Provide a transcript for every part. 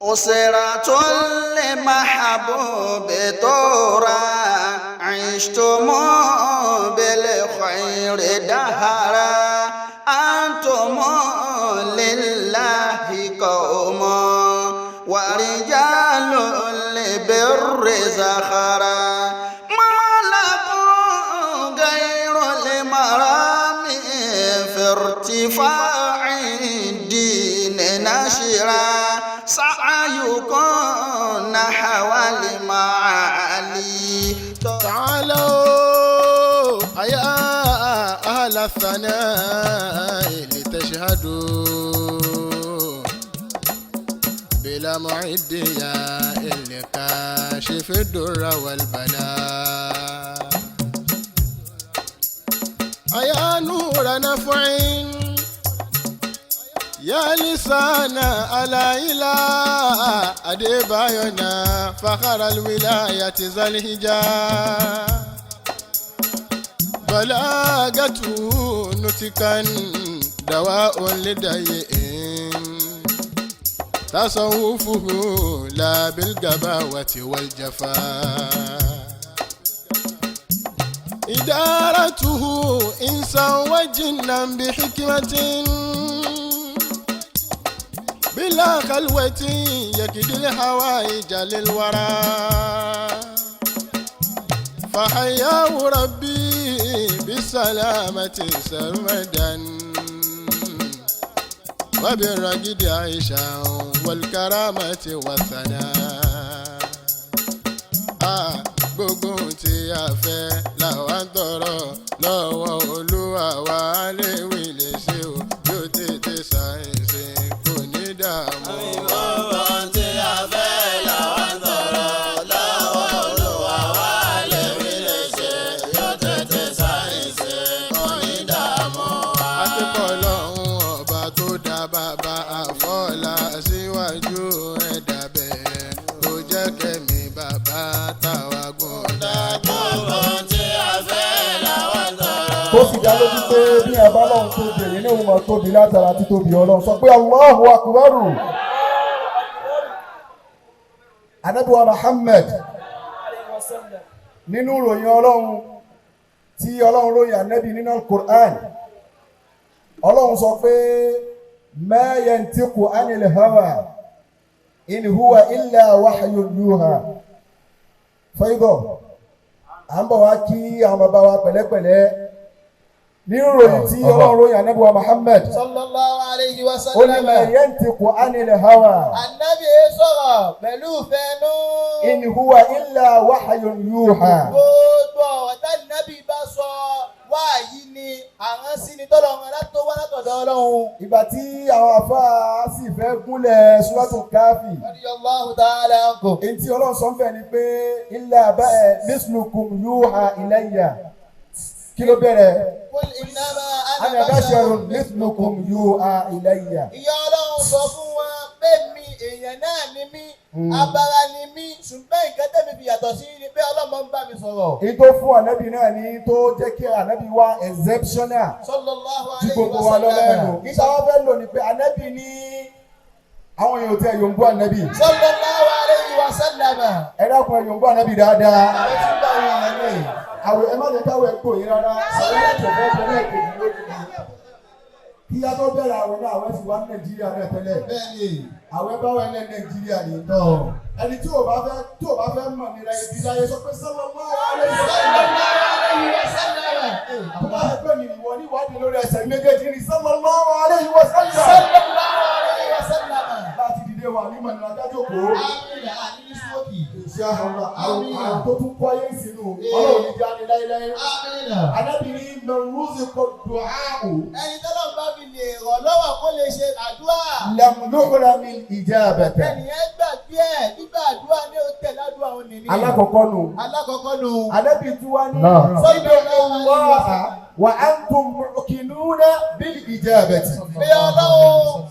أسرة لمحبوب تورا عشتم بالخير دهرا أنتم لله قوم ورجال البر زخرا ما لكم غير المرام في ارتفاع الدين نشرا سعيكم نحو المعالي. تعالوا يا أهل الثناء لتشهدوا بلا معد يا الكاشف الدر والبلاء، أيا نور نفع، يا لسان على إله أديبايونا، فخر الولاية ذا الهجاء، بلاغته نتكا دواء لديء، تصوفه لا بالقباوة والجفاء، إدارته إنسا وجنا بحكمة بلا خلوة، يكد الحوائج للورى، فحياه ربي بالسلامة سرمدا، وبالرقد عيشا والكرامة والثناء. Ah, gbogbo ohun tí a fẹ́ làwa ń tọrọ lọ́wọ́ Olúwa wa, léwì lè ṣe o, yóò tètè ṣàìsè, kò ní dààmú. Gbogbo tí a fẹ́ làwa ń tọrọ lọ́wọ́ Olúwa wa, léwì lè ṣe, yóò tètè ṣàìsè, kò ní dààmú wa. Akẹ́kọ̀ọ́ lọ́hún ọba tó dá bàbá àfọ́lá síwájú ẹ̀dá bẹ́ẹ̀, kò jẹ́ kẹ́mi bàbá táwa gùn dáadáa. Gbogbo tí a fẹ́ làwa ń tọrọ. Tó sì dá lójú pé bí ẹ bá lọ́hùn tóbi, èyí ní òun máa tóbi látara títóbi Ọlọ́run. Sọ pé Allahu Akbaru. Anabiwa Muhammad, nínú ìròyìn Ọlọ́run tí Ọlọ́run ròyìn Anabi nínú Al-Qur'an, Ọlọ́run sọ pé ma yantiqu anil hawa in huwa illa wahyun yuha. Fẹ́yìbọ̀ à ń bọ̀ wá kí àwọn bàbá wa pẹ̀lẹ́pẹ̀lẹ́. Nínú ìròyìn tí Ọlọ́run ròyìn Anabiwa Muhammad, Sallallahu alayhi wa ó ní ma sallam. yantiqu anil hawa Ànábì sọ̀rọ̀ pẹ̀lú ìfẹ́nú. in huwa illa wahyun yuha. Gbogbo ọ̀rọ̀ tánàbì bá sọ, wáyí ni, àránsí ni tọ́lọ́run látó wá látọ̀dọ̀ Ọlọ́run. Ìgbà tí àwọn afáà sì fẹ́ gúnlẹ̀ Suratul Káfì, Radiyallahu ta'ala anhu. èyí tí Ọlọ́run sọ ń bẹ̀ ni pé illa ba'ẹ mislukum yuha ilayya. Kí ló bẹ̀rẹ̀? Qul innama Ana basharun mislukum yuha ilayya. Ìyá Ọlọ́run sọ fún wa pé mi èèyàn náà ni mí, abara ni mí, ṣùgbọ́n nǹkan tẹ̀mí fi yàtọ̀ sí ni pé Ọlọ́run ń bá mi sọ̀rọ̀. Èyí tó fún ànábì náà ni tó jẹ́ kí ànábì wá exceptional Sallallahu ju alayhi gbogbo wa wa lọ sallam. lẹ́nu. Níta wọ́n fẹ́ lò ní pé ànábì ní àwọn èèyàn tẹ yòǹbó ànábì. Sallallahu alayhi wa sallam. Ẹ dákun, ẹ yòǹbó ànábì dáadáa. Àwọn tí ń bá wọn hàn ní. Àwẹ̀, ẹ má jẹ́ káwẹ̀ kò yín rárá. Àwọn ẹ̀jọ̀ fẹ́ fẹ́ lẹ́ẹ̀kejì lójú. Kí á tó bẹ̀rẹ̀ àwẹ̀ náà, àwẹ̀ sì wá ní Nàìjíríà náà tẹ́lẹ̀. Bẹ́ẹ̀ni. Àwẹ̀ bá wà ní Nàìjíríà ni. Ẹni tí ò bá fẹ́ mọ̀ nira ibi láyé, sọ pé sallallahu alaihi wasallam. Sallallahu alayhi wa sallam. Tó bá yẹ pé ní ìwọ níwádìí lórí ẹsẹ̀ méjèèjì ní sallallahu alaihi wasallam. Sallallahu alayhi wa sallam. Láti dìde wà ní mọ̀nà adájókòó. Àmín, àní smoky. Insha Allah, àwọn àwọn tó tún kọ́ ayé sínú Ọlọ́run ní jáde láéláé. Àmín. Anábìrin mẹrúzìkọ dùnáwó. Ẹni tọ́lọ́run bá fi lè rọ̀ lọ́wọ́ kó lè ṣe àdúrà. Lam yuhrami ijabata. Ẹnìyẹn gbàgbé ẹ̀, gbígbà àdúrà ní ó tẹ̀lé àdúrà òun nìní. Alákọ̀ọ́kọ́ nù. Alákọ̀ọ́kọ́ nù. Anábì tí wá ní Allah wa antum muqinuna bil ijabati. Bí Ọlọ́run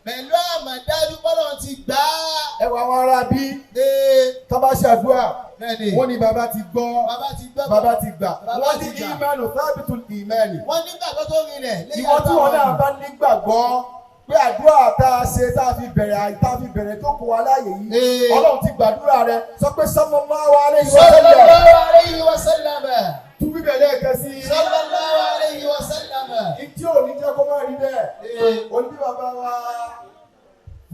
pẹ̀lú àmọ̀dájú bọ́lọ̀ ti gbà á. Ẹ wà àwọn ará bí Ee, tó bá ṣàdúrà, bẹ́ẹ̀ni. wọ́n ní bàbá ti gbọ́, Bàbá ti gbọ́. bàbá ti gbà. Bàbá Wọ́n ti ní gbà. ìmánu thabitul ìmánì. Wọ́n nígbàgbọ́ tó rinlẹ̀. Lẹ́yìn Ìwọ tí wọn àdúrà náà bá nígbàgbọ́ Pé àdúrà tá a ṣe tá a fi bẹ̀rẹ̀ tá a fi bẹ̀rẹ̀ tó kó wa láàyè yìí, Ọlọ́run ti gbàdúrà rẹ. Sọ pé sallallahu alayhi wa sallam. Sallallahu alayhi wa sallam. Tún bíbẹ̀ lẹ́ẹ̀kan sí i. Sallallahu alayhi wa sallam. Ìtí ò ní jẹ́ kó má rí bẹ́ẹ̀. Oní bàbá wa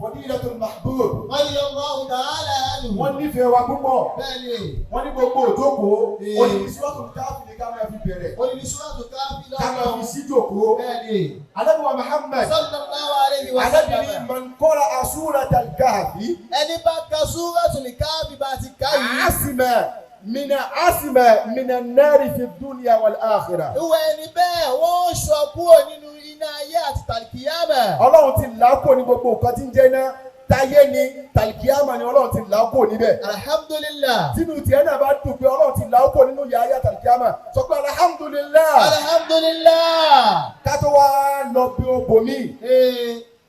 Fadilatul Mahbub. Radiyallahu ta'ala anhu. Wọ́n nífẹ̀ẹ́ wa púpọ̀. Bẹ́ẹ̀ni. Wọ́n ní gbogbo òjókòó. Odidi Suratul Kahfi ni ká máa fi bẹ̀rẹ̀. Odidi Suratul Kahfi Ká máa fi síjòkóó. Bẹ́ẹ̀ni. Ànábì wa Muhammad. Sallallahu alayhi wa Ànábì sallam. ní man qara'a Suratal Kahfi. Ẹni bá ka Suratul Kahfi bá ti ká yìí. Asima mina asima mina nari fi dunya wal akhirah. Ìwọ ẹni bẹ́ẹ̀ wọ́n sọ kúrò nínú iná ayé àti tàlìkìyàmà. Ọlọ́run ti là á kúrò ní gbogbo nǹkan tí ń jẹ́ iná táyé ni tàlìkìyàmà ni Ọlọ́run ti là á kúrò níbẹ̀. Alhamdulillah. Tínú tiẹ̀ náà bá dùn pé Ọlọ́run ti là á kúrò nínú ìyà ayé tàlìkìyàmà, sọ pé alhamdulillah. Alhamdulillah. Ká tó wá lọ bí o bò mí.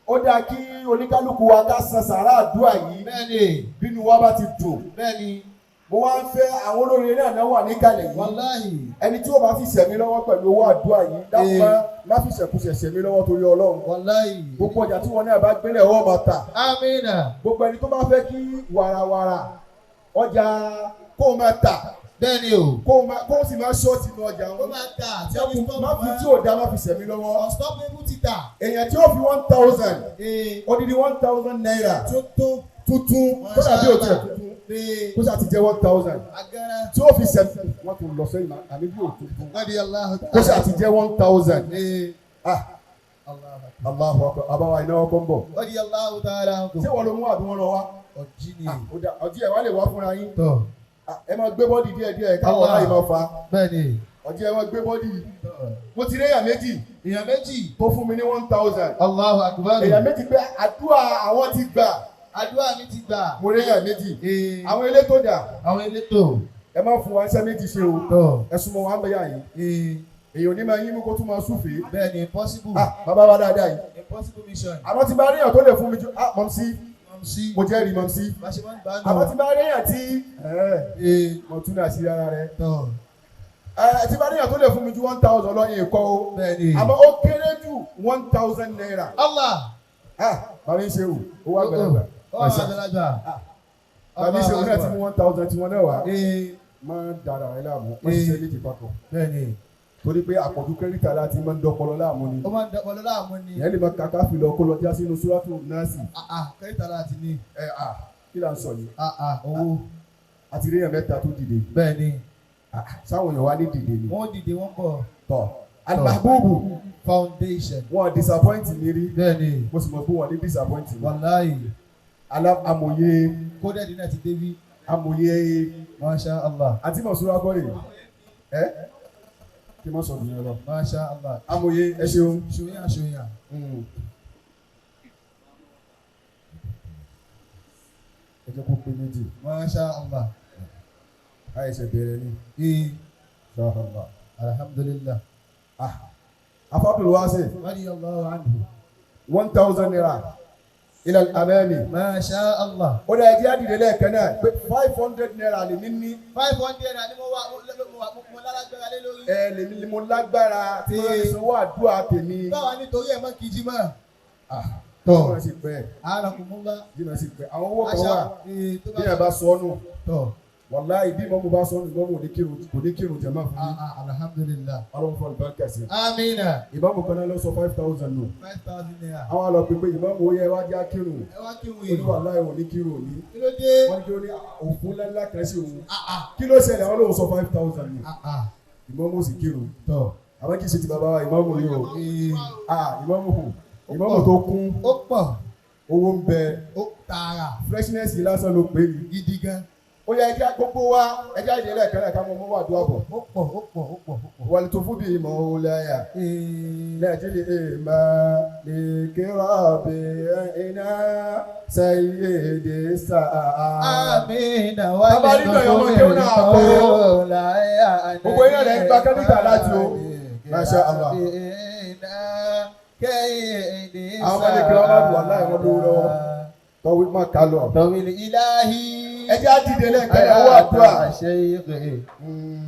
Ó dáa kí oníkálukú wa ká san sàrà àdúrà yìí. Bẹ́ẹ̀ni. Bínú wa bá ti dùn. Bẹ́ẹ̀ni. Mo wá ń fẹ́ àwọn olórin náà náà wà níkàlẹ̀ yìí. Wàláhì. Ẹni tí ó bá fi ṣẹ̀mí lọ́wọ́ pẹ̀lú owó àdúrà yìí, dákun má fi ṣẹ̀kúṣẹ̀ ṣẹ̀mí lọ́wọ́ torí Ọlọ́run. Wàláhì. Gbogbo ọjà tí wọn náà bá gbélé ọwọ́ máa tà. Amina. Gbogbo ẹni tó bá fẹ́ kí wàràwàrà ọjà kó o máa tà. Bẹ́ẹ̀ni o. Kó o sì máa ṣọ́ọ̀tì inú ọjà Kó wọn. máa tà tí ó fi stop Má fi tí ò dá má fi ṣẹ̀mí lọ́wọ́. Unstoppable títà. Èèyàn tí ó fi 1,000. Odidi 1,000 naira. Tuntun. Tuntun. Kó dàbí òtí ẹ̀ tuntun. Kó sà ti jẹ́ 1,000. Agara. Tí ó fi ṣẹ̀mí. Wọ́n tún lọ sẹ́yìn àmì bí òtuntun. Kó sà ti jẹ́ 1,000. Allahu akbar. Àbáwá iná ọkọ̀ ń bọ̀. Radiyallahu ta'ala anhu. Ṣé wọ́n ló mú àbí wọ́n lọ wá? Ọ̀jí ni. Ọ̀jí ẹ̀ wá lè wá fúnra yín. Tọ́. Ẹ máa gbé bọ́dì díẹ̀ díẹ̀ káwọn láyé máa fa. Bẹ́ẹ̀ni. Ọ̀jí ẹ máa gbé bọ́dì. Mo ti rí èèyàn méjì. Èèyàn méjì. Tó fún mi ní 1,000. Allahu akbar. Èèyàn méjì pé àdúrà àwọn ti gbà. Àdúrà mi ti gbà. Mo rí èèyàn méjì. Àwọn elétò dà. Àwọn elétò. Ẹ má fún wa iṣẹ́ méjì ṣe o. Tọ́. Ẹ súnmọ́ wa ń bẹ̀yà yìí. Èèyàn ò ní máa yín mú kó tún máa súfèé. Bẹ́ẹ̀ni, impossible. Bàbá wa dáadáa yìí. Impossible mission. Àmọ́ tí bá rí èèyàn tó lè fún mi ju mọ̀mísí. Mọ̀mísí. Mo jẹ́rìí mọ̀mísí. Bá ṣe máa ń gbà nù. Àmọ́ tí bá rí èèyàn tí mo tún náà sí ara rẹ̀. Tọ́. Tí bá rí èèyàn tó lè fún mi ju 1,000 lọ yìí kọ́ o. Bẹ́ẹ̀ni. Àmọ́ ó kéré jù 1,000 naira. Allah. Bàbá mi ṣe wù, ó wá gbẹ̀lẹ́gbẹ̀. Ó wá gbẹ̀lẹ́gbẹ̀. Bàbá mi ṣe wù náà ti mú 1,000 tí wọ́n náà wá. Máa ń dara rẹ láàmú, wọ́n ṣiṣẹ́ méjì papọ̀. Bẹ́ẹ̀ni. Torí pé àpọ̀jù kẹ́rìtà láti máa ń dọ́pọlọ láàmú ni. Ó máa ń dọ́pọlọ láàmú ni. Ìyẹn lè máa kàkà fi lọ kó lọ já sínú Súrátù Náàsì. Kẹ́rìtà láti ní. Kí là ń sọ yìí? Owó. Àti rí èèyàn mẹ́ta tó dìde. Bẹ́ẹ̀ni. Sáwọn èèyàn wá ní dìde ni. Wọ́n dìde, wọ́n bọ̀. Tọ́. Al-Mahbubu Foundation. Wọ́n disappoint mi rí. Bẹ́ẹ̀ni. Mo sì mọ̀ pé wọ́n ní disappoint mi. Wàláyì. Amòye. Kódẹ́ẹ̀dì náà ti débí. Amòye. Masha Allah. Àti Mọ̀súrà kọ́ rè. Ẹ́ kí n má sọ dùn yẹn lọ. Masha Allah. Amòye ẹ ṣeun. Ṣòyà ṣòyà. Ẹ jẹ́ kó pé méjì. Masha Allah. Àìṣe bẹ̀rẹ̀ ni. Masha Allah. Alhamdulillah. Afábùlù wá sí. Radiyallahu anhu. 1,000 naira. Ila al-amami. Masha Allah. Ó dá ẹjẹ́ àdìdẹ lẹ́ẹ̀kan náà pé 500 naira lèmi ní. 500 naira ni mo wá mo lálágbára lé lórí. Ẹ lèmi ni mo lágbára tí wọ́n fi sanwó àdúrà tèmi. Báwa nítorí ẹ̀ mọ́ kìjì mọ́. Tọ́ jìnnà sí pẹ́. Àràkùnmúlá. Jìnnà sí pẹ́. Àwọn owó kan wà bí ẹ bá sọ ọ́ nù. Tọ́. Wàláhì bí mọ́mú bá sọ ọ́ nù mọ́mú kò ní kírun jẹ̀mọ́ fún mi. Alhamdulillah. Ọlọ́run fún àlùbáríkà sí. Amina. Ìmáàmù kan náà lọ sọ 5,000 nù. 5,000 naira. Àwọn àlọ́ pé ìmáàmù ó yẹ wá já kírun. Ẹ wá kírun yìí. Olúwa láì ò ní kírun òní. Kí ló dé? Wọ́n ní kí ó ní òfin ńláńlá kan sí òun. Kí ló ṣẹlẹ̀? Àwọn lóun sọ 5,000 nù. Ìmáàmù sì kírun. Tọ́. Àwọn kì í ṣe ti bàbá wa ìmáàmù yìí o. Ìmáàmù ìmáàmù tó kún. Ó pọ̀. Owó ń bẹ. Ó tààrà. Freshness yìí lásán ló pè mí. Gidi gan. Ó yẹ ẹjẹ gbogbo wa ẹjẹ ìdílé ẹ̀kẹ́ náà ká mọ mọ́wọ́ àdúrà bọ̀. Ó pọ̀ ó pọ̀ ó pọ̀ ó pọ̀. Wàlú tó fún bí ìmọ̀ òláyà. Lẹ́jìlì ìmọ̀ lè kíra bí iná sẹ́yìndì sáà. Àmín wà Bàbá nínú ẹ̀yọ́ ọmọ kéwọ́n náà kọ́. Gbogbo iná rẹ̀ ń gba kẹ́míkà láti o. Masha Allah. Àwọn ọmọdé kí wọ́n bá dùn wà láì wọ́n lówó lọ́wọ́. Tọ́wé má ká lọ. طويل إلهي Ẹ jẹ́ á dìde lẹ́ẹ̀kan náà, owó àdúrà. شيخ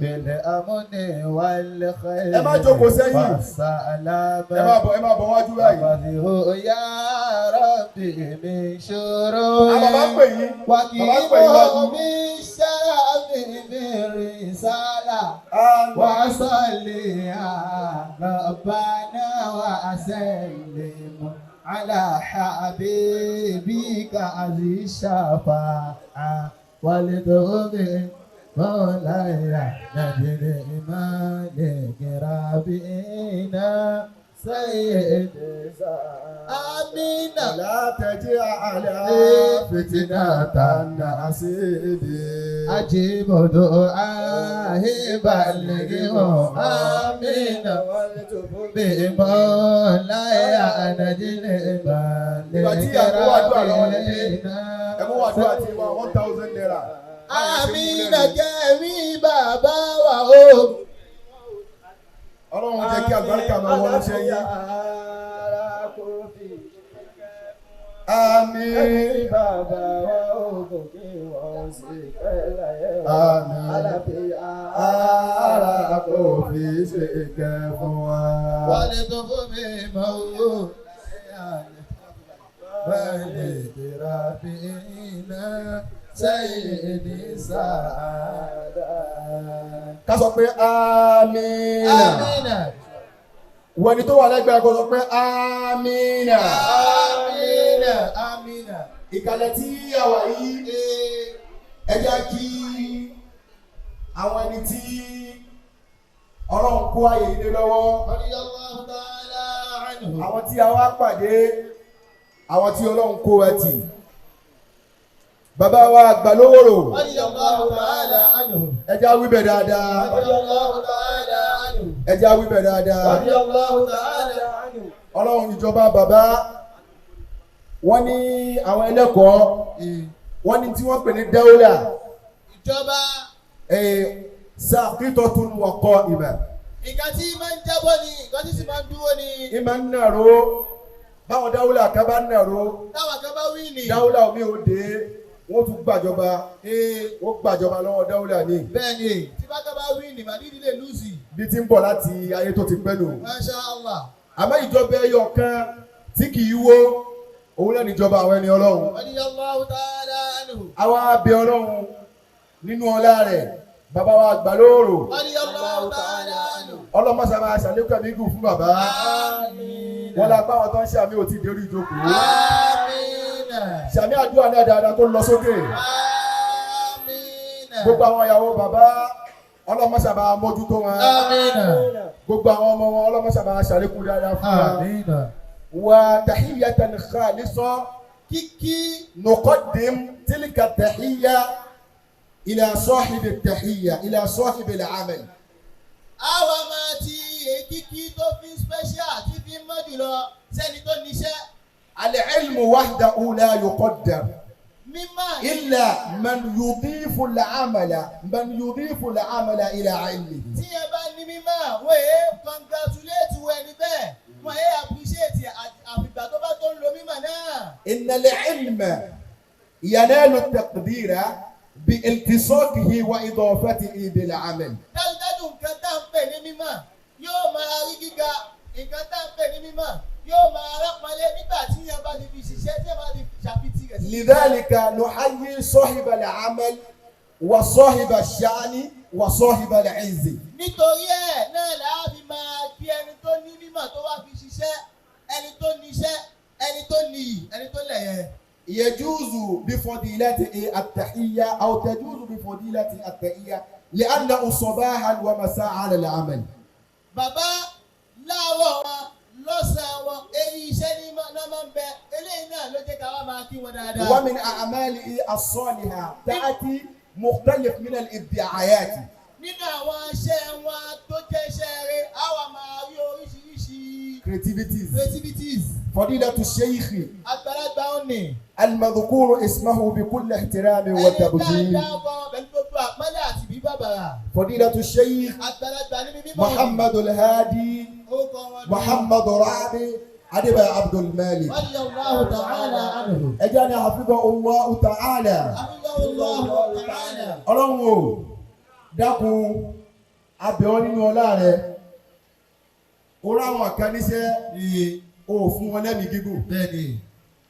بالأمن والخير Ẹ má jókòó sẹ́yìn. والسلام Ẹ má bọ̀, ẹ má bọ̀ wájú báyìí. أخذه يا ربي من شرور Àwọn bàbá ń pè yín. Bàbá ń pè yín وكيله wájú. من شرف بالرسالة Àmín. وصلي يا ربنا وسلم على حبيبك عزيز الشفاعة ولتغفر مولاي نجد مالك ربنا سيد آمين. لا تجعل فتنة الناس. أجيب دعائي بلغه آمين بمولاي نجل Ìgbà tí àkówó àdúrà lọ́wọ́ lẹ́dí, ẹ mú àdúrà tí wa ₦1,000. Àmín kẹ́mi bàbá wa o. Ọlọ́run jẹ́ kí àlùbáríkà máa wọnú iṣẹ́ yín. Àmín. Bàbá wa ogun kí wọ́n sì pẹ́ láyé o. Àmín. Àlàáfíà Ara kò fi ṣe ìkẹ́ fún wa. Wálé tó fún mi mọ́ o. Bẹ́ẹ̀ni ìdíra bí iná sẹ́yìn ní sàádà. Ká sọ pé àmín. Amina. Wẹni tó wà lẹ́gbẹ̀ẹ́ kó sọ pé àmín. Amina. Amina. Ìkàlẹ̀ tí a wà yìí, ẹ jẹ́ kí àwọn ẹni tí Ọlọ́run kó ààyè yìí lé lọ́wọ́. Radiyallahu ta'ala anhu. Àwọn tí a wá pàdé, àwọn tí Ọlọ́run kó wa tì. Bàbá wa àgbà lówòrò, Radiyallahu ta'ala anhu. ẹ jẹ́ á wí bẹ̀ dáadáa. Radiyallahu ta'ala anhu. Ẹ jẹ́ á wí bẹ̀ dáadáa. Radiyallahu ta'ala anhu. Ọlọ́run ìjọba bàbá, wọ́n ní àwọn ẹlẹ́kọ̀ọ́, wọ́n ní tí wọ́n pè ní dáúlà Ìjọba sàkítọ́tún wọ̀kọ́ ìmọ̀. nǹkan tí máa ń jábọ́ ni nǹkan tí sì máa ń dúró ni. Ìmọ̀ ń nàró, báwọn dáúlà kan bá ń nàró, Táwọn kan bá wí ni. dáúlà omi ò dé, wọ́n tún gbàjọba, wọ́n gbàjọba lọ́wọ́ dáúlà ní. Bẹ́ẹ̀ni tí bá kan bá wí ni màdídì lè lùsì. Bí ti ń bọ̀ láti ayé tó ti pẹ́ nù. Masha Allah. Àmọ́ ìjọba ẹyọ kan tí kì í wó, òun náà níjọba àwọn ẹni Ọlọ́run. Radiyallahu ta'ala anhu. Àwa bẹ Ọlọ́run nínú ọlá rẹ̀, bàbá wa àgbà lóòrò. Radiyallahu ta'ala anhu. Ọlọ́mọṣà máa ṣàlékún ẹ̀mí gùn fún bàbá. Àmín. Wọ́n la bá wọn tó ń ṣe àmì òtí ìdérí ìjókòó. Àmín. Ṣàmì àdúrà náà dáadáa kó lọ sókè. Àmín. Gbogbo àwọn ìyàwó bàbá, ọlọ́mọṣà máa mójútó wọn. Àmín. Gbogbo àwọn ọmọ wọn, ọlọ́mọṣà máa ṣàlékún dáadáa fún wọn. Àmín. Wa tahiyatan khalisa Kíkí nuqaddim tilka tahiyya ila sahibi tahiyya ila sahibi al-amal. àwa máa ti èkìkí tó fi special tí fi mọ́ jùlọ sẹ́ni tó níṣẹ́. Al-ilmu wahdahu la yuqaddar. Mímọ́ إلا من يضيف العمل، من يضيف العمل إلى علمه. Tí ẹ bá ní mímọ́, wọ́n èé congratulate wọ ẹni bẹ́ẹ̀, wọ́n èé appreciate àfìgbà tó bá tó ń lo mímọ́ náà. إن العلم ينال التقدير بالتصاقه وإضافته بالعمل. Dájúdájú nǹkan tá à ń pè ní mímọ́ yóò máa rí gíga, nǹkan tá à ń pè ní mímọ́ yóò máa rápọnlé nígbà tí yẹn bá ti fi ṣiṣẹ́, tí yẹn bá ti fi ṣàfitì rẹ̀ sí. لذلك نحيي صاحب العمل وصاحب الشأن وصاحب العز. Nítorí ẹ̀ náà là á fi máa kí ẹni tó ní mímọ̀ tó wá fi ṣiṣẹ́, ẹni tó níṣẹ́, ẹni tó níyì, ẹni tó lẹ̀yẹ. يجوز بفضيلته التحية أو تجوز بفضيلته التحية لأنه صباحا ومساء على العمل. Bàbá láàárọ̀ wọn, lọ́sàn-án wọn, èyí iṣẹ́ ní náà máa ń bẹ, eléyìí náà ló jẹ́ ká wá máa kí wọn dáadáa. ومن أعماله الصالحة تأتي مختلف من الادعاءات. Nínú àwọn iṣẹ́ wọn tó jẹ́ iṣẹ́ rere, á wà máa rí oríṣiríṣi creativities. Creativities. فضيلة الشيخ Àgbàlagbà ó nì. المذكور اسمه بكل احترام Ẹni tá a وتبجيل. dá ọkọ pẹ̀lú gbogbo àpọ́nlé àti bí bàbàrà. فضيلة الشيخ Àgbàlagbà níbi mímọ́. محمد الهادي Orúkọ wọn ni. محمد رابي Adébáyọ̀ Abdul Malik. Radiyallahu ta'ala anhu. Ẹ jẹ́ ní àfihàn Allahu ta'ala. Allahu ta'ala. Ọlọ́run o, dákun abẹ́ ọ nínú ọlá rẹ. O ráwọn kan níṣẹ́, o ò fún wọn lẹ́mìí gígùn. Bẹ́ẹ̀ni.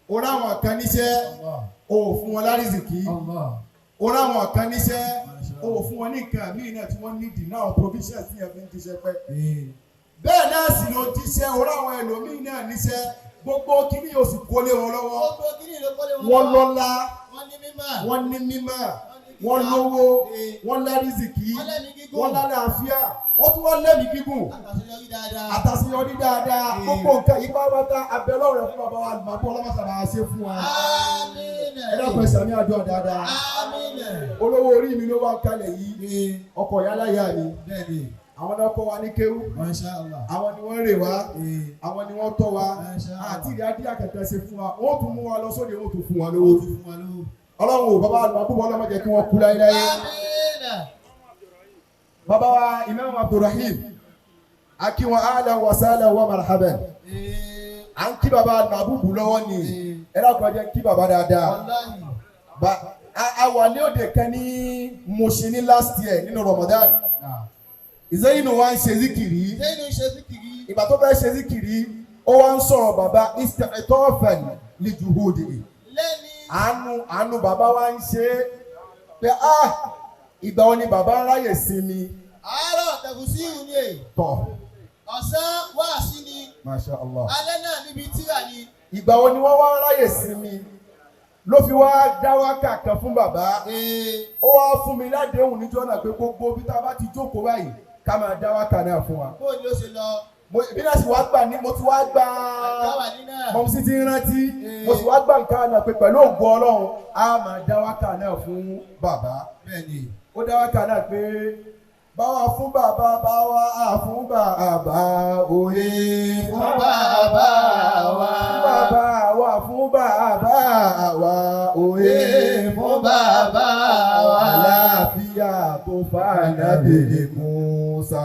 O ráwọn kan níṣẹ́, o ò fún wọn lárísìkí. Allah. O ráwọn kan níṣẹ́, o ò fún wọn ní nǹkan míì náà tí wọ́n nídìí náà provisions tí yẹn fi ń jíṣẹ́ pẹ́. Bẹ́ẹ̀ náà sì ló jíṣẹ́, o ráwọn ẹlòmíì náà níṣẹ́, gbogbo kíní yóò sì kólé wọn lọ́wọ́. Gbogbo kíní ló kọ́lé wọn Wọ́n lọ́wọ́. lọ́lá, Wọ́n ní mímọ́. wọ́n ní mímọ́, wọ́n lówó, wọ́n lárísìkí, Wọ́n lẹ́mìí gígùn. wọ́n lálàáfíà, wọ́n tún wọ́n lẹ́mìí gígùn Àtàṣeyọrí dáadáa. àtàṣeyọrí dáadáa. Gbogbo nǹkan yìí pátápátá abẹ́lọ́rẹ̀ fún bàbá wa àlùmọ́ ọlọ́mọṣàbà ṣe fún wa. Àmín. Ẹ dákun ẹ ṣàmì àdúrà dáadáa. Àmín. Olówó orí mi ló wá ń kalẹ̀ yìí, ọkọ̀ yálàyà mi, Bẹ́ẹ̀ni. àwọn náà kọ́ wa ní kéwú, Masha Allah. àwọn ni wọ́n rè wá, àwọn ni wọ́n tọ́ wa, Masha Allah. àti ìyá díà kẹ̀kẹ́ ṣe fún wa, wọ́n tún mú wa lọ sóde, wọ́n tún fún wa lówó. Fún wa lówó. Ọlọ́run ò bàbá àlùmọ́ púpọ̀ ọlọ́mọ jẹ́ kí wọ́n kú láéláé. Àmín. Bàbá wa Imam Abdulrahim, akínwọn ahlan wa sahlan wa marhaban. À ń kí bàbá àlùmọ́ lọ́wọ́ ni, ẹ dákun ẹ jẹ́ kí bàbá dáadáa. Wallahi. Ba a wà ní òde kan ní Mushin ní last year nínú Ramadan. Ìzẹ́yìn wa ń ṣe zikiri. Zẹ́yìn ṣe zikiri. Ìgbà tó fẹ́ ṣe zikiri, ó wá ń sọ̀rọ̀ bàbá istitọ́fẹ̀n li juhudi. Lẹ́ni. Àánú bàbá wa ń ṣe é pé ah ìgbà wo ni bàbá ń ráyè sinmi Àárọ̀ tẹ̀kùsíìrù ni èyí. tọ̀. Ọ̀sán wáàsí ni. Masha Allah. Alẹ́ náà níbi tírà ni. Ìgbà wo ni wọ́n wá ń ráyè sinmi ló fi wá dá wákà kan fún bàbá. Ó wá fún mi ládéhùn níjọ́ náà pé gbogbo bí tá a bá ti jókòó báyìí ká máa dá wákà náà fún wa. Bó ni ó ṣe lọ? Bí náà sì wá gbà ní mo ti wá gbà Àdáwà ní náà. mo sì ti ń rántí, mo sì wá gbà nǹkan náà pé pẹ̀lú ògo Ọlọ́run á máa dá wákà náà fún bàbá. Bẹ́ẹ̀ni. Ó dá wákà náà pé báwa fún bàbá, báwa á fún bàbá òye. Fún bàbá wa. Fún bàbá wa, fún bàbá wa òye. Fún bàbá wa. Àlàáfíà tó fànàbì Mùsà.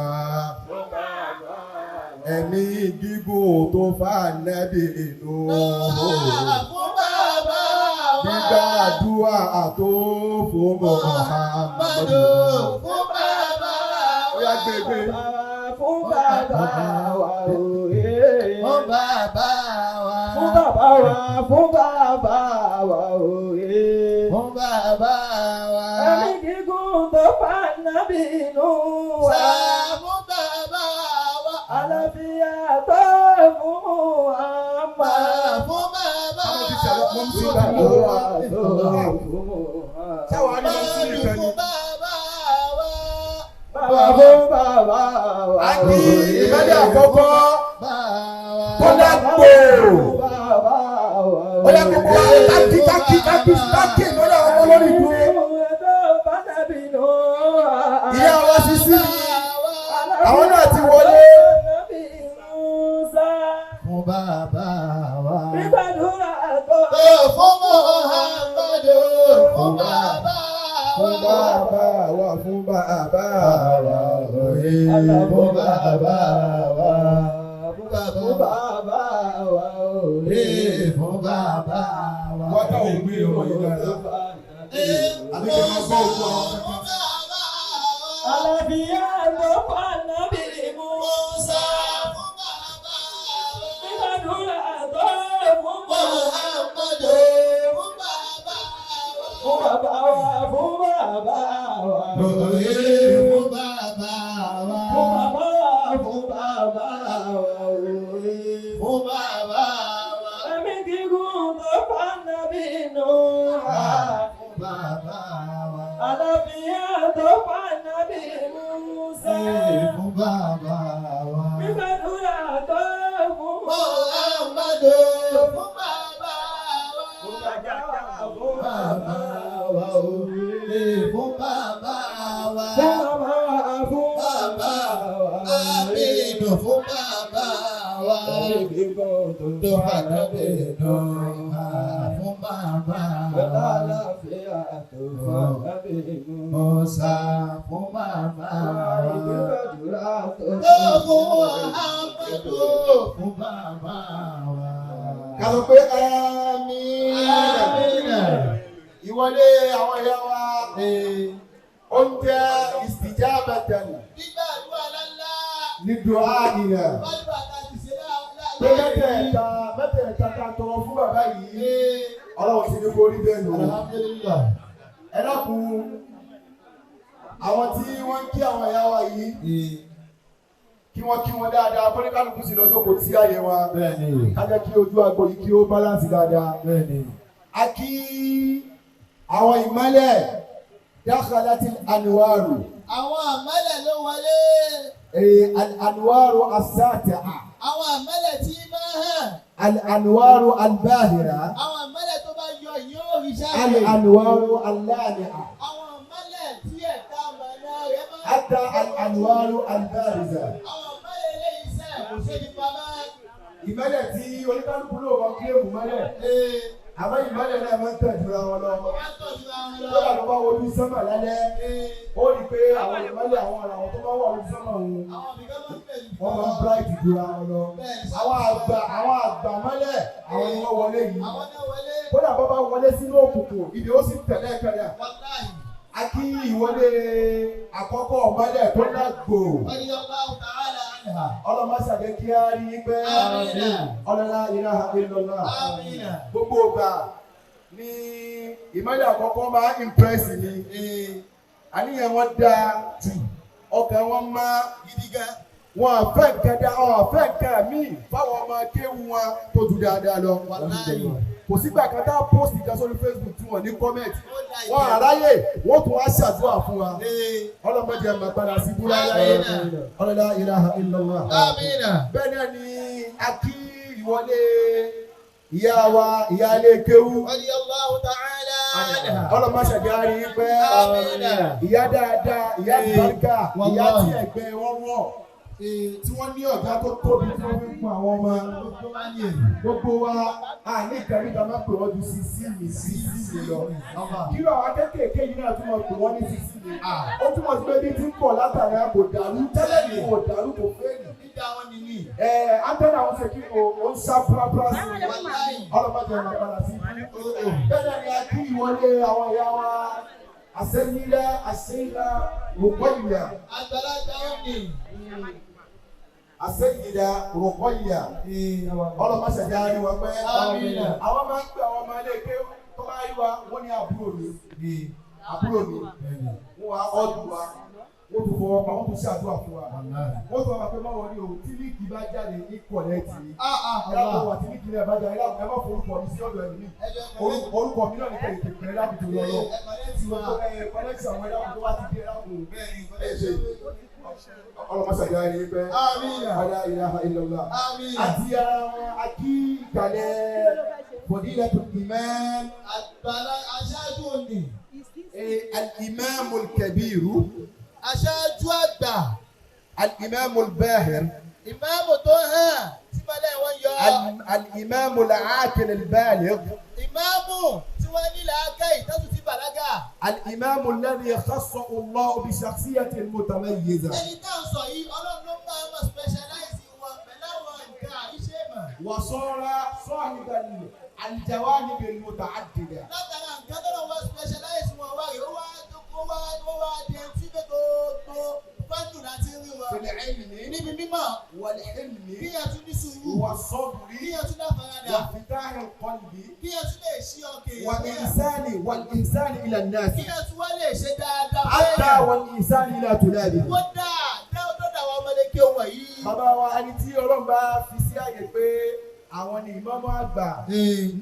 Ẹ̀mí gígùn tó fànàbì Nuhu. Fún bàbá wa. Gbígbàdúrà tó fún Muhammadu. Fún bàbá wa. Ó yá gbégbé. Fún bàbá wa òye. Fún bàbá wa. Fún bàbá wa, fún bàbá wa òye. Fún bàbá wa. Ẹ̀mí gígùn tó fà nábì nù wá. Sàmú bàbá wa. Àlàáfíà tó fún Muhammad. Fún bàbá Àwọn ti ṣàlọ́ mọ́ sí wa. ìgbàdúrà. Àlàáfíà tó fún Muhammad. Ṣáwa ni wọ́n sí nìkan ni. Fún bàbá wa. Bàbá fún bàbá wa A kí òye. ìmọ̀lẹ̀ àkọ́kọ́ Bàbá wa. Kọ́lá gbòòrò. Bàbá wa Ó yá gbogbo wa kákí kákí kákí kákí ìmọ̀lẹ̀ àkọ́kọ́ lórí ìdúró. Ìyá wa sísí àwọn náà ti wọlé. Fún bàbá wa. Gbígbàdúrà tó Fún Muhammadu. Fún bàbá Fún wa. bàbá wa, fún bàbá wa òye. Fún bàbá wa. fún bàbá wa òye. Fún bàbá wa. Wọ́n ká òun gbé ọmọ yìí dáadáa. Àbí kí wọ́n gbọ́ òkú ọmọ kankan. Àlàáfíà tó fà nábì Mùsá. Gbígbàdúrà tó fún Muhammadu. Fún bàbá fún wa. bàbá wa, fún bàbá wa. Fún bàbá wa. Fún bàbá wa, fún bàbá wa òye. Fún bàbá wa. Ẹ̀mí gígùn tó fà nábì Núhà. Fún bàbá wa. Àlàáfíà tó fà nábì Mùsá. Fún bàbá wa. Gbígbàdúrà tó fún Muhammadu. Fún bàbá wa. fún bàbá wa, fún Bàbá wa òye. Fún bàbá wa. fún bàbá wa, fún Bàbá bàbá wa. Aminu fún bàbá wa. Ẹ̀mí gígùn tó Tó fà fà nábì nábì Núhà. Fún bàbá wa. Àlàáfíà tó fà nábì Mùsá. Musa fún bàbá wa. Ìgbàdúrà tó Tó fún Muhammadu fún bàbá wa. Ká sọ pé àmín. Ìwọlé àwọn ìyá wa oúnjẹ istijabatan Gbígbà àdúrà ńláńlá. ní dùá ìyà. Bọ́dúrà tá a ti ṣe Pé láàárọ̀. mẹ́tẹ̀ẹ̀ta mẹ́tẹ̀ẹ̀ta tá a tọrọ fún bàbá yìí, Ọlọ́run ti ní kó rí bẹ́ẹ̀ lò. Alhamdulillah. Ẹ dákun, àwọn tí wọ́n ń kí àwọn ìyá wa yìí, kí wọ́n kí wọn dáadáa, kóníkálukú sì lọ́jọ́ kò sí àyè wọn. Bẹ́ẹ̀ni. Ká jẹ́ kí ojú agbo yìí kí ó balance dáadáa. Bẹ́ẹ̀ni. A kí àwọn ìmọ́lẹ̀ dakhalati anwaru Àwọn àmọ́lẹ̀ ló wọlé. Anwaru asati'a, Àwọn àmọ́lẹ̀ tí máa hàn. anwaru albahira, Àwọn àmọ́lẹ̀ tó bá yọ yóò rí sáré. anwaru allani'a, Àwọn àmọ́lẹ̀ tí ẹ̀dá mọ̀nà rẹ̀ máa. hatta anwaru albariza. Àwọn àmọ́lẹ̀ eléyìí sẹ́ kò ṣe ní pamọ́. Ìmọ́lẹ̀ tí oníkálukú ló wọ́n kílèmù mọ́lẹ̀, àmọ́ ìmọ́lẹ̀ náà máa ń tẹ̀ jura wọn lọ. Wọ́n á tọ́jú àwọn lọ. Kódà ló bá wo ojú sánmà lálẹ́, ó rí i pé àwọn ìmọ́lẹ̀ àwọn ọ̀rọ̀ àwọn tó bá wà lójú sánmà òun, Àwọn ibìkan máa ń pè ní wọ́n máa ń bright jura wọn lọ. Àwọn àgbà mọ́lẹ̀ àwọn ni wọ́n wọlé yìí. Àwọn náà wọlé. Kódà bọ́ bá wọlé sínú òkùnkùn, ibi ó sì tẹ̀lé kẹlẹ̀. Wàláhì. A kí ìwọlé àkọ́kọ́ mọ́lẹ̀ tó lágbo. Radiyallahu ta'ala anha. Ọlọ́mọ ṣàjẹ́ kí á rí i pé Àmín. ọlọ́lá ilaha illallah. Àmín. Gbogbo ìgbà ni ìmọ́lẹ̀ àkọ́kọ́ máa ń impress mi. Àníyàn wọn dáa jù, ọkàn wọn máa Gidi gan. wọn àfẹ́ nǹkan dá, wọn àfẹ́ nǹkan míì fáwọn ọmọ kéwu wọn tó ju dáadáa lọ. Wàláhì. Kò sígbà kan tá a post kan sórí Facebook tí wọ́n ní comment, Ó da ìjẹ́. wọn àráyè wọ́n tún wá ṣàdúrà fún wa. Ọlọ́mọdé ẹ̀ máa padà sí búrá láyé. Ọlọ́lá ilaha illallah. Àmín. Bẹ́ẹ̀ náà ni a kí ìwọlé ìyá wa, ìyá ilé kéwú. Radiyallahu ta'ala anha. Ọlọ́mọṣẹ̀dá rí i pé Àmín. ìyá dáadáa, ìyá ìbáríkà, ìyá Wallahi. tí ẹgbẹ́ wọn wọ̀, tí wọ́n ní ọ̀gá tó tóbi tí wọ́n fi ń pọn àwọn ọmọ. Gbogbo wa a ní ìkàrí ká máa pè wọ́n ju sisi mi sisi mi lọ. Kí ló àwọn kéékèèké yìí náà tún máa pè wọ́n ní sisi mi? Ó túmọ̀ sí pé bí tí ń pọ̀ látàrí kò dàrú tẹ́lẹ̀ ní kò dàrú, kò fẹ́ẹ̀lì. Dídá wọn nìyí. Ẹ antenna àwọn ṣe kí o ó ń sá púrápúrá sí i. Wàláhì. Ọlọ́mọdé ọ̀nà padà sí. Bẹ́ẹ̀ ni a kí ìwọlé àwọn ìyá wa, àṣeyílẹ̀ àṣeyílẹ̀ rògbòyìyà. Àgbàlagbà ó ní. Àṣeyílẹ̀ rògbòyìyà. Ọlọ́mọṣẹ̀dá rí wọn pẹ́. Àmín. Àwọn máa ń pè àwọn ọmọ ilé ké tó bá rí wa, wọ́n ní àbúrò mi. Àbúrò mi. Wọ́n wá ọ́dù wa. Wọ́n tún fọwọ́ pa, wọ́n tún ṣàdúrà fún wa. Wọ́n tún wá pé máwọn ní o, tí líìkì bá jáde ní kọ̀lẹ́tì. Ẹ̀dá wà tí líìkì náà bá jáde, ẹ má forúkọ mi sí ọ̀dọ̀ ẹ̀mí. Orúkọ mi náà ní kẹ̀lẹ́ tẹ̀lé lábùtò lọ́wọ́. Kọ́lẹ́tì àwọn ẹ̀dá tó bá ti dé ẹ̀dá kù. Ọlọ́mọṣàjà yìí pẹ́. Àmín. Ọlá ilaha illallah. Àmín. Àti ara wọn, a kí ìkàlẹ̀ fadilatul imam. Àgbàlá aṣáájú òní. Al-imam al-kabiru. Aṣáájú àgbà. Al-imam al-bahir. Ìmáàmù tó hàn tí mọ́lẹ̀ wọn yọ. Al-imam al-aqil al-baligh. Ìmáàmù tí wọ́n ní làákàyè tó tún ti bàlágà. Al-imam alladhi khassahu Allah bi shakhsiyatin mutamayyiza. Ẹni tá à ń sọ yìí, Ọlọ́run ló máa ń specialize wọn pẹ̀lú àwọn nǹkan àríṣe mọ̀. Wa sara sahiban al-jawanib al-muta'addida. Látara nǹkan tó lọ wọ́n specialize wọn wá rè, ó wá ó wá ó wá di ẹni tí pé gbogbo fẹ́ǹdù láti rí wọn. Fil ilmi Níbi mímọ̀, wal hilmi kí ẹ tún ní sùúrù, was-sabri kí ẹ tún dáfaradà, wa infitah al-qalbi kí ẹ tún lè ṣí ọkàn èèyàn wa sílẹ̀, ihsani wal ihsani ila an-nas kí ẹ tún wá lè ṣe dáadáa hatta fẹ́yàn. wal ihsani ila tulabihi. Kódà dọ́dọ̀ àwọn ọmọdé wọ̀nyí. Bàbá wa, ẹni tí Ọlọ́run bá fi sí àyè pé àwọn ni ìmáàmù àgbà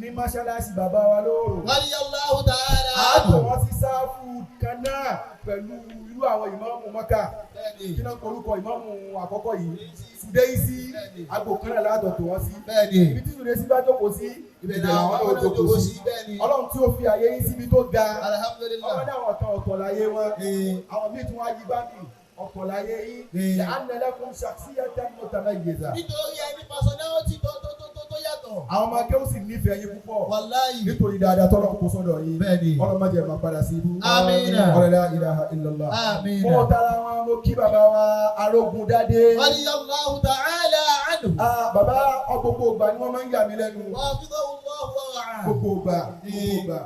ní mọ́ṣáláṣí bàbá wa lóòrò. Radiyallahu ta'ala Àtọ̀ anhu. wọn sí sáfù kan náà pẹ̀lú irú àwọn ìmáàmù Mọ́kà. Kí náà korúkọ ìmáàmù àkọ́kọ́ yìí? Sùdéìsì, agbo kan náà látọ̀ tó wọ́n sí. Bẹ́ẹ̀ni. Ibi tí Sùdéìsì bá jókòó sí, ibẹ̀ làwọn náà jókòó sí. Bẹ́ẹ̀ni. Ọlọ́run tí ó fi àyè yín síbi tó ga. Alhamdulillah. Ọmọdé àwọn kan ọ̀tọ̀ láyé wọn. Àwọn míì tún wá yí bá mi ọ̀tọ̀ láyé yín. La'anna lakum shakhsiyatan mutamayyiza. Nítorí ẹni personality tó tó tó tó tó yàtọ̀. Àwọn ọmọ akẹ́wò sì nífẹ̀ẹ́ yín púpọ̀. Wàláyì. Nítorí dáadáa tọ́lọ́ kó sọ́dọ̀ yín. Bẹ́ẹ̀ni. Ọlọ́mọdé máa padà sí ibú. Àmín. Ọlọ́lá ilaha illallah. Àmín. Mo tara wọn, mo kí bàbá wa Arógundádé. Radiyallahu ta'ala. anhu. Ah, bàbá, gbogbo ìgbà ni wọ́n máa ń yà mí lẹ́nu. Wa hafizahu Allahu wa ra'ah. Gbogbo ìgbà, gbogbo ìgbà.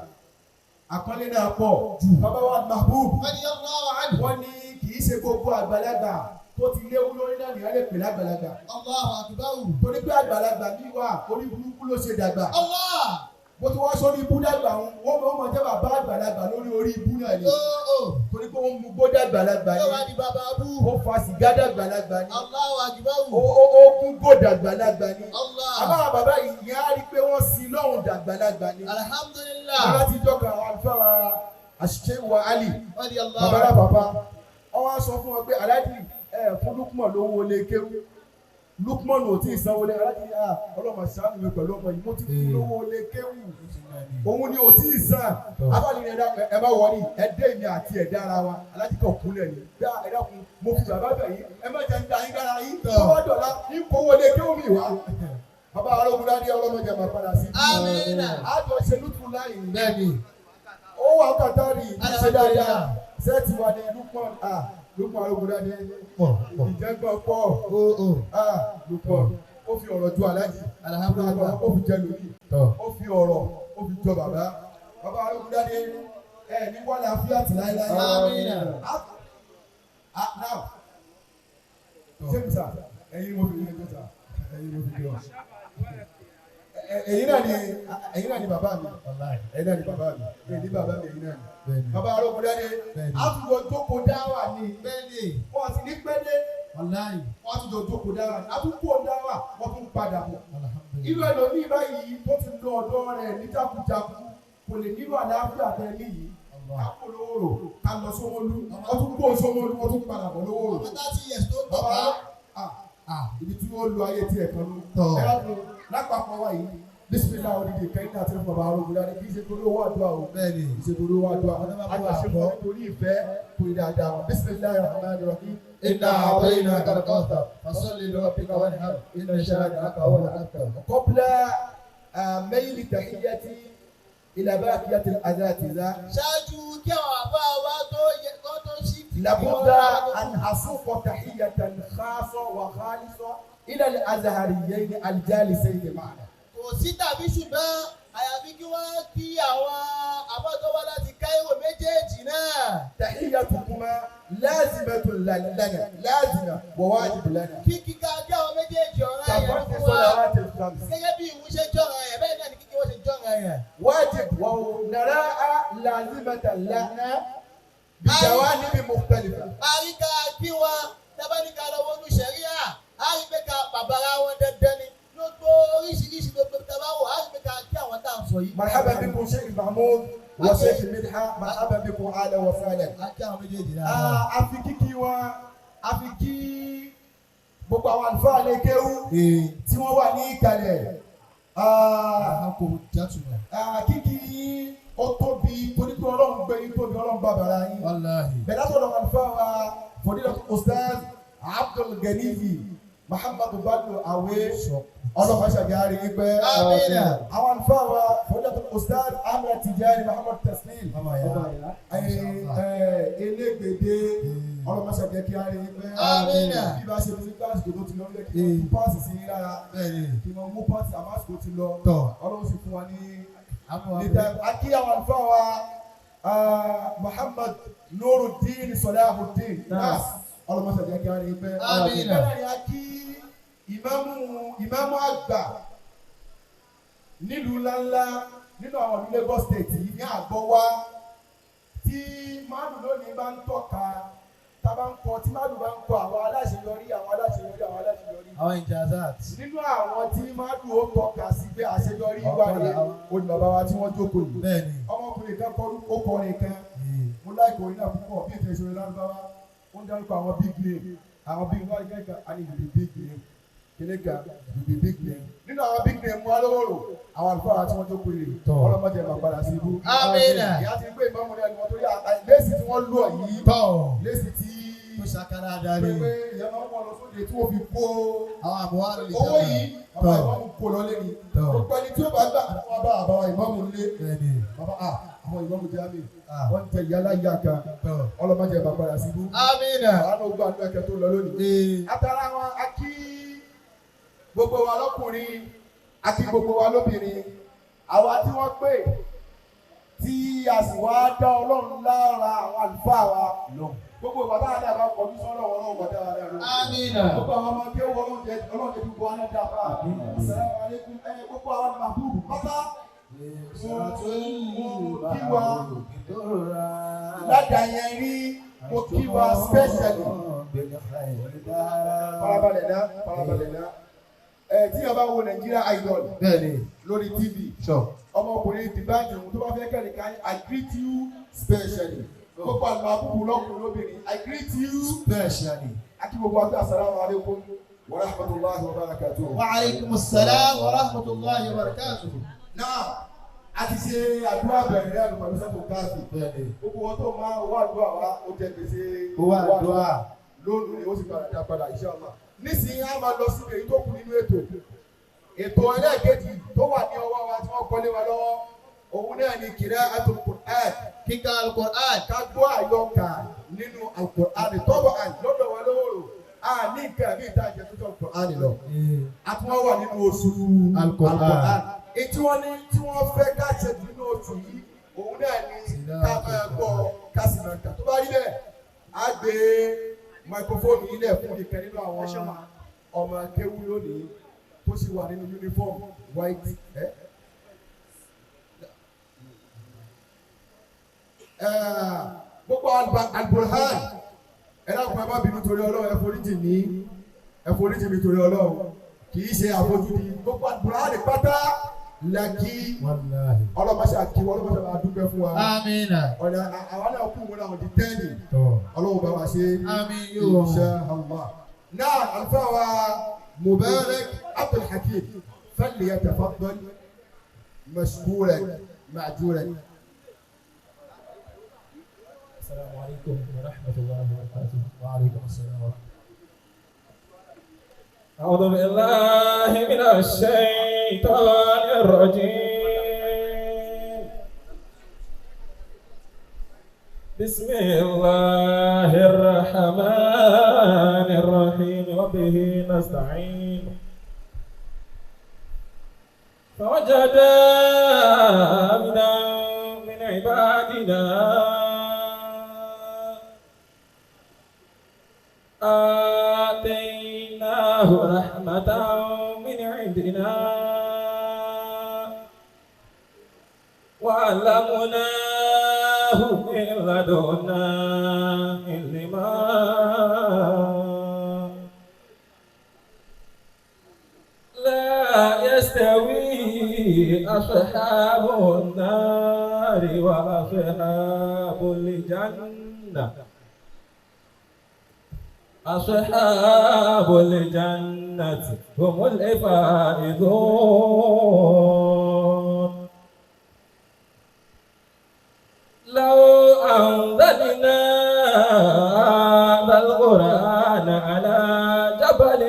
Àpọ́nlé náà pọ̀. Bàbá wa Mahbub. Radiyallahu anhu. Wọ́n ní kì í ṣe gbogbo àgbàlagbà tó ti léwu lórí náà nìyẹn lè pè lágbàlagbà. Allahu akbar. Torí pé àgbàlagbà bí wà, orí burúkú ló ṣe dàgbà. Allah. Bó ti wá sórí ibú dàgbà, wọn mọ̀ jẹ́ bàbá àgbàlagbà lórí orí ibú náà ni. Ó. Torí pé wọ́n mú gbó dàgbàlagbà Yóò wá ni. di bàbá abú. Ó fa sìgá dàgbàlagbà ni. Allahu akbar. Ó kún gbó dàgbàlagbà ni. Allah. Àbá bàbá yìí á rí pé wọ́n sin lọ́hùn dàgbàlagbà ni. Alhamdulillah. Wọ́n láti jọ́ka àwọn àlùfáà àṣìṣe wa Ali. Radiyallahu Bàbá rà anhu. bàbá. Wọ́n wá sọ fún wọn pé aláàjì ẹ̀ fún Lukman lówó lé kéwú. Lukman ò tí ì sanwó lé aláàjì, à ọlọ́mọ ṣàánú mi pẹ̀lú ọmọ yìí, mo ti fún lówó lé kéwú. Òun ni ò tí ì san. Abáni ni ẹ bá wọlé, ẹ dé èmi àti ẹ̀dá ara wa. Aláàjì kan kúnlẹ̀ ni. Bí ẹ dákun, mo fi bàbá bẹ̀ yín, ẹ má jẹ́ ń da yín dára yín. Tó bá dọ̀la, ń kówó lé kéwú mi wá. Bàbá arógun dádé, ọlọ́mọdé máa padà sí. Amina. Àjọ ṣe lùtù láyé. Bẹ́ẹ̀ni. Ó wà kàtàrí ṣe dáadáa. Sẹ́ẹ̀tì wa ni Lukman, ah, Lukman arógun dádé. Pọ̀ pọ̀. Ìjẹ́gbọ́n pọ̀. Ó. Ah, Lukman. Ó fi ọ̀rọ̀ ju aláàjì. Alhamdulillah. Ó fi jẹ lórí. Tọ́. Ó fi ọ̀rọ̀, ó fi jọ bàbá. Bàbá arógun dádé, ẹ ní wọ́n àfíà tì láéláé. Amina. Ah, now. Ṣé mi sà? Ẹ̀yin mo fi yẹn jọ sà. Ẹ̀yin mo fi jọ. Ẹ̀yin náà ni bàbá mi. Wallahi. Ẹ̀yin náà ni bàbá mi. Ẹ̀yin ní bàbá mi, ẹ̀yin náà ni. Bẹ́ẹ̀ni. Bàbá arógun dádé, Bẹ́ẹ̀ni. àtúndọ̀ jókòó dáwà ni. Bẹ́ẹ̀ni. Wọ́n ti ní pẹ́dé, Wallahi. wọ́n tún jọ jókòó dáwà ni. Àtúnkò dáwà, wọ́n tún padà bọ̀. Alhamdulillah. Irú ẹlòmíì báyìí tó ti lọ ọ̀dọ́ rẹ̀ ní jákujáku kò lè nílò àlàáfíà tẹ́lẹ̀ yìí. Ká kó lówóró, ká lọ Ṣómólú, wọ́n tún kó Ṣómólú, wọ́n tún padà bọ̀ lówóró. Ọmọ 30 years tó ń tọ̀ Bàbá ká. ah, ibi tí wọ́n lu ayé tiẹ̀ kan ló. Tọ́. Ẹ dákun, lápapọ̀ wa yìí, bísímìlá odidi kẹ́hìn àti bàbá arógun dání, kì í ṣe torí owó àdúrà o. Bẹ́ẹ̀ni. Kì í ṣe torí owó àdúrà. Ọ̀dọ́ bá bọ̀ Àjọṣe àbọ̀. fún nítorí ìfẹ́ torí dáadáa wọn. Bismillahir rahmanir rahim. إنا أعطيناك الكوثر فصل لربك وانحر إن شانئك هو الأبتر. قبل ميل تحيتي إلى باقية الأساتذة، Ṣáájú kí àwọn àbá wa tó yẹ kó tó ṣí. لابد أن أسوق تحية خاصة وخالصة إلى الأزهريين الجالسين معنا. Kò sí tàbí ṣùgbọ́n, àyàfi kí wọ́n kí àwọn àbá tó wá láti Káírò méjèèjì náà. تحيتكما لازمة لنا، لازمة وواجب لنا. Kí kíkà kí àwọn méjèèjì ọ̀ràn yẹn كفرض fún wa. الصلوات الخمس. Gẹ́gẹ́ bí ìwú ṣe jọ̀ràn yẹn, bẹ́ẹ̀ náà ni kíkí wọ́n ṣe jọ̀ràn yẹn. واجب ونراها لازمة لنا بجوانب مختلفة. Àríkà kí wọn tábánikà lọ wọnú sẹ̀ríà, á rí pé ká bàbára wọn dandan ni gbogbo oríṣiríṣi, gbogbo tábà wò, á rí pé ká kí àwọn tá à ń sọ yìí. مرحبا بكم شيخ محمود وشيخ مدحة، مرحبا بكم، أهلا وسهلا. A kí àwọn méjèèjì. Ah, a fi kíkí wa, a fi kí gbogbo àwọn àlùfáà lè kéwú tí wọ́n wà ní ìkàlẹ̀. Ah, Kò játùmọ̀. ah, kíkí yín ó tóbi torí pé Ọlọ́run gbé yín tóbi, Ọlọ́run bàbàrà yín. Wàláhì. Bẹ̀rẹ̀ látọ̀dọ̀ àlùfáà wa Fadilat Ustaz Abdul Ganiyi Muhammadu Bello Awe, ọlọ́mọ ṣàjáre yín pẹ́. Amina. Àwọn àlùfáà wa Fadilat Ustaz Ahmed Tijani Muhammad Taslim Ọmọ ya. elégbèdé, ọlọ́mọ ṣàjẹ́ kí á rí yín pẹ́. Amina. Bí bá ṣe fi kíláàsì tó ti lọ nílẹ̀, kí wọ́n mú páàsì sí yín lára, Bẹ́ẹ̀ni. kí wọ́n mú páàsì, àmọ́ àsìkò ti lọ. Tọ̀. Ọlọ́run sì fún wa ní Àmọ́ níta. Akí àwọn àlùfáà wa Muhammad Nuruddin Salahuddin Nas, ọlọ́mọ ṣàjẹ́ kí á rí yín pẹ́. Amina. Bẹ́ẹ̀ ni a kí ìmáàmù àgbà nílùú ńláńlá nínú àwọn ìlú Lagos State yìí ní Àgbọ̀wá, tí mádùn lónìí bá ń tọ́ka, tá a bá ń kọ, tí mádùn bá ń kọ àwọn aláṣeyọrí, àwọn aláṣeyọrí, àwọn aláṣeyọrí, Àwọn ìjàzát. nínú àwọn tí mádùn ó tọ́ka sí pé àṣeyọrí wà ní olú bàbá wa tí wọ́n jókòó yìí. Bẹ́ẹ̀ni. Ọmọkùnrin kan kọ, ó kọrin kan, mo láìpẹ́ orin náà púpọ̀ bí ètò ìṣòro lárúbáwá. Ó ń dárúkọ àwọn big name, àwọn big name kẹ́kẹ́ àní you be big name kíní kan, you be big name. Nínú àwọn big name wa lówóró, àwọn àlùfáà tí wọ́n jókòó yìí, ọlọ́mọdé máa padà sí ibú. Amina. Ìyá ti gbé ìmọ̀mù ní ẹnu torí léèsì tí wọ́n lù ọ̀ yìí, Tọ̀. léèsì tí Tó ṣàkárá darí. pé ìyá máa ń wọ̀ lọ sóde tí wọ́n fi kó Àwọn àbúrò lè owó yìí, bàbá ìmọ̀mù kó lọ lé ni. Tọ̀. Gbogbo ẹni tí ó bá gbà wọn bá àbáwá ìmọ̀mù lé. Bẹ́ẹ̀ni. Bàbá, àwọn ìmọ̀mù jẹ́ àmì Ah. wọ́n tẹ ìyá láyé kan, Tọ̀. ọlọ́mọdé máa padà sí ibú. Amina. Àwọn ogun àdúrà kẹ tó lọ lónìí. Ee. Atara wọn a kí Gbogbo wa lọ́kùnrin àti gbogbo wa lóbìnrin, àwa tí wọ́n pè tí a sì wá dá Ọlọ́run lára àwọn àlùfáà wa. Gbogbo ìgbà táwọn náà bá kọjú sọ́dọ̀ wọn lọ́wọ́ bàtà wà lẹ́rú. Amina. Gbogbo àwọn ọmọ kí wọ́n jẹ Ọlọ́run jẹ gbogbo wa náà dá fà. Assalamu alaikum ẹ gbogbo àwọn màbúrú pátá. Mo kí wa ládàá yẹn rí, mo kí wa specially. Farabalẹ̀ náà, farabalẹ̀ náà. Ẹ tí yàrá bá wo Nigeria Idol Bẹ́ẹ̀ni. lórí TV, ọmọkùnrin dìbàjẹ́ òun tó bá fẹ́ kẹ́rin ká, I greet you specially. Gbogbo àlùmọ́ àbúkù lọ́kùnrin lóbìnrin, I greet you Specially. Akí gbogbo àti assalamu alaikum wa rahmatulahi wa barakatuh. Wa alaikum salam wa rahmatulahi wa barakatuh. Náà a ti ṣe àdúrà bẹ̀rẹ̀ rẹ̀ pẹ̀lú sẹ́kù káàsì. Bẹ́ẹ̀ni. Gbogbo wọn tó máa wá àdúrà wa ó jẹ gbèsè. Owó àdúrà. Lónìí ni ó sì padà dá padà, inshallah. Nísìnyí a máa lọ síbi èyí tó kù nínú ètò. Ètò ẹlẹ́ẹ̀kejì tó wà ní ọwọ́ wa tí wọ́n kọ́lé wa lọ́wọ́, òun náà ni qira'atul Qur'an. Kíkà Al-Qur'an. Ká gbọ́ àyọkà nínú Al-Qur'an tọ́wọ́ àn lọ́dọ̀ wa lówóró. A ní nǹkan àbí ìta ìjẹ tó tọ́ Al-Qur'an lọ. A tún wá wà nínú oṣù Al-Qur'an. Ètí wọ́n ní tí wọ́n fẹ́ ká ṣe jù nínú oṣù yìí, òun náà ni ká máa gbọ́ ká sì máa kà. Tó bá rí bẹ́ẹ̀, á gbé microphone yìí lẹ̀ fún ìkan nínú àwọn ọmọ akéwú lónìí tó sì wà nínú uniform white. Eh? Gbogbo Al-Burhan, ẹ dákun, ẹ má bínú torí Ọlọ́run, ẹ foríjì mí, ẹ foríjì mí torí Ọlọ́run, kì í ṣe àfojúdi. Gbogbo Al-Burhan pátá lẹ́kí Wàláhi. ọlọ́mọṣẹ́ àkí ọlọ́mọṣẹ́ máa dúpẹ́ fún wa. Amina. Ọ̀nà àwọn náà kú wọn náà di tẹ́ẹ̀nì, Ọlọ́run bá wa ṣe. Àmín yóò. Insha Allah. Náà àlùfáà wa Mubarak Abdul Hakim, falyatafaddal mashkuran ma'juran. السلام عليكم ورحمة الله وبركاته. Wa alaikum salam wa rahmatulahi. أعوذ بالله من الشيطان الرجيم. بسم الله الرحمن الرحيم وبه نستعين. فوجدا عبدا من عبادنا آتيناه رحمة من عندنا وعلمناه من لدنا علما. لا يستوي أصحاب النار وأصحاب الجنة، أصحاب الجنة هم الفائزون. لو أنزلنا هذا القرآن على جبل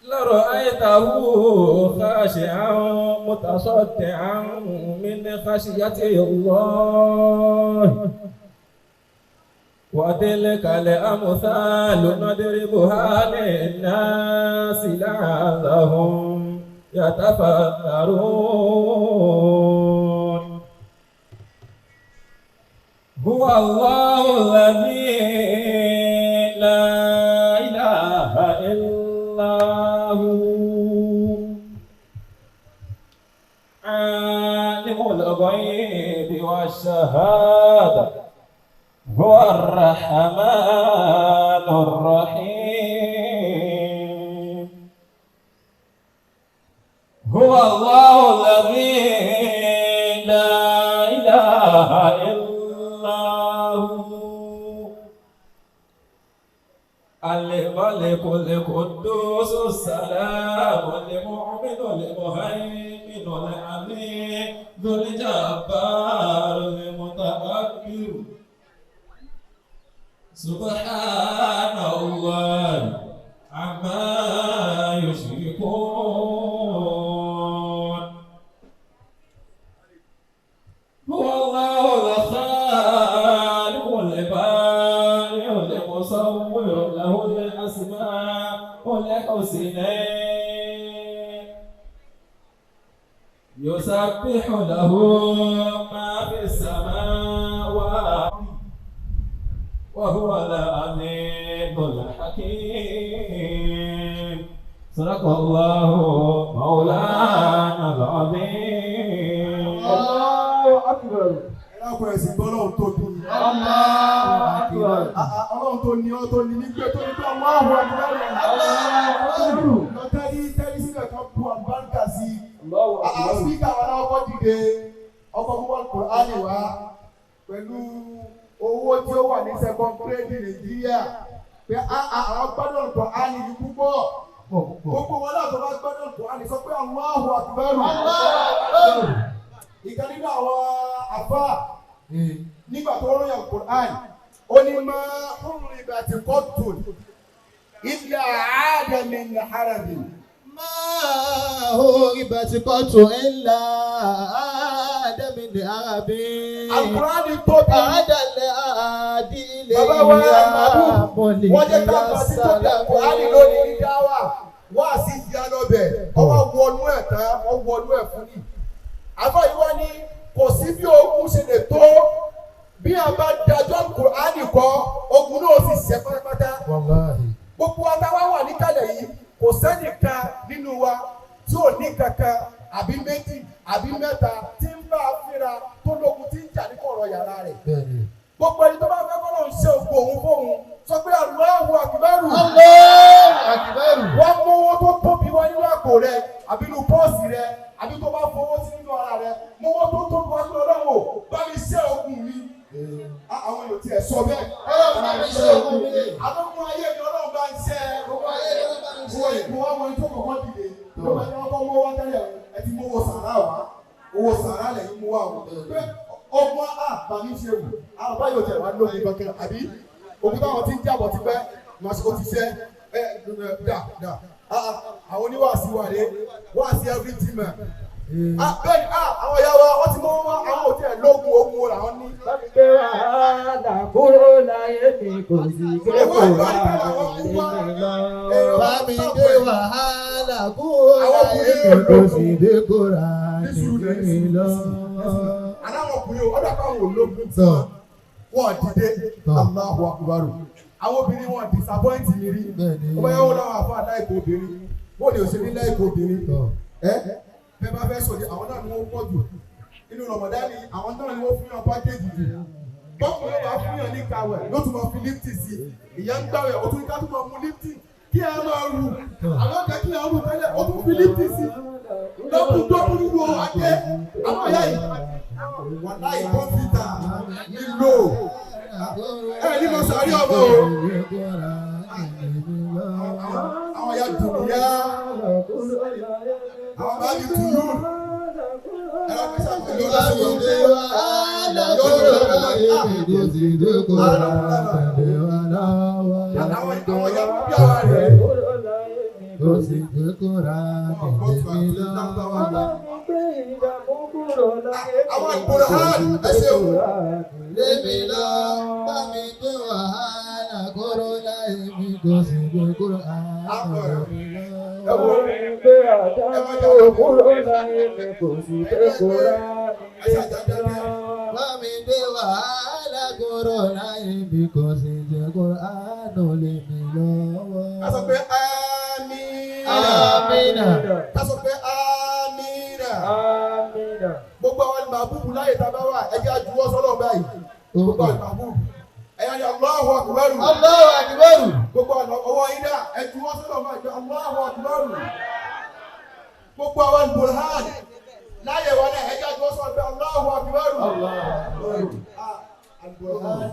لرأيته خاشعا متصدعا من خشية الله. وتلك الأمثال نضربها للناس لعلهم يتفكرون. هو الله الذي لا إله إلا هو، عالم الغيب والشهادة، هو الرحمن الرحيم. هو الله الذي لا إله إلا هو، الملك القدوس السلام المؤمن المهيمن العزيز الجبار المتكبر. سبحان الله عما يشركون. هو الله الخالق البارئ المصور يسبح له ما في السماوات وهو العزيز الحكيم. صدق الله مولانا العظيم. الله أكبر. Ẹlẹ́kùn ẹ̀sìn gbọ́lọ́hún tóbi. Allahu Akbar. Ọlọ́run tó ní ọ́ tó ní nígbẹ́ tó ní pé Allahu Akbar. Lọ tẹ́lí tẹ́lí sílẹ̀ kan bu àlùbáríkà sí i. Allahu Akbar. Spíkà wa náà kọ́ dìde ọkọ̀ mú wọn Kùránì wá pẹ̀lú owó tí ó wà ní second grade Nàìjíríà pé àwọn gbọ́dọ̀ Kùránì yìí púpọ̀. Gbogbo wọn náà tó bá gbọ́dọ̀ Kùránì sọ pé Allahu Akbar. Ìkan nínú àwọn àfáà nígbà tó ròyìn Qur'an ó ní máa hurribat qattun illa 'ada min harabi. ما هربت قط إلا عاد من عرب. Al-Qur'an tóbi. عاد العاد Bàbá wa Àmàbù wọ́n jẹ́ ká gba títóbi Al-Qur'an lónìí ní dáwà wá sí ìdí alọ́bẹ̀ ọwọ́ wọnú ẹ̀ tán wọ́n wọnú ẹ̀ fún ni. Àfáà yìí wá ní kò sí bí ogun ṣe lè tó bí a bá dájọ́ Al-Qur'an kọ́ ogun náà sì ṣẹ́ pátápátá. Gbogbo wa tá wá wà níkàlẹ̀ yìí kò sẹ́nìkan nínú wa tí ò ní kankan àbí méjì àbí mẹ́ta tí ń bá a fínra tó lógun tí ń jà ní kọ̀rọ̀ yàrá rẹ̀. Gbogbo ẹni tó bá fẹ́ kọ́ lóun ṣe ògùn òun fóun sọ pé Allahu Akbar. Allahu Akbar. Wọ́n mú owó tó tóbi wá nínú àpò rẹ àbí inú pọ́ọ̀sì rẹ àbí tó bá fowó sí nínú ara rẹ mú owó tó tóbi wá nínú ọlọ́run o bá mi ṣe ògùn mi. Àwọn yóò tiẹ̀ sọ bẹ́ẹ̀. Ọlọ́run bá mi ṣe ògùn mi. Àlọ́kùn ayé mi ọlọ́run bá ń ṣe é. Gbogbo ayé ló bá mi ṣe. Mo wá mọ ẹni tó kọ̀kọ́ dìde. Ló bá ní wọ́n kọ́ mọ́ wá tẹ́lẹ̀ ẹ ti mú owó sàrà wá. Owó sàrà lẹ́yìn mú wá o. Pé ọgbọ́n à bá mi ṣe wù. Àwọn báyọ̀ tẹ̀ wá lóògùn kankan àbí ògùn táwọn ti ń jábọ̀ ti pẹ́ màṣíkò ti ṣẹ́ ẹ dà dà. Àwọn oníwàásí wà dé wàásí everything man. Bẹ́ẹ̀ni àwọn ìyá wa wọ́n ti mọ́ wá àwọn ò tiẹ̀ lóògùn ogun wo làwọn ní. Gbé wàhálà kúrò láyé mi kò sí gbé kúrò láyé mi lọ. Bá mi dé wàhálà kúrò láyé mi kò sì dé kúrò láyé mi lọ. Aláwọ̀ ọkùnrin o, ọ̀dọ̀ àpáwọn ológun tí wọ́n dìde Allahu Akbar. Àwọn obìnrin wọn disappoint mi rí. Ó bá yẹ wọ́n láwọn àfọ aláìkó obìnrin. Bó ni òṣèré láìkó obìnrin? Ẹ bẹ́ẹ̀ bá fẹ́ sọ̀dí, àwọn náà ni wọ́n pọ̀ jù. Inú Ramadan àwọn náà ni wọ́n fún yàn pákéjì jù. Bọ́kùnrin bá fún yàn ní kawẹ̀ yóò tún máa fi lifti sí i. Ìyá ń gbàwẹ̀, ó tún ká tún máa mu lifti. Kí ẹ máa rù. Àwọn ọ̀gá kí ẹ rù tẹ́lẹ̀, ó tún fi lifti sí i. Lọ́kùn dọ́kùn nínú adé. Àwọn ìyá yìí wàláì kọ́mpútà nílò. Ẹ ní mo sàrí ọmọ o. Àwọn ìyá dùnìyà. Àwọn bá mi tù yú. Ẹ lọ fi sàkóso Bá mi dé wàhálà kúrò láyé mi kò sì dé kúrò láyé mi lọ. Àwọn ìyá bí àwa rẹ̀. Kò sì dé kúrò láyé mi lọ. Àwọn ìgbòrò hàn ẹ ṣeun. Lémi lọ, bá mi gbé wàhálà kúrò láyé mi kò sì gbé kúrò láyé mi lọ. Ẹ wo Gbé àdánwò kúrò láyé mi kò sí gbé kúrò láyé mi lọ. Bá mi gbé wàhálà kúrò láyé mi kò sì jẹ́ kúrò àánú lémi lọ́wọ́. Ká sọ pé àmín. Àmínà. Ká sọ pé àmínà. Amina. Gbogbo àwọn màbúbù láyé tá a bá wà ẹ jẹ́ àjùwọ́ sọ́lọ́ báyìí. Gbogbo àwọn màbúbù. Ẹ̀yà ni Allahu Akbar. Allahu Akbar. Gbogbo àwọn ọwọ́ yín dà ẹ juwọ́ sọ́lọ́ báyìí pé Allahu Akbar. Gbogbo àwọn burhan láyé wa náà ẹ jẹ́ àjùwọ́ sọ́lọ́ pé Allahu Akbar. Al-Burhan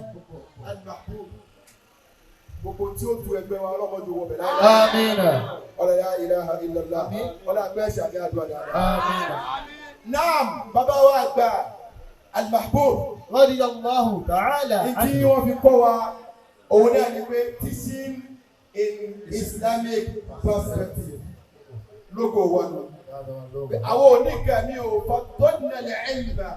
Al-Mahbub. Gbogbo tí ó tu ẹgbẹ́ wa ọlọ́mọdé wọ bẹ̀ láyé. Àmínà. Ọlọ́ la ilaha illallah. Ọlọ́ àgbẹ̀ ṣàmì àdúrà dáadáa. Àmínà. Naam, bàbá wa àgbà Al-Mahbub. Radiyallahu ta'ala Ìtí wọ́n fi kọ́ wa òun náà ni pé teaching in Islamic perspective lógo wa nù. Àwọn oníkà mi ò faddalna al-ilma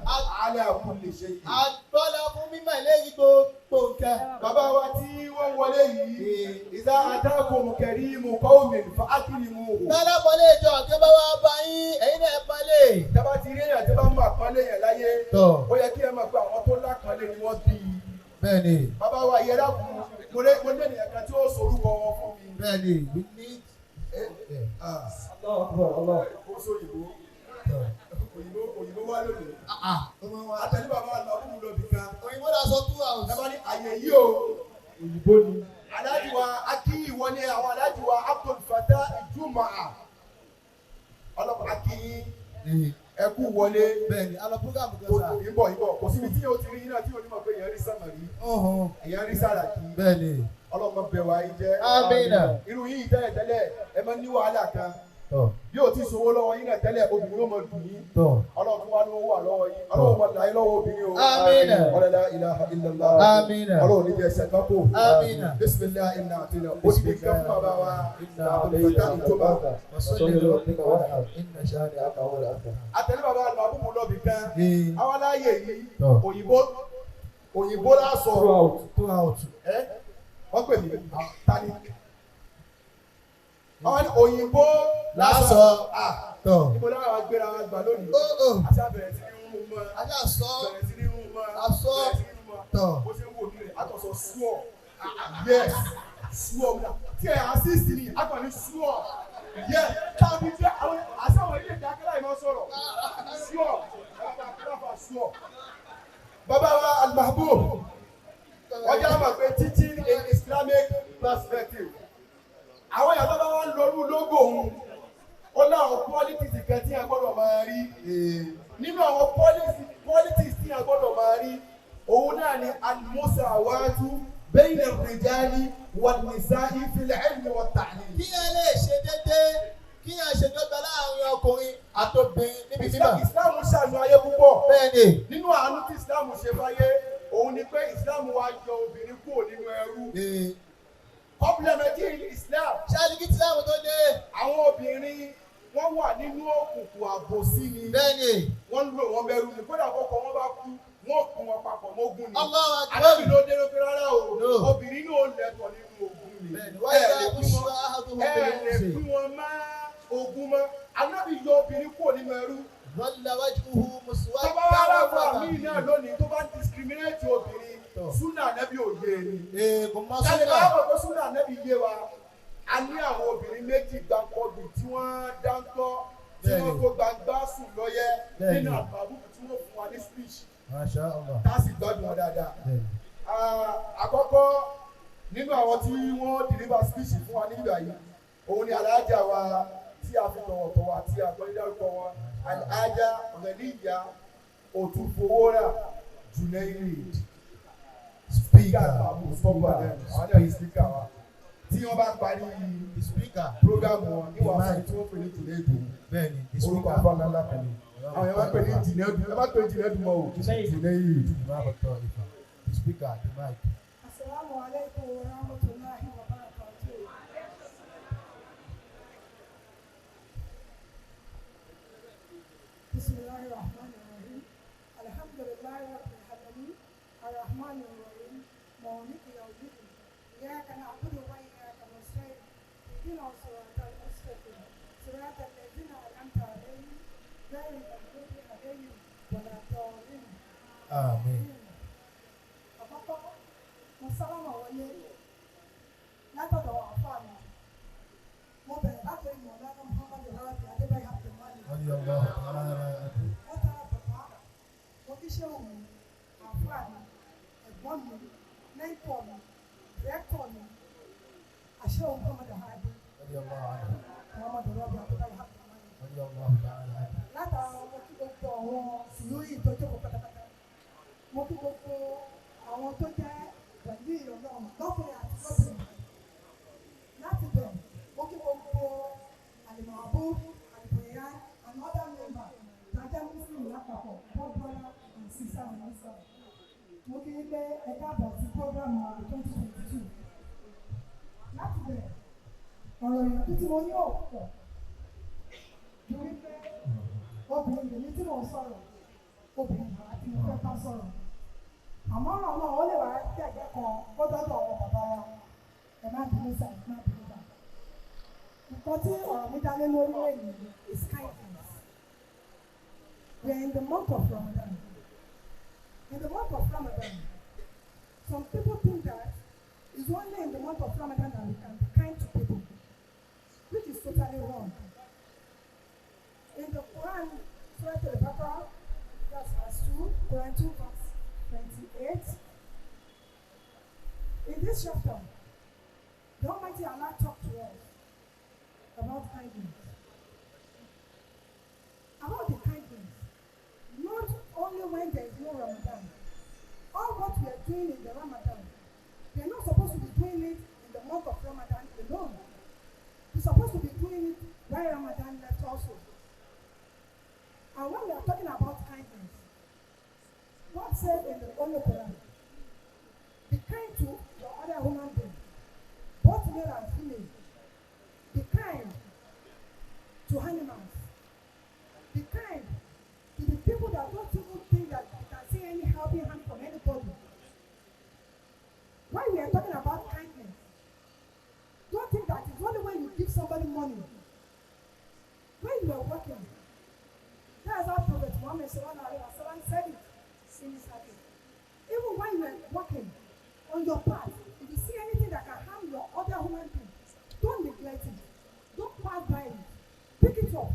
ala kulli shay. Agbọ́lá fún mímọ̀ lẹ́yìn gbogbo nǹkan. Bàbá wa tí wọ́n wọlé yìí is Ìdá adákùn kẹrìmù kọ́ọ̀mìn fa ákìrìmù. Lálápọ̀lé ìjọ kí bá wá bá yín, ẹ̀yin náà pọ́nlé. Tábà ti rí èèyàn tí bá ń mọ àpọ́nlé yẹn láyé. Tọ́. Ó yẹ kí ẹ mọ̀ pé àwọn tó lápọ́nlé ni wọ́n bí i. Bẹ́ẹ̀ni. Bàbá wa yẹra kù, mo lé ènìyàn kan tí ó sorúkọ wọn fún mi. Bẹ́ẹ̀ni, we need. Allahu Akbar, Allah. Ó sọ òyìnbó. Òyìnbó òyìnbó wá lónìí. Àtẹ̀lé bàbá wa lọ fún mi lọ bìkan. Òyìnbó náà sọ 2 hours. Ẹ bá ní àyè yìí o. Òyìnbó ni. Aláàjì wa akí ìwọ ni àwọn aláàjì wa Abdul Fatah Ìjùmọ̀. Ọlọ́pàá akí yín ẹ kú wọlé. Bẹ́ẹ̀ni, a lọ program kan sá. Ìbọ̀ ìbọ̀ kò síbi tí yóò ti rí yín náà tí yóò ní mọ̀ pé èèyàn rí sàmàrí, èèyàn rí sàràkí. Bẹ́ẹ̀ni. Ọlọ́mọ bẹ̀ wá yín jẹ́. Amina. Irú yìí tẹ́lẹ̀ tẹ́lẹ̀ ẹ máa ń ní wàhálà kan. Tọ́. Bí o ti sowó lọ́wọ́ yín náà tẹ́lẹ̀ obìnrin yóò máa dùn yín. Tọ́. Ọlọ́run tó wá lówó wà lọ́wọ́ yín. Ọlọ́run máa là yín lọ́wọ́ obìnrin o. Amina. Ọlọ́lá ilaha illallah. Amina. Ọlọ́run ní jẹ́ ẹsẹ̀ kápò. Amina. Bismillah inna àtúnyẹ̀. Ó ti di nǹkan fún bàbá wa. Abdul Fatah Ìjọba. Salli li rabbika wanhar inna shani'aka huwal abtar. Àtẹ̀lé bàbá wa lọ àbúkù lọ́bì kan. Ee. Àwọn aláyè yìí Tọ́. òyìnbó òyìnbó lásọ. Throughout. 2 hours. Ẹ wọ́n pè mí tani. Àwọn ní òyìnbó Lásọ. Ah. Tọ́. Ibo lára wa gbéra wa gbà lónìí. Ó ó. Àti àbẹ̀rẹ̀ sí ní rún mọ́. Ajá sọ. Bẹ̀rẹ̀ sí ní rún mọ́. Asọ. Bẹ̀rẹ̀ sí ní rún mọ́. Tọ́. Bó ṣe ń wò mí rẹ̀, àtọ̀sọ súọ̀. Yes, súọ̀. Tí ẹ̀ assist ni, àtọ̀ ní súọ̀. Yes, tàbí jẹ́ àwọn àṣà àwọn ilé ìdákẹ́ láì máa sọ̀rọ̀. Súọ̀. Súọ̀. Bàbá wa Al-Mahbub, wọ́n jẹ́ àmọ̀ pé teaching in Islamic perspective. Àwọn èèyàn tó bá wá ń lorú lógò òun, ó láwọn qualities kan tí a gbọ́dọ̀ máa rí. Nínú àwọn qualities tí a gbọ́dọ̀ máa rí, òun náà ni al-musawatu bayna ar-rijali wan-nisa'i fil ilmi wat-ta'lim. Kí ẹ lè ṣe déédéé, kí ẹ ṣe dọ́gba láàrin ọkùnrin àtobìnrin níbi mímọ̀. Islam ṣàánú ayé púpọ̀. Bẹ́ẹ̀ni. Nínú àánú tí Islam ṣe fáyé, òun ni pé Islam wá yọ obìnrin kúrò nínú ẹrú. Kọ́pìlẹ̀mẹ́tì Islam. Ṣáàlì kí Islam tó dé. Àwọn obìnrin wọ́n wà nínú òkùnkùn àbòsí ni. Bẹ́ẹ̀ni. Wọ́n ń lò wọ́n bẹ̀rù ni. Kódà kọ́kọ́ wọn bá kú, wọ́n kún wọn papọ̀ mọ́gún ni. Allahu Akbar. Ànábì ló dé lópe rárá o. No. Obìnrin náà lẹ́tọ̀ọ́ nínú ogún ni. Bẹ́ẹ̀ni. Ẹ Wáyé lè bá pín kú wọn- ahaduhum ẹ bil lè unsi. pín wọn mọ́ ogún mọ́. Ànábì yọ obìnrin kúrò nínú ẹrú. Dhalla wajhuhu muswaddan. Tọ́ba wá ráfà míì náà lónìí tó bá ń discriminate obìnrin, súnà Ànábì ò yé ni. Ee, kò mọ Kálí súnà. bá mọ̀ pé súnà Ànábì yé wa. A ní àwọn obìnrin méjì gbàǹkọ́bì tí wọ́n dáńtọ́ tí wọ́n Bẹ́ẹ̀ni. tó gbangba sùn lọ́yẹ́ Bẹ́ẹ̀ni. nínú àbábùkù tí wọ́n fún wa ní speech Masha Allah. tá a sì gbádùn wọn dáadáa. Bẹ́ẹ̀ni. Àkọ́kọ́ nínú àwọn tí wọ́n deliver speech fún wa nígbà yìí, òun ni alájà wa tí a fi tọ̀wọ̀tọ̀wọ̀ àti àgbọ̀n dárúkọ wọn, alájà Ọ̀gẹ̀dìyà Òtúfowórà Junaid. Speaker. Àwọn náà ní speaker wa. Tí wọ́n bá parí The speaker. program wọn ní wàá fún tí wọ́n pè ní Junaid. Bẹ́ẹ̀ni. The Orúkọ speaker. àfa ńlá kan ni. Àwọn èèyàn máa ń pè ní Junaid. Ẹ má pè ní Junaid mọ́ o. Junaid. The speaker, the mic. Assalamu alaikum wa rahmatullahi wa barakatuh. Bismillahir Rahmanir Rahim. Alhamdulillahi Rabbil Alamin. Arrahmanir Rahim. Maliki yawmiddin. Iyyaka na'budu wa iyyaka nasta'in. Ihdina as-siratal mustaqim. Siratal ladzina an'amta alayhim ghayril maghdubi alayhim waladdallin. Àmín. Àkọ́kọ́, mo sálámà wọlé látọ̀dọ̀ àfáà mi. Mo bẹ̀rẹ̀ láti Mọ̀lánà Muhammadu Rabi Adébáyọ̀ Abdulmalik. Radiyallahu ta'ala anhu. Látara bàbá, mo kí ṣé òun, àfáà mi, ẹ̀gbọ́n mi, mẹ́ńtọ̀ mi, dìrẹ́tọ̀ mi, àṣẹ òun Muhammadu Rabi Radiyallahu anhu. Muhammadu Rabi Adébáyọ̀ Abdulmalik. Radiyallahu ta'ala anhu. Látara mo kí gbogbo àwọn sùúrù tó jókòó pátápátá. Mo kí gbogbo àwọn tó jẹ́ pẹ̀lú ìrọ̀lọ́run lọ́kùnrin àti lóbìnrin. Láti bẹ̀, mo kí gbogbo àlìmọ̀ọ́bù, àlìbòyá and other member tàjẹ́ Muslim lápapọ̀, both brother and sister and sister. Mo kí yín pé ẹ káàbọ̀ sí program 2022. Láti bẹ̀, ọ̀rọ̀ ìyànjú tí mo ní ọ̀pọ̀ ju wípé obìnrin lèmi tí mò ń sọ̀rọ̀, obìnrin bàbá tí mo fẹ́ bá sọ̀rọ̀. Àmọ́ ọ̀rọ̀ náà ó lè wá dẹ̀gbẹ́ kan ó dọ́dọ̀ àwọn bàbá wa. Ẹ má bínú sá, ẹ má bínú bá. Nǹkan tí ọ̀rọ̀ mi dá lé lórí lẹ́yìn is kindness. We are in the month of Ramadan. In the month of Ramadan, some people think that it's only in the month of Ramadan that we can be kind to people, which is totally wrong. In the Quran, Surah Al-Baqarah, that's verse 2, Quran 2, verse 28. In this chapter, the Almighty Allah talked to us about kindness. About the kindness, not only when there is no Ramadan. All what we are doing in the Ramadan, we are not supposed to be doing it in the month of Ramadan alone. We're supposed to be doing it while Ramadan left also. And when we are talking about kindness, God said in the Holy Quran, be kind to your other human being, both male and female. Be kind to animals. Be kind to the people that don't even think that they can see any helping hand from anybody. When we are talking about kindness, don't think that it's only when you give somebody money. When you are working, that's how Prophet Muhammad sallallahu alaihi wasallam said it in his hadith. Even when you are working on your path, if you see anything that can harm your other human being, don't neglect it. Don't pass by it. Pick it up.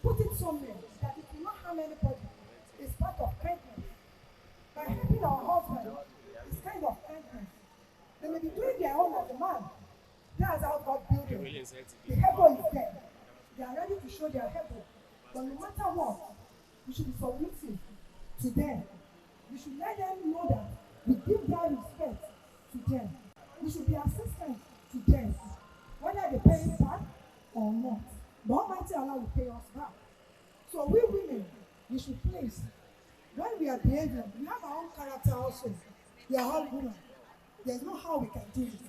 Put it somewhere that it will not harm anybody. It's part of kindness. By helping our husband, it's kind of kindness. They may be doing their own as a man. That's how God built them. The ego is there. They are ready to show their ego. But no matter what, we should be submissive to them. We should let them know that we give their respect to them. We should be assistant to them, whether they pay it back or not. But Almighty Allah will pay us back. So we women, we should please, when we are behaving, we have our own character also. We are all women. There's no how we can do it.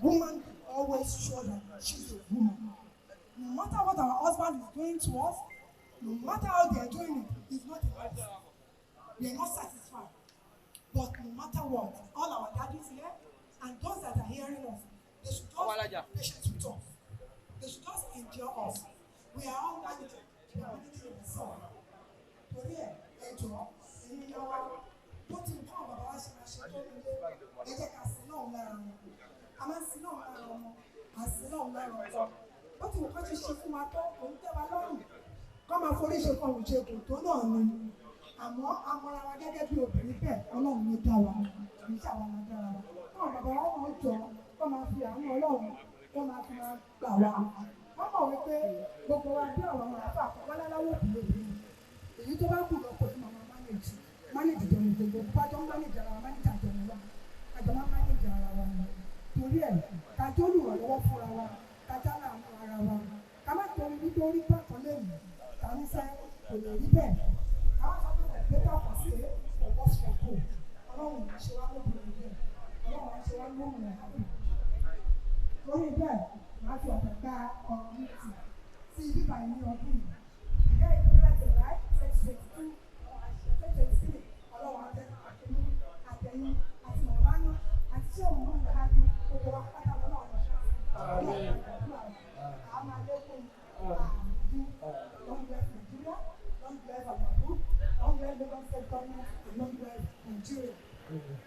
Woman always show that she's a woman. No matter what our husband is doing to us, no matter how they are doing it, it's not enough. We are not satisfied. But no matter what, all our daddies here and those that are hearing us, they should just be patient with us. They should just endure us. We are all managing. We are managing ourselves. Torí ẹ̀, ẹ jọ̀ọ́, ẹ̀yin ìyá wa, bó ti ń kọ́ àwọn bàbá wa ṣe máa ṣe tó nílé, ẹ jẹ́ ká sin náà lára wọn. A máa ń sin náà lára ọmọ, à ń sin náà lára ọkọ. Bó ti wù kọ́ ṣe ṣe fún wa tó, kò ń tẹ́ wa lọ́rùn. Kọ́ máa forí ṣe kan òun ṣe kò tó náà ni. Àmọ́ a mọra wa gẹ́gẹ́ bí obìnrin bẹ́ẹ̀, Ọlọ́run ló dá wa, kì í ṣàwa la dára wa. Káwọn bàbá wa náà jọ, kọ́ máa fi àánú Ọlọ́run, kọ́ máa fi máa gbà wá. Wọ́n mọ̀ wípé gbogbo wa bí àwọn àáfàá kan wọ́n láláwọ̀ kù lóbìnrin. Èyí tó bá kù lọ́pọ̀ ní màmá manage. Manage jọ ní gbogbo, bá jọ ń manage ara wa, manage àjọ ni wa. Àjọ máa manage ara wa ni. Torí ẹ̀, ká jọ olùrànlọ́wọ́ fúnra wa, ká já láàánú ara wa. Ká má torí wípé orí bákan lẹ́yìn, ká ní sẹ́ kò lè rí bẹ́ẹ̀. Ká wá sọ pé kò gbé bàtà sí ọwọ́ fọ̀kọ̀. Ọlọ́run ò ṣe wá lóbìnrin bẹ́ẹ̀. Ọlọ́run á ṣe wá lóhùn àbí. Torí bẹ́ẹ̀, màá fi ọ̀pẹ̀ gba ọ̀rọ̀ mi tì sí ibi báyìí ní ọdún yìí. Ìyá ìpínlẹ̀ July 2022, 2023, Ọlọ́run á jẹ́ àtẹ̀yìn àtẹ̀yìn àti mọ̀lánà àti tí òun ń gbà bí gbogbo wa pátá lọ́nà ọ̀nà. Àwọn àlékún àdín long life Nigeria, long life Alabu, long life Lagos State Government, and long life Nigeria.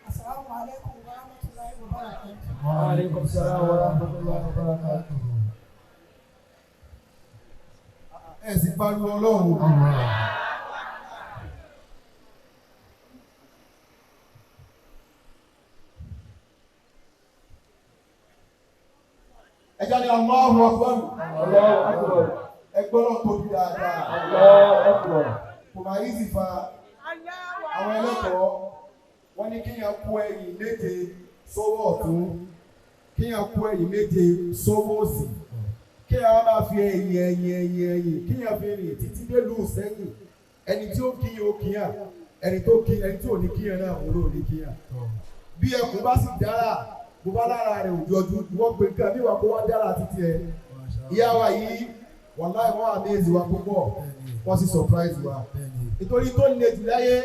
Assalamu alaikum wa rahmatullahi wa barakatuh. Wa alaikum salam wa rahmatullahi wa barakatuh. Ẹ sì pariwo Ọlọ́run. Ẹ jáde Allahu Akbar. Allahu Akbar. Ẹ gbọ́dọ̀ tóbi dáadáa. Allahu Akbar. Kò máa yí sì fa àwọn ẹlẹ́kọ̀ọ́. Wọ́n ní kéèyàn kó ẹyìn méje sọ́wọ́ ọ̀tún, kéèyàn kó ẹyìn méje sọ́wọ́ òsì, kéèyàn wá máa fi ẹyìn ẹyìn ẹyìn ẹyìn kéèyàn fi rìn títí dé lù sẹ́yìn. Ẹni tí ó kíyàn ó kíyàn, ẹni tó kí ẹni tí ò ní kíyàn náà òun ló ní kíyàn. Bí ẹkùn bá sì dára, bó bá lára rẹ̀ òjò ọdún, wọ́n pe nǹkan bí wàá kó wá dára títí ẹ. Ìyá wa yìí, wàláì wọ́n amaze wa púpọ̀, wọ́n sì surprise wa. Nítorí tó le jù láyé,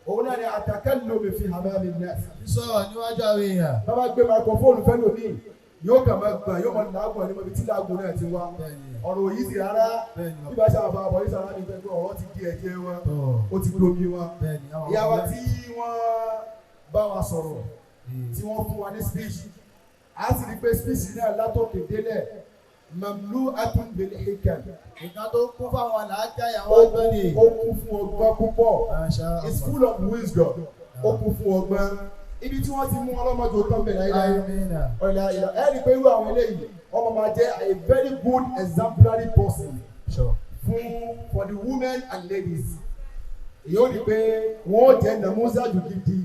òun náà ni àtàkẹ́lómi fi hàn mí nẹ́ẹ̀sì. Sọ̀rọ̀ níwájú àwọn èèyàn. Bàbá gbé microphone fẹ́ lómi, Yóò kàn máa gbọ̀n, yóò máa làágùn ẹni mọ̀bí tí làágùn náà ti wá. Ọ̀rọ̀ yìí sì rárá. Bí bá ṣe àwọn àbọ̀ yìí sàrà ní pé ọ̀rọ̀ ti di ẹ̀jẹ̀ wọn, ó ti gbomi wọn. Ìyá wa tí wọ́n bá wa sọ̀rọ̀, tí wọ́n fún wa ní speech, a sì rí pé speech náà látòkè délẹ̀, mamlu'atun bil hikam. Nǹkan tó kún fáwọn làákàyè Ó àwọn ọgbọ́n ni. kún, ó kún fún ọgbọ́n púpọ̀. It's full of wisdom. Ó kún fún ọgbọ́n. Ibi tí wọ́n ti mú ọlọ́mọdé tó ń bẹ̀ láíláí. Ọ̀là ìlà ẹ rí i pé irú àwọn eléyìí, ọmọ máa jẹ́ a very good exemplary person fún for the women and ladies. Èyí ó rí i pé wọ́n ó jẹ́ nàmúsàjù gidi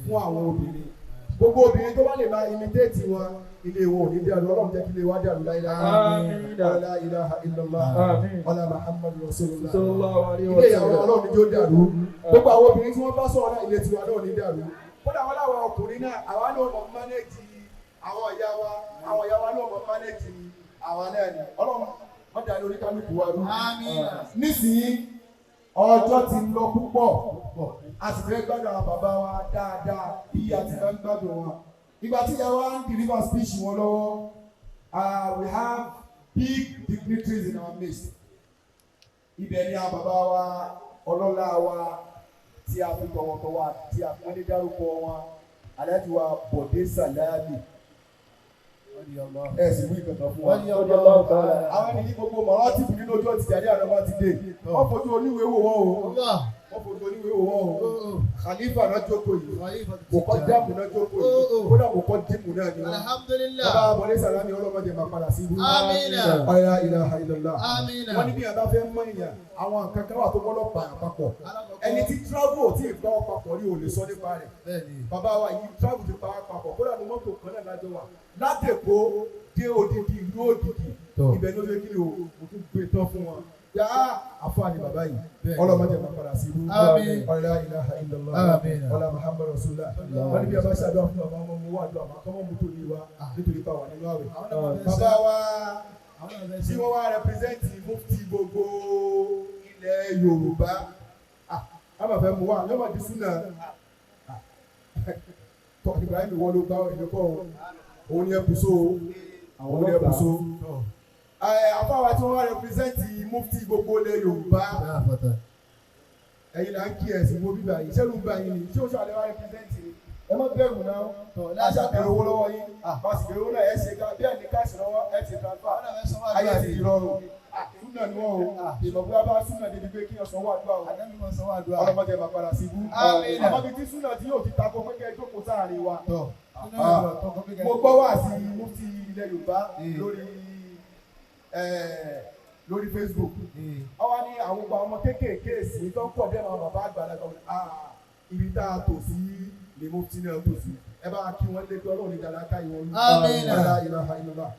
fún àwọn obìnrin. Gbogbo obìnrin tó bá lè máa imitate wọn, ilé wọn ò ní dàrú. Ọlọ́run jẹ́ kí ilé wa dàrú láíláí. Àmín. La ilaha illallah. Àmín. Ọlá Muhammadu Rasulullah. Sallallahu alaihi Ilé ìyàwó wasallam. Ọlọ́run ní jó dàrú. Gbogbo àwọn obìnrin tí wọ́n bá sọ̀rọ̀ náà, ilé tiwa náà ní dàrú. Kódà wọn láwọn ọkùnrin náà, àwa náà mọ̀ manage àwọn ìyá wa, àwọn ìyá wa náà mọ̀ manage àwa náà ni. Ọlọ́run wọ́n dàrú oníkálukú wa rú. Àmín. Nísìnyí, ọjọ́ ti lọ púpọ̀, a sì fẹ́ gbádùn àwọn bàbá wa dáadáa bí a ti máa ń gbádùn wọn. Ìgbà tí ìyá wa ń deliver speech wọn lọ́wọ́, we have big dignitaries in our midst. Ibẹ̀ ni àwọn bàbá wa ọlọ́lá wa tí a fi tọ̀wọ̀tọ̀wọ̀ tí a fi dárúkọ wọn, Alhaji wa Bọ̀dé Sàlámì. Ẹ sì wí kankan fún wa. Àwọn ènìyàn gbogbo mọ̀rọ́ tìbù nínú ojú ọtí jáde àná bá ti dé. Wọ́n fojú oníwèé wò wọ́n o. Wọ́n fojú oníwèé wò wọ́n o. Khalifa náà jókòó yìí. Kò kọ́ dáàmù náà jókòó yìí. Kódà kò kọ́ dìmù náà ni wọ́n. Alhamdulillah. Bàbá Bọ̀dé Sàlámì, ọlọ́mọdé máa padà sí ibú. Amina. Ọ̀yà ilaha illallah. Amina. Wọ́n ní bí yàrá fẹ́ mọ èèyàn, àwọn nǹkan kan wà tó gbọ́dọ̀ pa àpapọ̀. Ẹni tí travel ò tí ì gbọ́ papọ̀ rí ò lè sọ nípa rẹ̀. Bàbá wa yìí, travel ti pa papọ̀, kódà ní mọ́tò kan náà lájọ wà. Látẹ̀kọ́ dé odidi ìlú òdìdí. Ibẹ̀ ló ṣe kí ni o, mo tún gbé tán fún wọn. Yá àfáàní bàbá yìí, ọlọ́mọdé máa padà sí ibú. Àmín. Ọ̀lá ilaha illallah. Àmín. Ọlá Muhammad Rasulullah. Wọ́n ní bí a bá ṣàdúrà fún bàbá ọmọ mu wà dùn àmọ́ kọ́mọ́ mu tó ní wa nítorí pa wà nínú àwẹ̀. Bàbá wa tí wọ́n wá represent mufti gbogbo ilẹ̀ Yorùbá. A máa fẹ́ mu wá, yóò máa di súnà. Tọ́ Ibrahim, ìwọ ló gbá ìlú kọ́ o. Òun ni ẹ bùsọ̀ o. Òun ni ẹ bùsọ̀. Àfáwa tí wọ́n wá represent mufti gbogbo ilẹ̀ Yorùbá, ẹ̀yin là ń kí ẹ̀sìn wo bíbá yìí, sẹ́rù ń bá yín ni tí ó ṣàlẹ̀ wá represent ni. Ẹ má bẹ̀rù náà, láṣà bẹ̀rù owó lọ́wọ́ yín, bá sì bẹ̀rù owó náà, ẹ ṣe ká bí ẹ̀ ní káàsì lọ́wọ́, ẹ ṣe transfer, ayé ti di rọrùn. Súnà ni wọ́n o, ìmọ̀ bóyá bá súnà débi pé kí wọ́n sanwó àdúrà o, ọlọ́mọdé máa padà sí ibú. Àmín. Àmọ́ bíi tí súnà tí yóò ti takò pé kẹ́ ẹ jókòó sáàrin wa, mo gbọ́ wá sí mufti ilẹ̀ Yorùbá lórí Facebook. Ọwọ́ ní àwọn ọgbà ọmọ kéékèèké sí tó ń pọ̀ dé àwọn bàbá àgbàlagbà wọn, ibi tá a tò sí ni mufti náà tò sí. Ẹ bá kí wọ́n lé pé Ọlọ́run ní dada ká ìwọ̀n. Àmín. La ilaha illallah.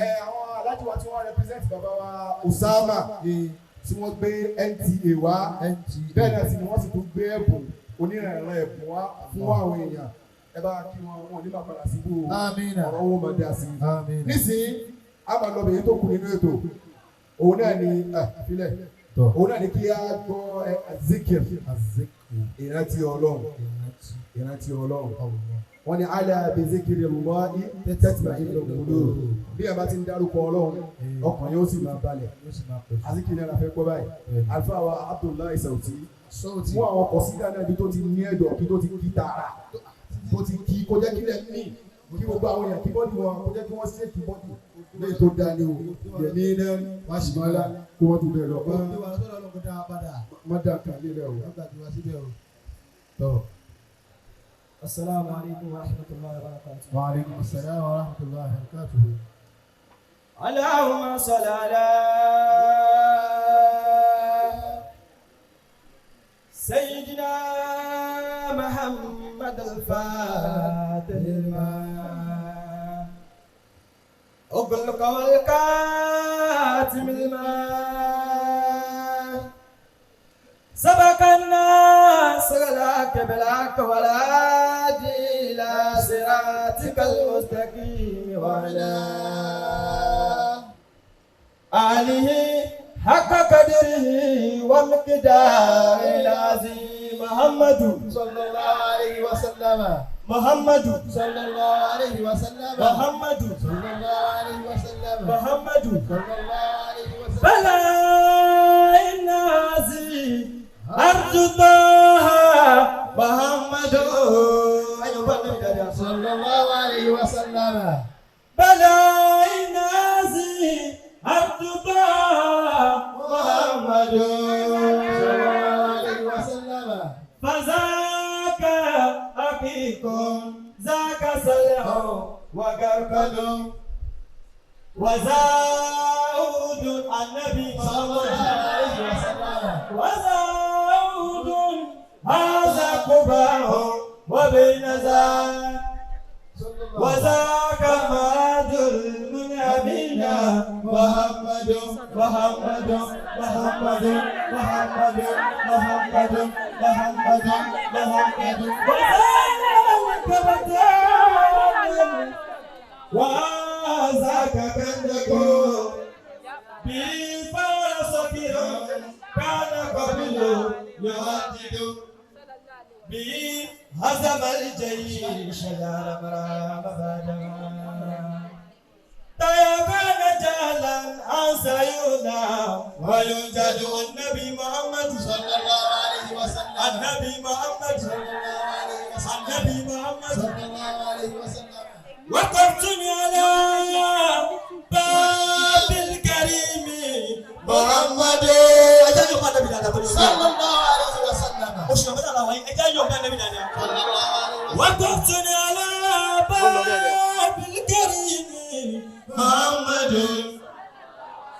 Ẹ àwọn aláàjì wa tí wọ́n represent bàbá wa Osama tí wọ́n gbé NTA wá, bẹ́ẹ̀ náà sì ni wọ́n sì tún gbé ẹ̀bùn onírànràn ẹ̀bùn wá fún àwọn èèyàn. Ẹ bá kí wọn, wọn ò ní máa padà síbú o. Àmín. Ọ̀rọ̀ owó máa dá sí i. Nísìnyí, a máa lọ bèyí tó kù nínú ètò. Òun náà ni filẹ̀, òun náà ni kí a gbọ́ zikir, ìrántí Ọlọ́run, ìrántí Ọlọ́run. Wọ́n ní ala bi zikrillahi tatma'innul qulub. Bí ẹ bá ti ń dárúkọ Ọlọ́run, ọkàn yóò sì máa balẹ̀. Azikiri náà la fẹ́ gbọ́ báyìí. Àlùfáà wa Abdullahi Sauti mú àwọn kọ̀sídà náà, ibi tó ti ní ẹ̀dọ̀, kí tó ti kí tààrà, tó ti kí kó jẹ́ kílẹ̀ mí, kí gbogbo àwọn èèyàn kí bọ́dì wọn kó jẹ́ kí wọ́n ṣèkì bọ́dì lè tó dáa ní o yẹ̀mí náà wá sì máa lá kó wọ́n tún bẹ̀rẹ̀ lọ má dà kàn lélẹ̀ o. Assalamu alaikum wa rahmatullahi wa barakatuh. Wa alaikum assalam wa rahmatullahi wa barakatuh. اللهم صل على سيدنا محمد الفاتح لما أغلق والكاتم لما سبق الناس لك بالحق والهادي إلى صراطك المستقيم وعلى آله حق قدره ومقداره العظيم. محمد صلى الله عليه وسلم. Muhammadu Sallallahu alayhi wa sallam. Muhammadu Sallallahu alayhi wa sallam. Muhammadu. Sallallahu alayhi wa sallam. بلى إن هذه أرض الله محمد Sallallahu alayhi wa sallam. بلى إن هذه أرض الله محمد Sallallahu alayhi wa sallam. فذاك أخيك ذاك صالح وقرقد وزاود النبي Sallallahu alayhi wa sallam. وزاود هذا قباه وبين ذاك وذاك ماد المنعمين محمد محمد محمد محمد محمد محمد محمد وذاك بدان وذاك كندك بفرسكر كان قبل يهدد به هزم الجيش لا رمرام بعدما تيقن جهلا عن سيولا ويوجد النبي محمد Sallallahu alayhi wa sallam. النبي محمد Sallallahu alayhi wa sallam. النبي محمد Sallallahu alayhi wa sallam. وقفتني على باب الكريم محمد Sallallahu alayhi wa sallam. Sallallahu alayhi wa sallam. وقفتني على باب الكريم محمد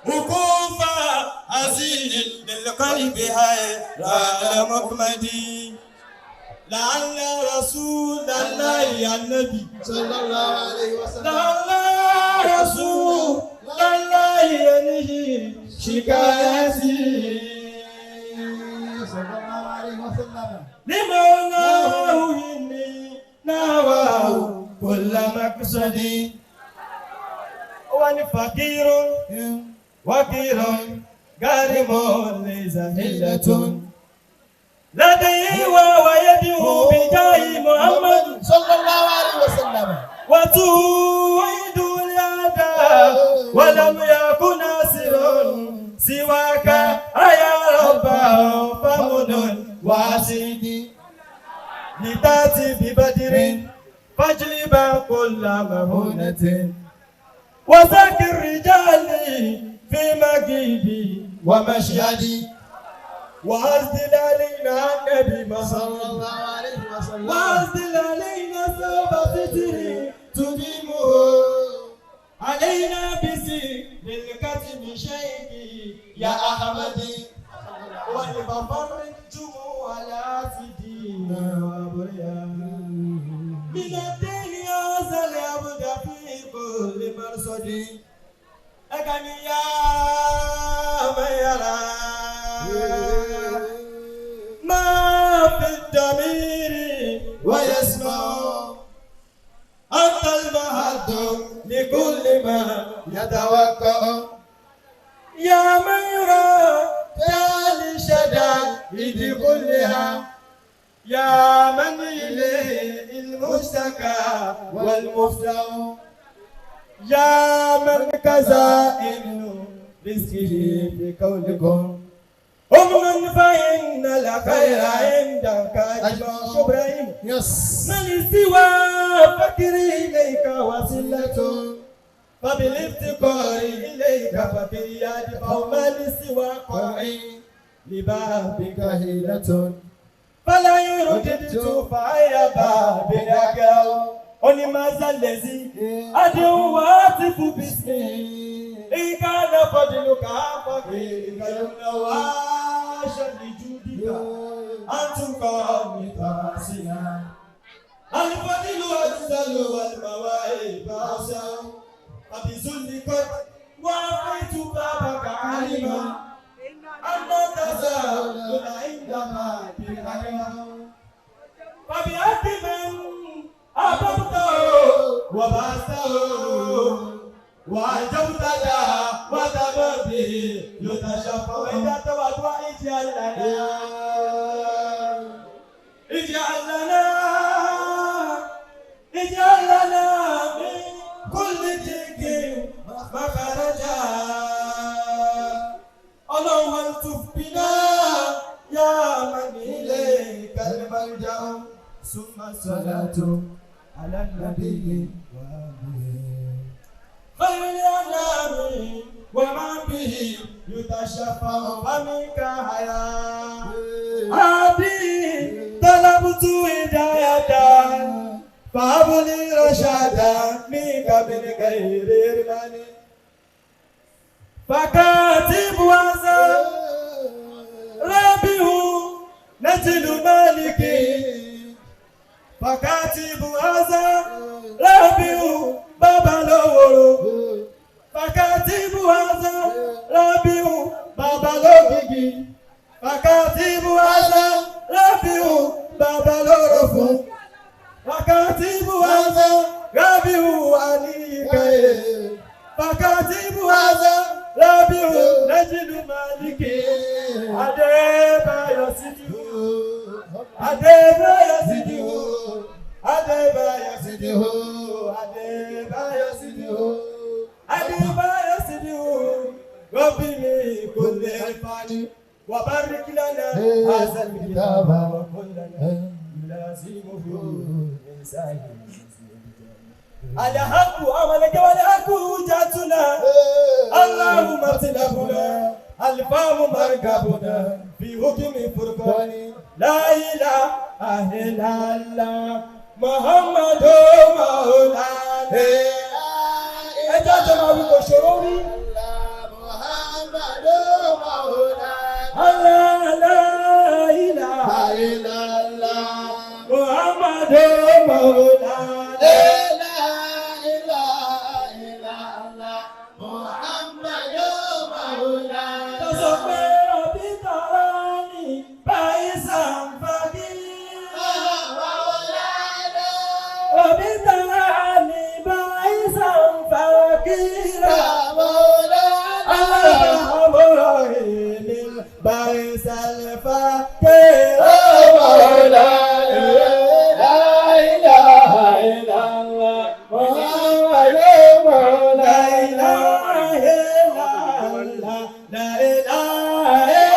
وقوف عزيز للقلب حيران مقمدي لعل رسول الله النبي Sallallahu alayhi wa sallam. لعل رسول الله ينهي شكايتي Sallallahu alayhi wa sallam. لمولاه إني نواه كل مقصدي وأنا فقير وكيل غارم ليس حلة لديه وهو يدعو بجاه محمد Sallallahu alayhi wa sallam. وتوحد الأعداء ولم يكن ناصر سواك أيا رب فمن واسدي لتأتي ببدر فاجلب كل مهونة وذكر رجالي في مجيدي ومشهدي وأسدل علينا النبي محمد Sallallahu alayhi wa sallam. وأسدل علينا ثوب ستر تديمه علينا بسر الكتم شيخي يا أحمد ولبفرج جموع العاسدين وابريا من الدين هذا العبد في كل مرصد أكن يا من يرى ما في الضمير ويسمع أنت المهد لكل ما يتوقع يا من يرى تالي الشدائد كلها يا من إليه المشتكى والمفزع يا من كزائن رزقه بقولكم أمن فإن الخير عندك أجمع إبراهيم Yes. من سوى فكري إليك وسيلة فبالافتقار إليك فكري يدفع من سوى قرعي لبابك هيلة فلا يرددت فأي باب أكرم أنما الذي أدعو وأعطف باسمه إن كان فضلك فقيرك يمنع لجودك أن تقام تاسنا الفضل أجزل والمواهب أوسع فبذلك وعطيت بابك عالما أن تزال عندما بالحياة فبأد من أحببته وبعثته وعجبت له وتم به يتشفى إذا توعد اجعل لنا اجعل لنا ملجأ ثم الصلاة على النبي وآله خير الأنام ومن به يتشفع فمنك حياة أبي طلبت هداية فهب لي رشادا منك من غير رمان فكاتب وزن ربه نجل مالكي فكاتب هذا ربه بابا لورو فكاتب هذا ربه بابا لوكيكي فكاتب هذا ربه بابا لورفو فكاتب هذا ربه عليك فكاتب هذا ربه نجل مالكي Adébáyọ̀ Sídìú Adébáyọ̀ Sídìú Adébáyọ̀ Sídìú Adébáyọ̀ Sídìú Adébáyọ̀ Sídìú Rọ́bì mi kò lè fani wàbárí kílánà àzàlìkìtàbà wàkúndàlà ìlàsìmùfù ìsáyé. Alhaku amaleke walhaku jatuna Allahumma tilabuna الفام مركبنا في حكم فرقان لا إله إلا الله محمد مولانا ẹjọ́ tó máa wí kò ṣòro rí. Muhammadu Maulana. Allah la ilaha Illallah. Muhammadu Maulana. La ilaha illallah. Muhammadu Maulana. Tó sọ pé ọbí tọrọ ní báyìí sàǹfààní. Maulana. Ọbí tọrọ ní báyìí sàǹfààní. Maulana. La ilaha illallah. Muhammadu Maulana. La ilaha illallah. La ilaha illallah.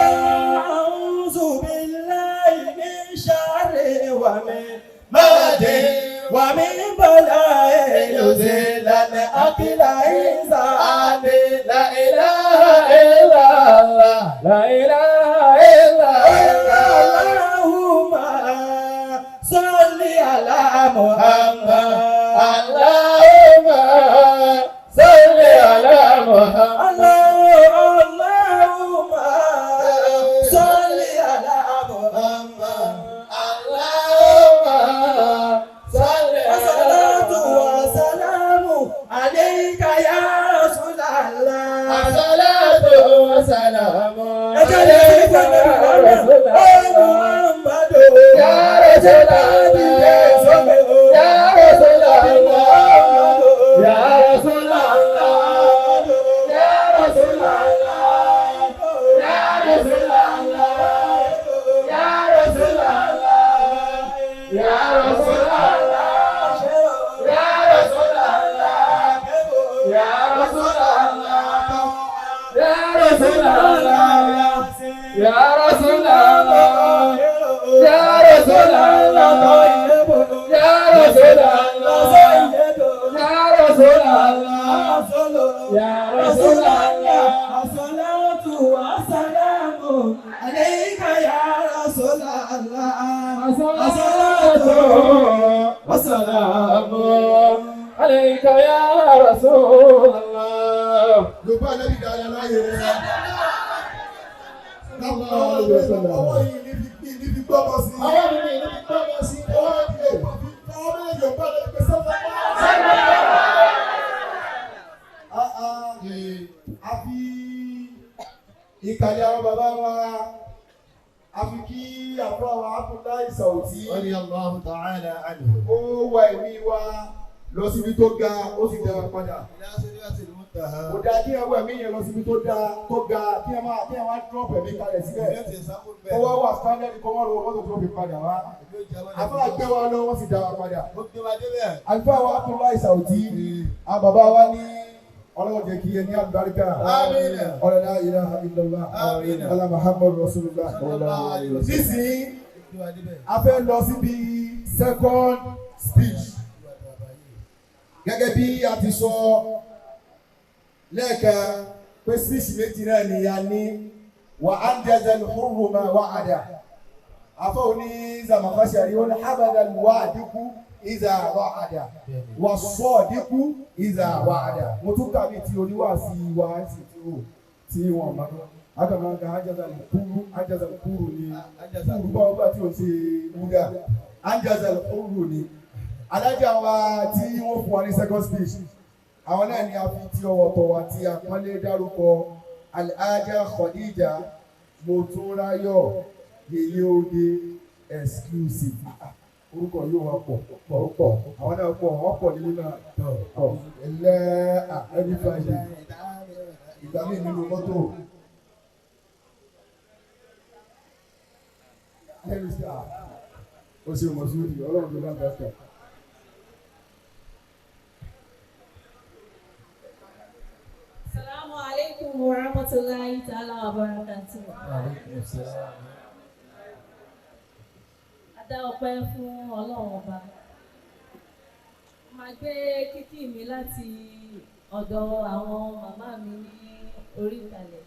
أعوذ بالله من شر ومن مد ومن بلاء يزيل الأكل إنسان لا إله إلا الله لا إله إلا الله اللهم صل على محمد اللهم صل على محمد اللهم صل على محمد اللهم صل الصلاة والسلام عليك يا رسول الله الصلاة والسلام أجل عليك يا رسول الله محمد يا رسول الله يا رسول الله يا رسول الله يا رسول الله يا رسول الله يا رسول الله يا رسول الله يا رسول الله يا رسول الله يا رسول الله يا رسول الله يا رسول الله يا رسول الله يا رسول الله يا رسول الله الصلاة والسلام عليك يا رسول الله الصلاة والسلام عليك يا رسول الله Yorùbá lẹ́bi dáadáa láyé rẹ̀. Ọwọ́ yìí ní fi ní fi gbọ́mọ sí. Ọwọ́ mi ní fi gbọ́mọ sí. Ọwọ́ mi ní fi ọwọ́ mi ní Yorùbá lẹ́bi pé sọ́fà. A fi ìkàlẹ̀ àwọn bàbá wa, a fi kí àbúrò àwọn Abdullahi Sauti. Radiyallahu ta'ala anhu. Ó wá ẹ̀mí wa lọ síbi tó ga, ó sì dá wa padà. Ila sidratil muntaha. Kò dáa kí ẹ wọ ẹ̀mí yẹn lọ síbi tó dáa tó ga kí ẹ máa kí ẹ máa drop ẹ̀mí kalẹ̀ síbẹ̀. Ó wá wà standard kó wọ́n ro mọ́tò tó fi padà wá. Àfáà gbé wa lọ, wọ́n sì dá wa padà. Ó gbé wa débẹ̀. Àlùfáà wa Abdullahi Sauti, àwọn bàbá wa ní Ọlọ́run jẹ́ kí ẹ ní àlùbáríkà. Àmín. Ọ̀rẹ́ la ilaha illallah. Àmín. Ọlá Muhammadu Rasulullah. Sallallahu alaihi wasallam. Nísìnyí, Ó gbé wa débẹ̀. a fẹ́ lọ síbi second speech. Gẹ́gẹ́ bí a ti sọ lẹ́ẹ̀kan pé speech méjì náà ni a ní wà á ń jẹ́jẹ́ lùhúrù máa wà á dà. Àfọ̀ òní Zamakọ́sẹ̀rí ó ní hábàdà wà á dínkù ìzà wà á dà. Wà sọ̀ dínkù ìzà wà á dà. Mo tún kàbí tí oníwàásí wa sì tí ó tí wọ́n mọ̀. Akàmọ̀ǹkà ajaza kúrú ni kúrú bá wọ́n gbà tí o ṣe wúdà. Ajaza kúrú ni. Alájà wa tí wọ́n fún wa ní second speech àwọn náà ni a fi ti ọwọ́ tọ̀wọ̀ àti àpọ́nlé dárúkọ Alhaja Khadija Motúnráyọ̀ Yèyé Oge exclusive. Orúkọ yóò wá pọ̀ pọ̀ pọ̀ àwọn náà pọ̀ wọ́n pọ̀ nílé náà pọ̀ ẹlẹ́ every Friday ìgbà míì nínú mọ́tò. Lẹ́nu sí à ó ṣe mọ̀ sí òdì ọlọ́run tó bá ń bá kà. Assalamu alaikum wa rahmatullahi ta'ala wa barakatuh. Alaikum salam. A dá ọpẹ́ fún Ọlọ́run ọba. Màá gbé kíkí mi láti ọ̀dọ̀ àwọn màmá mi ní orí ìkàlẹ̀.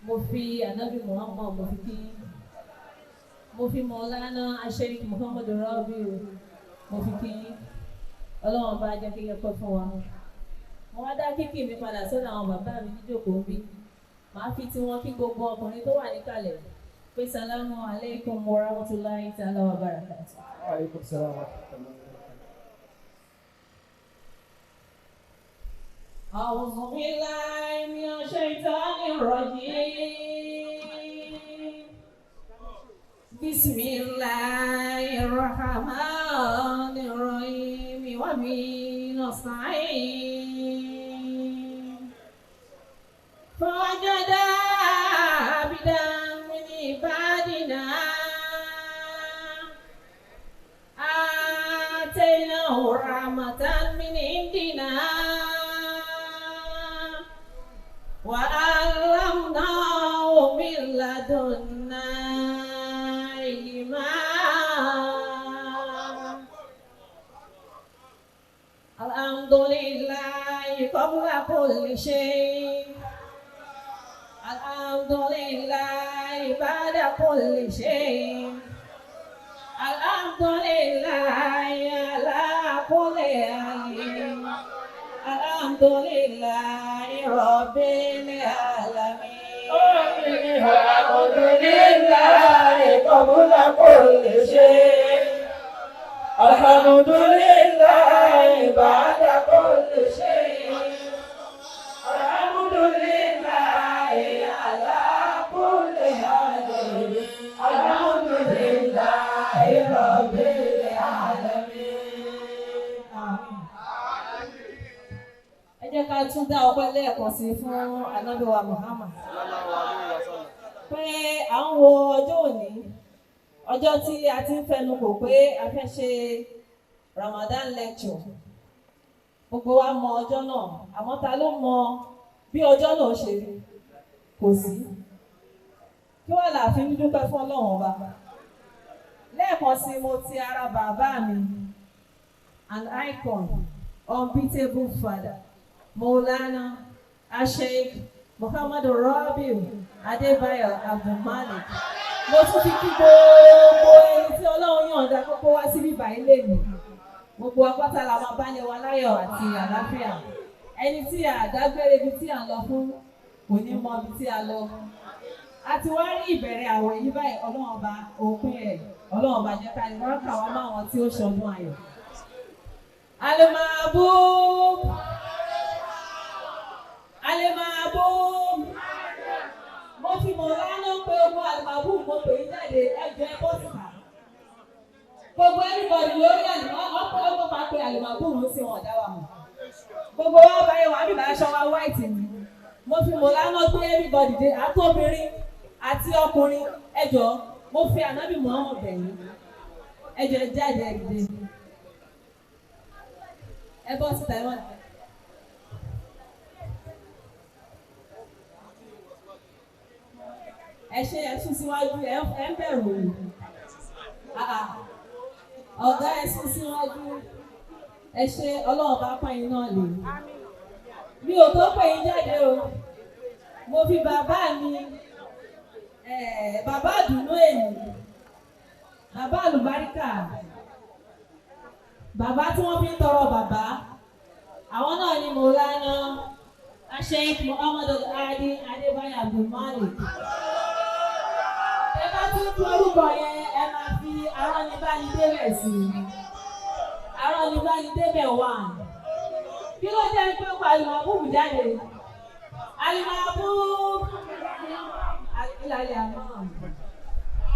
Mo fi Ànábì Muhammad mo fi kí. Mo fi Mọ̀lánà Sheikh Muhammad Rabiu mo fi kí. Ọlọ́run ọba jẹ́ kí ẹ pẹ́ fún wa. Mo wá dá kíkì mi padà sọ́dọ̀ àwọn bàbá mi níjókòó bí. Màá fi tiwọn kí gbogbo ọkùnrin tó wà níkàlẹ̀ pé salamu alaikum wa rahmatulahi ta'ala wa barakatuh. Alaikum salaam wa rahmatullahi. أعوذ بالله من الشيطان الرجيم بسم الله الرحمن الرحيم وبه نستعين فوجد عبدا من عبادنا آتيناه رحمة من عندنا وعلمناه من لدنا علما الحمد لله قبل كل شيء الحمد لله بعد كل شيء الحمد لله على كل حال الحمد لله رب العالمين الحمد لله قبل كل شيء الحمد لله بعد كل شيء الحمد لله على كل حال الحمد لله رب العالمين. Ẹ jẹ́ ká tún dá ọpẹ́ lẹ́ẹ̀kan sí fún Ànábì wa Muhammad pé à ń wo ọjọ́ òní, ọjọ́ tí a ti ń fẹnu kò pé a fẹ́ ṣe Ramadan lecture. Gbogbo wa mọ ọjọ́ náà, àmọ́ ta ló mọ bí ọjọ́ náà ṣe rí? Kò sí. Kí wàá là fi ń dúpẹ́ fún Ọlọ́run ọba. Lẹ́ẹ̀kan sí mo ti ara bàbá mi, an icon, unbeatable father, Maulana Sheikh Muhammad Rabiu Adébáyọ̀ Abdulmalik. Mo tún fi kí gbogbo ẹni tí Ọlọ́run yọ̀ǹda kókó wá síbí báyìí lèmi. Gbogbo apáta la máa bá ní wa láyọ̀ àti àlàáfíà. Ẹni tí a dágbére ibi tí à ń lọ fún kò ní mọ ibi tí a lọ. A ti wá rí ìbẹ̀rẹ̀ àwẹ̀ yìí báyìí, Ọlọ́run ọba òpin ẹ̀, Ọlọ́run ọba jẹ́ ká wá kà wá máwọn tí ó ṣọdún ayọ̀. Al-Mahbub jáde, ẹ jọ ẹ bọ́ síta. Gbogbo everybody lórí àlùmọ́ ọ̀pọ̀ ọgbọ́n máa pe àlùmọ́ sí wọn dá wa mọ̀. Gbogbo wa báyìí wà bíbá aṣọ wa white ni. Mo fi Mọ̀lánà gbé everybody dé, àtọ́bìnrin àti ọkùnrin, ẹ jọ mo fi ànábì Muhammad bẹ̀ yín. Ẹ jọ ẹ jáde ẹ dìde. Ẹ bọ́ síta ẹ wọ́n. Ẹ ṣe ẹ sún síwájú ẹ ń bẹ̀rù ọ̀gá ẹ sún síwájú ẹ ṣe Ọlọ́run bá pọ́n yín náà lè. Mi ò tó pè yín jáde o, mo fi bàbá mi bàbá àdùnnú èyí, bàbá àlùbáríkà, bàbá tí wọ́n fi ń tọrọ bàbá, àwọn náà ni Mọ̀lánà Sheikh Muhammad Hadi Adébáyọ̀ Abdulmalik. Ẹ bá tún tún orúkọ yẹn, ẹ máa fi aránibánidébẹ̀ sí i. Aránibánidébẹ̀ wà. Kí ló jẹ́ pé ó pa Alimabubu jáde? Alimabubu ìlàlẹ̀ àmọ́.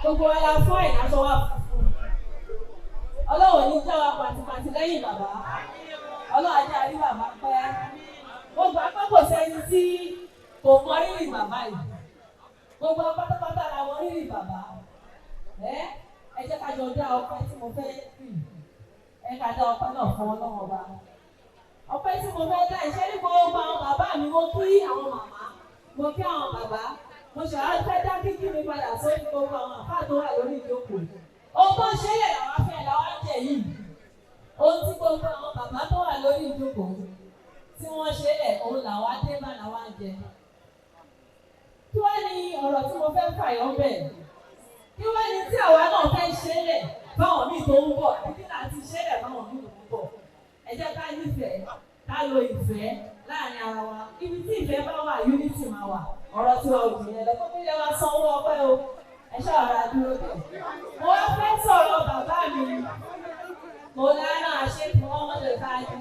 Gbogbo wa la fọ́ ìnáṣọ wa funfun. Ọlọ́run ní já wa pàtìpàtì lẹ́yìn bàbá. Ọlọ́run ajá rí bàbá pẹ́. Mo gbà pé kò sẹ́ni tí kò mọ rírì bàbá yìí. Gbogbo pátápátá la mọ rírì bàbá. Ẹ jẹ́ ká jọ dá ọpẹ́ tí mo fẹ́ rì. Ẹ ká dá ọpẹ́ náà fún Ọlọ́run ọba. Ọpẹ́ tí mo fẹ́ dá ìṣẹ́ ní gbogbo àwọn bàbá mi, mo kí àwọn màmá, mo kí àwọn bàbá. Mo ṣàlàyé fẹ́ dá kíkí mi padà sórí gbogbo àwọn àfáà tó wà lórí ìjókòó. Ohun tó ń ṣẹlẹ̀ làwọn afẹ́ làwọn ń jẹ yìí. Ohun tí gbogbo àwọn bàbá tó wà lórí ìjókòó tí wọ́n ṣe lẹ̀, òun làwọn adé bá làwọn á jẹ. Kí wá ní ọ̀rọ̀ tí mo fẹ́ fàyọ́ bẹ̀? Kí wá ní tí àwa náà fẹ́ ṣe lẹ̀ fáwọn míì tó ń bọ̀? Àbí kí là ti ṣe lẹ̀ fáwọn míì tó ń bọ̀? Ẹ jẹ́ ká nífẹ̀ẹ́, ká lo ìfẹ́ láàrin ara wa. Ibi tí ìfẹ́ bá wà, unity máa wà. Ọ̀rọ̀ tí wa ò jù yẹn lọ. Kókó yẹ wá sanwó ọpẹ́ o. Ẹ ṣàrà dúró bẹ̀. Mo wá fẹ́ sọ̀rọ̀ bàbá mi. Mọ̀lánà Sheikh Muhammad Hadi.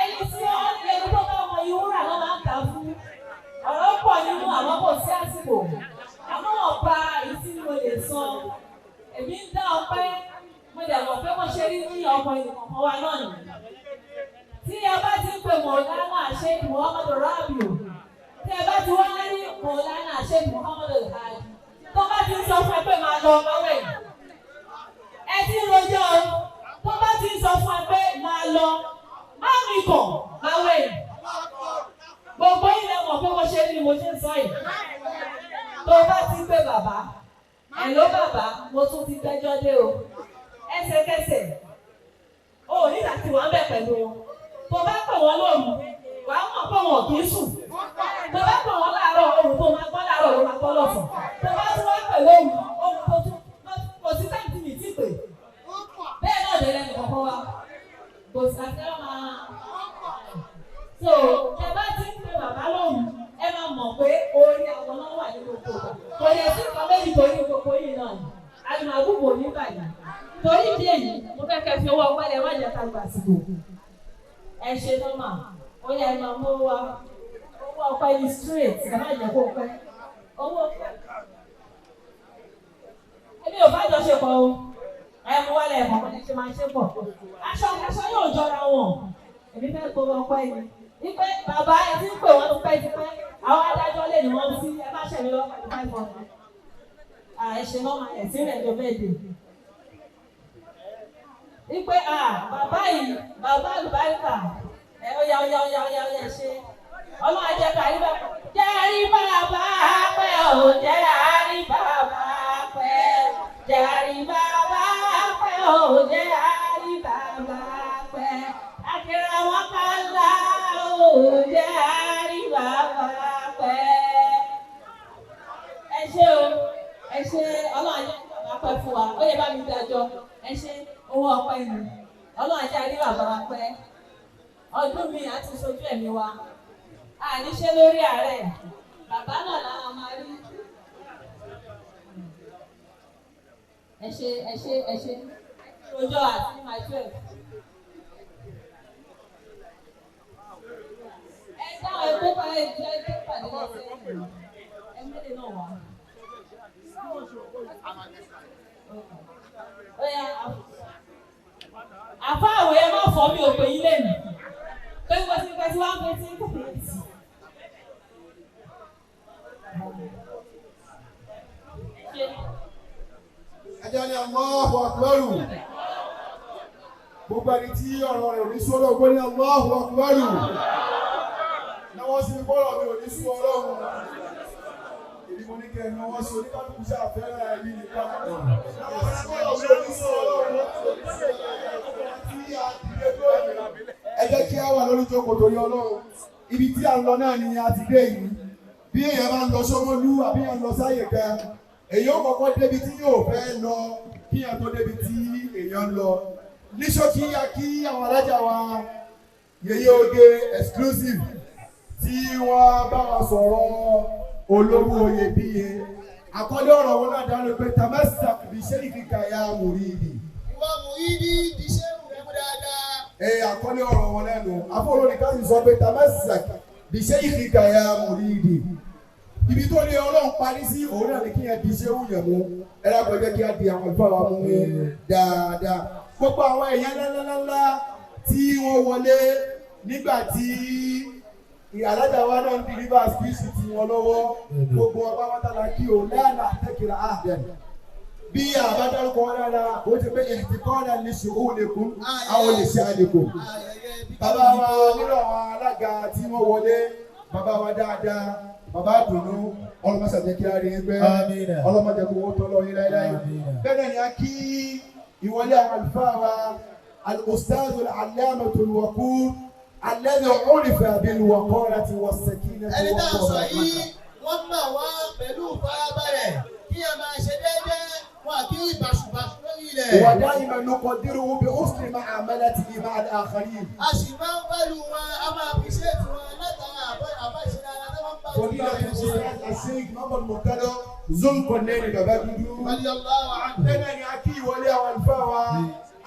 Ẹni tí ó ń lè tó bá ọmọ ìwúrà ló máa ń kà fún. Ọ̀rọ̀ pọ̀ nínú àmọ́ kò sí àsìkò. Àmọ́ ọ̀pá èyí tí mo lè sọ. Èmi ń dá ọpẹ́. Mo dẹ̀ mọ̀ pé mo ṣe rí ní ọmọ ìkọ̀kan wa náà nìyí. Tí ẹ bá ti ń pè Mọ̀lánà Sheikh Muhammad Rabiu, tí ẹ bá ti wá rí Mọ̀lánà Sheikh Muhammad Hadi, tó bá ti ń sọ fún ẹ pé máa lọ ọmọ rẹ̀. Ẹ ti ń rojọ́ o, tó bá ti ń sọ fún ẹ pé máa lọ, má mi kàn, máa wẹ̀. Gbogbo ilẹ̀ mọ̀ pé mo ṣe ni mo ṣe ń sọ yìí. Tó bá ti ń pè bàbá, ẹ̀ ló bàbá, mo tún ti gbẹ́jọ́ dé o. Ẹsẹ̀kẹsẹ̀, o ò ní láti wà ń bẹ̀ pẹ̀lú wọn. Tó bá pè wọ́n lóru, wà á mọ̀ pé wọn kì í sùn. Tó bá pè wọ́n láàárọ̀, ohun tó máa gbọ́ láàárọ̀ ló máa gbọ́ lọ́sàn. Tó bá tún wá pè lóru, ohun tó tún kò sí táìmù tí mi ti pè. Bẹ́ẹ̀ náà dẹ̀ lẹ́nu kọ̀ọ̀kan wa. Kò sí àti ẹ máa. So ẹ bá ti ń pe bàbá lóru, ẹ máa mọ̀ pé orí àwọn náà wà ní gbogbo ìgbà. Kò lè sí nǹkan méjì torí gbogbo yìí náà ni. Àlùmọ̀ ò ní bàjẹ́. Torí ìdí èyí, mo fẹ́ kẹ́ fi owó ọpẹ́ lẹ má jẹ́ ká gbà síbò. Ẹ ṣe nọ́mà, ó yẹ ẹ máa mú wa. Owó ọpẹ́ ni straight, ẹ má jẹ́ kó pẹ́. Owó ọpẹ́. Èmi ò bá jọ ṣe pọ̀ o. Ẹ mú wálé ẹ̀kọ́ kan ní ṣe máa ṣe pọ̀. Aṣọ aṣọ yóò jọra wọn. Èmi fẹ́ gbowó ọpẹ́ ni. Wípé bàbá ẹ ti ń pè wọ́n tipẹ́ tipẹ́. Àwọn adájọ́ lè ní wọ́n sí ẹ má ṣẹ̀mí lọ́pàá ní 500. Ẹ ṣe nọ́mà ẹ̀ sí ìrìnàjò bẹ́ẹ̀ dé. Wípé bàbá yìí, bàbá àlùbáríkà, ẹ ó yá ó yá ó yá ó yá ó yá ṣe. Ọlọ́run á jẹ́ ká rí bàbá. Jẹ́ rí bàbá pẹ́ o, jẹ́ rí bàbá pẹ́. Jẹ́ rí bàbá pẹ́ o, jẹ́ rí bàbá pẹ́. Akẹ́rẹ́ wọn ká ńlá o, jẹ́ rí bàbá pẹ́. Ẹ ṣé o, ẹ ṣé Ọlọ́run á jẹ́ kí bàbá pẹ́ fún wa, ó yẹ bá mi dájọ́. Ẹ ṣé owó ọpẹ́ ni. Ọlọ́run á jẹ́ rí bàbá wa pẹ́. Ọdún mi á ti sojú ẹ̀mí wa. Àníṣe lórí ààrẹ, bàbá náà làwọn máa rí. Ẹ ṣé ẹ ṣé ẹ ṣé. Rojọ́ àti my 12. Ẹ dáhùn ẹgbẹ́ pàdé ẹgbẹ́ pàdé lọ́sẹ̀. Ẹ mẹ́lẹ̀ náà wá. Àfa àwẹ̀ ẹ má fọ́ mi ò pè yín lẹ́nu. Pé wọ́n ti pẹ́ tí wọ́n á pẹ́ tí ń pè é tì. Ẹjẹ́ ní Allahu Akbar. Gbogbo ẹni tí ọ̀rọ̀ rẹ̀ ò ní sú Ọlọ́run kó ní Allahu Akbar. Náwó sí mi bọ́rọ̀ mi ò ní sú Ọlọ́run. Èmi mo ní kẹ́ ẹ náwó sí oníkálukú sí àfẹ́rẹ́ ẹ̀mí nìkan. Náwó sí bọ́rọ̀ mi ò ní sú Ọlọ́run. Ẹ jẹ́ kí á wà lórí ìjókòó torí Ọlọ́run. Ibi tí à ń lọ náà ni a ti dé yìí. Bí èèyàn bá ń lọ Ṣómólú àbí èèyàn lọ sáyè kan, èèyàn ó kọ́kọ́ débi tí yóò fẹ́ lọ kí èèyàn tó débi tí èèyàn ń lọ. Ní ṣókí a kí àwọn alájà wa Yèyé Oge exclusive tí wọ́n bá wa sọ̀rọ̀ olówó iyebíye. Àkọlé ọ̀rọ̀ wọn náà dáná pé tamasak bi shaykhika ya muridi. Ìwọ mùrídìí di ṣéwù rẹ mú dáadáa. Ee àkọlé ọ̀rọ̀ wọn lẹ́nu. Afọlọ́ni ká sì sọ pé tamasak bi shaykhika ya muridi. Ibi tó ní Ọlọ́run parí sí òun náà ní kí yẹn di ṣéwù yẹn mú. Ẹ dákun ẹ jẹ́ kí á di àwọn àlùfáà wa mú dáadáa. Gbogbo àwọn èèyàn ńláńláńlá tí wọ́n wọlé nígbà tí alájà wa náà ń deliver speech ti wọn lọ́wọ́ gbogbo ọba wátàlá kí o lẹ́ẹ̀nà àtẹ́kìrà àdẹ̀n. Bí àbá dárúkọ wọn dáadáa, ó ti pé ìtìkọ́nà ní ṣòwò lẹ́kùn, àwọn lè ṣe àlekò. Bàbá wa nínú àwọn alága tí wọ́n wọlé, bàbá wa dáadáa, bàbá dùnú, ọlọ́mọṣàjẹ́ kí á rí i pẹ́, ọlọ́mọdé kò wọ́n tọ́lọ́ yín láéláé. Bẹ́ẹ̀ náà ni a kí ìwọlé àwọn àlùfáà wa, al-ustaz al-allamah al-waqur, alladhi urifa bil-waqarati was-sakinati. Ẹni tá a sọ yìí, wọ́n mọ̀ wá pẹ̀lú ìfarabalẹ̀ kí ẹ máa ṣe déédéé wọn àti ìbàṣùbàṣù lórí ilẹ̀. ودائما نقدره بحسن معاملته مع الآخرين. A sì máa ń pẹ̀lú wọn, a máa appreciate wọn látara àbá ìṣẹ̀lẹ̀ ara tó máa ń bá فضيلة الأستاذ الشيخ محمد مرتضى ذو القرنين bàbá dúdú. Bẹ́ẹ̀ ni a kí ìwọlé àwọn àlùfáà wa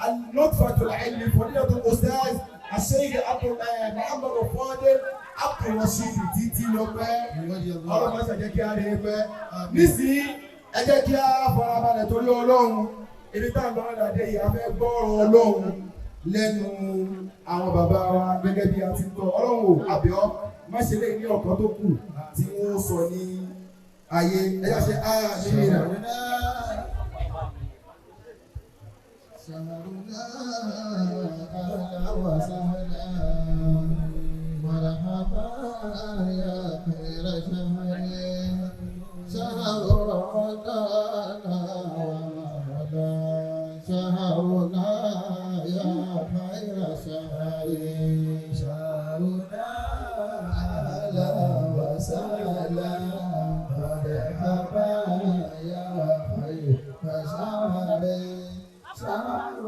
النطفة العلم فضيلة الأستاذ الشيخ عبد محمد الفاضل عبد الرشيد títí lọ́pẹ́. Ọlọ́run máa ṣàjẹ́ kí a rí i pẹ́. Nísìnyí ẹ jẹ́ kí a farabalẹ̀ torí Ọlọ́run. Ibi tá à ń lọ dàdé yìí a fẹ́ gbọ́rọ̀ Ọlọ́run lẹ́nu àwọn bàbá wa gẹ́gẹ́ bí a ti ń tọ́. Ọlọ́run ò àbíọ́ má ṣe lè ní ọ̀kan tó kù tí wọ́n sọ ní ayé. Ẹ jẹ́ ṣe àmín rẹ̀. سهرنا أهلا وسهلا مرحبا يا خير شهر شهر رمضان ومهلا شهرنا يا خير شهر شهرنا أهلا وسهلا مرحبا يا خير شهر شهر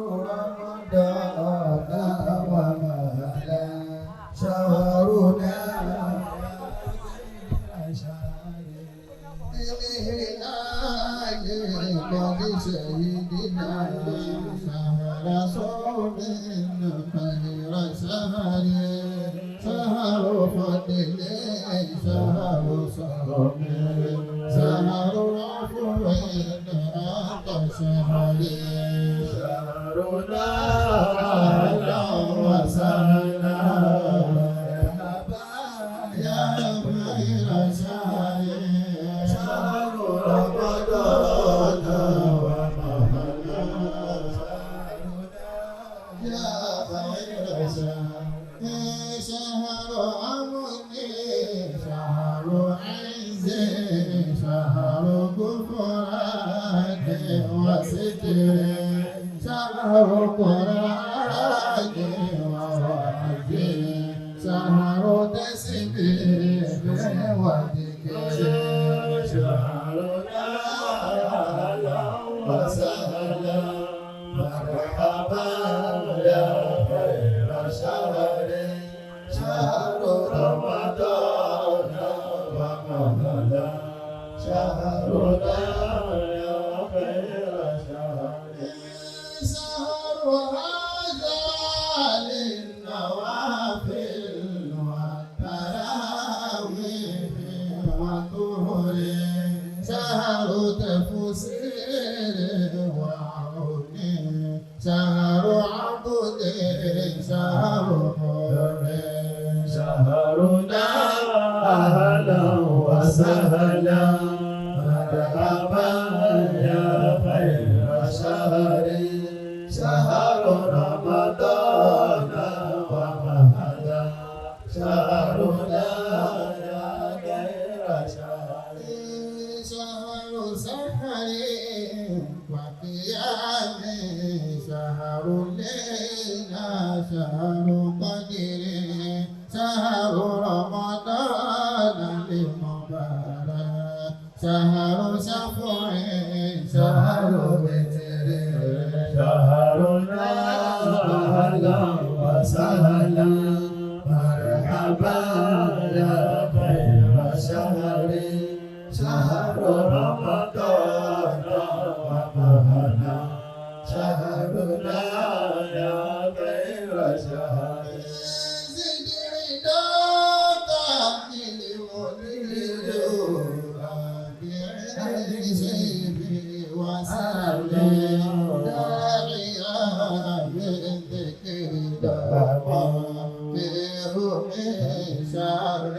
رمضان ومهلا شهرنا قد شهدنا شهر صوم خير شهر شهر فضل شهر صوم شهر عفو عن شهر شهرنا أهلا وسهلا مرحبا يا خير شهر شهر رمضان ومهلا يا خير شهر شهر أمن شهر عز شهر غفران وستر شهر قرآن ووعد شهر تسبيح وذكر شهرنا أهلا وسهلا مرحبا يا خير شهر شهر رمضان ومهلا شهرنا يا خير شهر شهر هذا للنوافل والتراويح والطهر شهر تفسير شهر رمضان المبارك شهر شفع شهر وتر شهرنا أهلا وسهلا مرحبا يا خير شهر شهر رمضان ومهلا شهرنا يا خير شهر زد رضاك وسلم داعيا بالذكر دعوة فيه من شر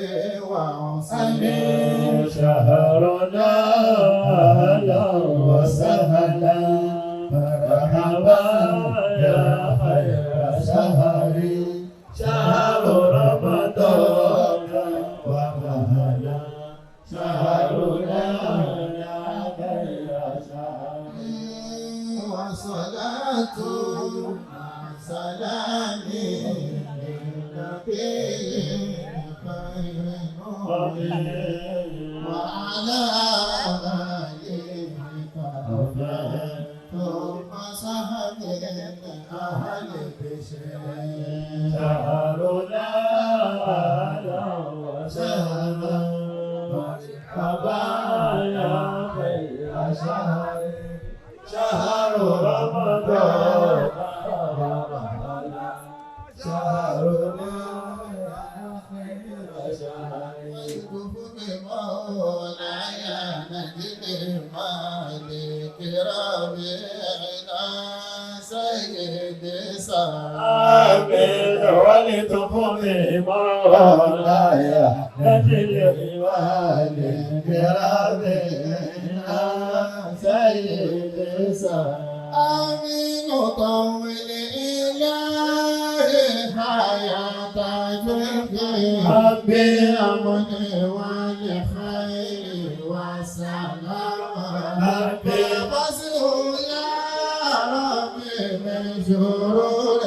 وعسر شهرنا أهلا وسهلا مرحبا يا خير شهر شهر رمضان ومهلا شهرنا يا خير شهر وصلاة مع سلام للنبي خير نور وعلى آله ثم صحبه أهل بشر شهرنا أهلا وسهلا مرحبا يا خير شهر شهر رمضان ومهلا شهرنا يا خير شهر والكفر مولاي نجد مالك ربيعنا سيد سعد آمين ولتقضي مولاي نجل والد ربنا سيد سعد آمين طول إلهي حياة جنبي بالأمن والخير والسلام فصله يا ربي من شروره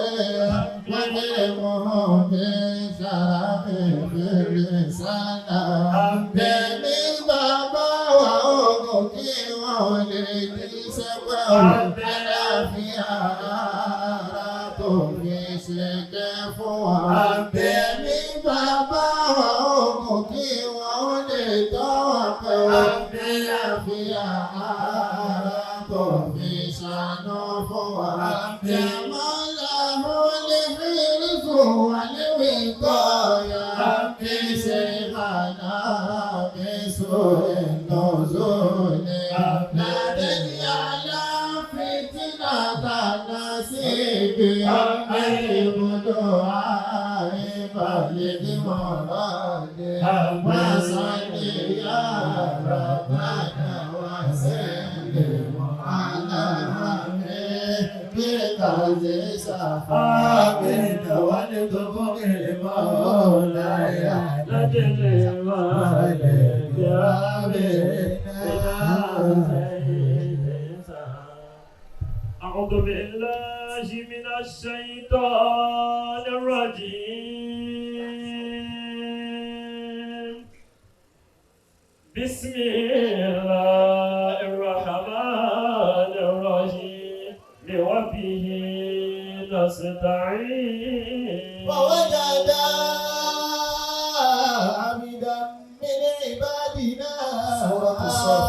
وقيمه بشرف في الرسالة بمن بابا وأمك وولدي سبع àlàáfíà ara tó fi ṣe kẹ́ fún wa. Bẹ̀mí bàbá wa ògùn kí wọ́n lè tọ́ wa pẹ́. Àlàáfíà ara tó fi ṣàánú fún wa. Jàmọ́lá mo lè fi rúfò wà léwé kọ́ya. Bí ṣe màná bí sóè nùzúlẹ̀. Ládé ní aláfitínà tàná síbi. Àìbùdó àìbàlẹ̀ ní mọ̀rọ̀dé. Wọ́n sọ ní yàrá bàdà wá sílẹ̀ wọ́n aláàmì bí kàzé sàfà. آمين ولتقضي مولاي نجل والد ربنا سيد سعد أعوذ بالله من الشيطان الرجيم بسم الله الرحمن الرحيم وبه نستعين ووجد عبدا من عبادنا سورة الصف.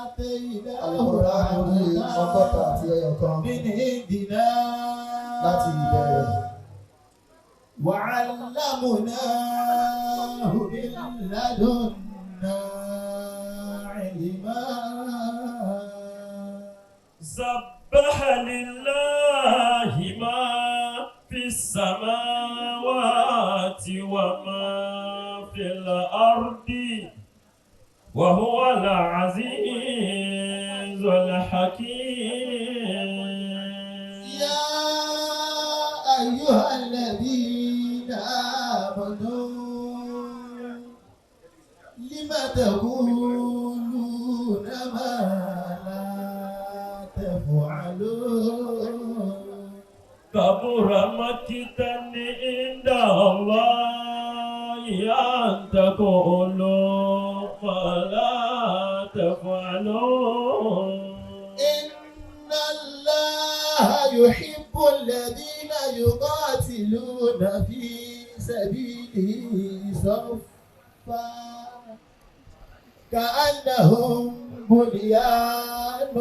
آتيناه Al-Qur'an orí ọgọ́ta àti ẹyọ kan من عندنا láti ìbẹ̀rẹ̀. وعلمناه من لدنا علما سبح لله ما في السماوات وما في الأرض وهو العزيز الحكيم يا أيها الذين آمنوا لم تقولون ما لا تفعلون كبر مقتا عند الله أن تقولوا ما لا تفعلون. إن الله يحب الذين يقاتلون في سبيله صفا كأنهم بنيان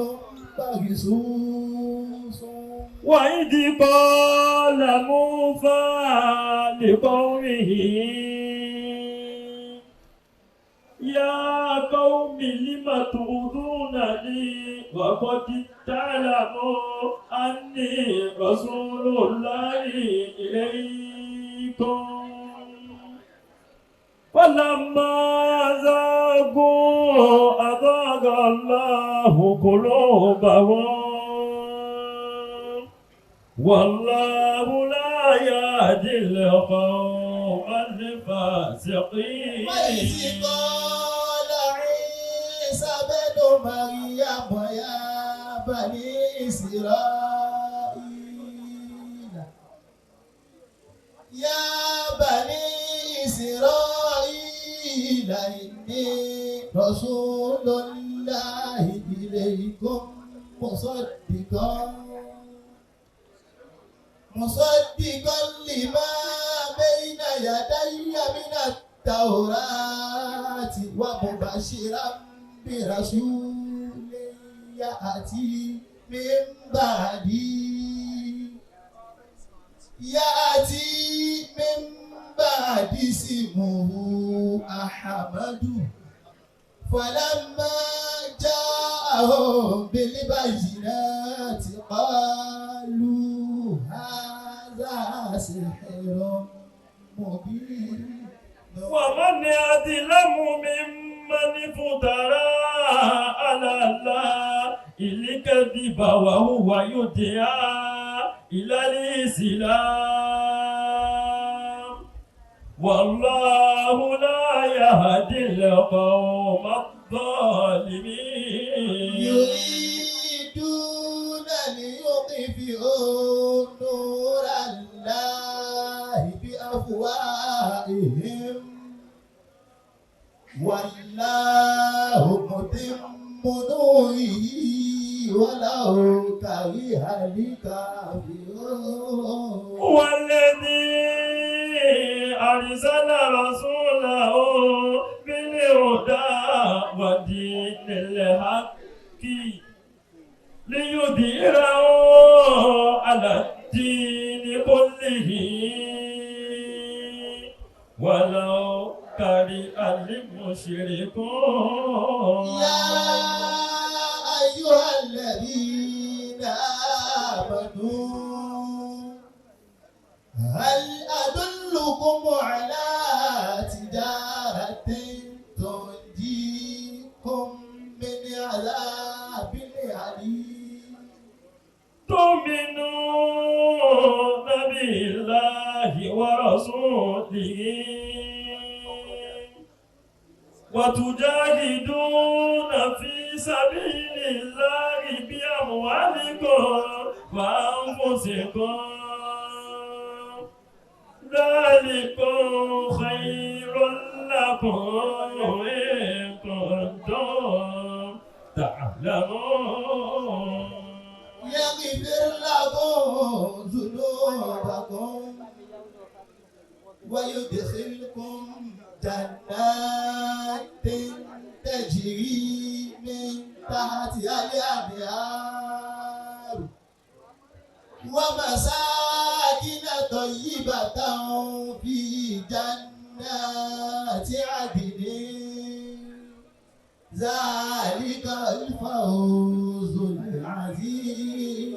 مرصوص. وإذ قال موسى لقومه يا قوم لم تؤذونني وقد تعلموا أني رسول الله إليكم فلما زاغوا أزاغ الله قلوبهم والله لا يهدي القوم الفاسقين. وإذ قال عيسى ابن مريم يا بني إسرائيل يا بني إسرائيل إني رسول الله إليكم مصدقا لما بين يدي من التوراة ومبشرا برسول يأتي من بعدي اسمه أحمد. فلما جاءهم بالبينات قالوا هذا سحر مبين. ومن أظلم ممن افترى على الله الكذب وهو يدعى إلى الإسلام والله لا يهدي القوم الظالمين. يريدون ليطفئوا نور الله بأفواههم والله متم نوره ولو كره الكافرون. والذي أرسل رسوله بالهدى ودين الحق ليظهره على الدين كله ولو كره المشركون. يا أيها الذين آمنوا هل أدلكم على تجارة تنجيكم من عذاب أليم؟ تؤمنون بالله ورسوله وتجاهدون في سبيل الله بأموالكم وأنفسكم ذلكم خير لكم إن كنتم تعلمون. يغفر لكم ذنوبكم ويدخلكم جنات تجري من تحتها الأنهار ومساكن طيبة في جنات عدن ذلك الفوز العظيم.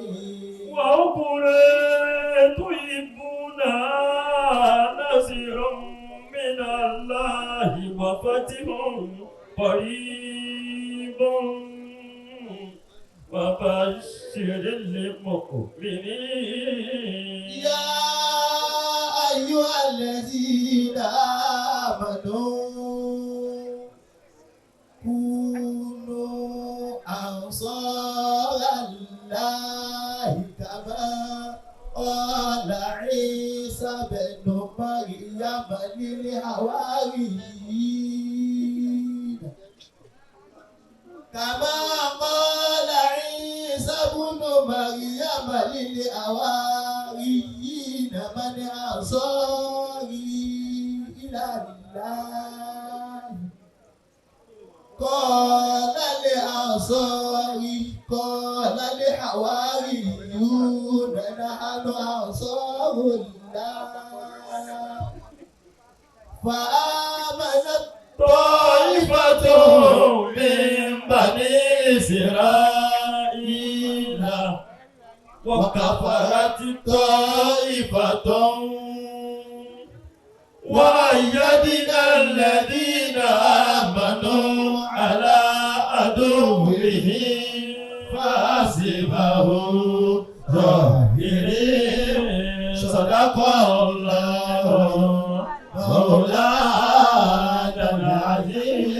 وأخرى تحبونها نصر من الله وفتح قريب وبشر المؤمنين. يا أيها الذين آمنوا كونوا أنصار الله كما قال عيسى بن مريم للحواريين كما قال عيسى ابن مريم للحواريين من أنصاري إلى الله قال الأنصاري قال الحواريون نحن أنصار الله فآمنت طائفة من بني إسرائيل وكفرت طائفة وأيدنا الذين آمنوا على عدوهم فأصبحوا ظاهرين. صدق الله مولانا العظيم.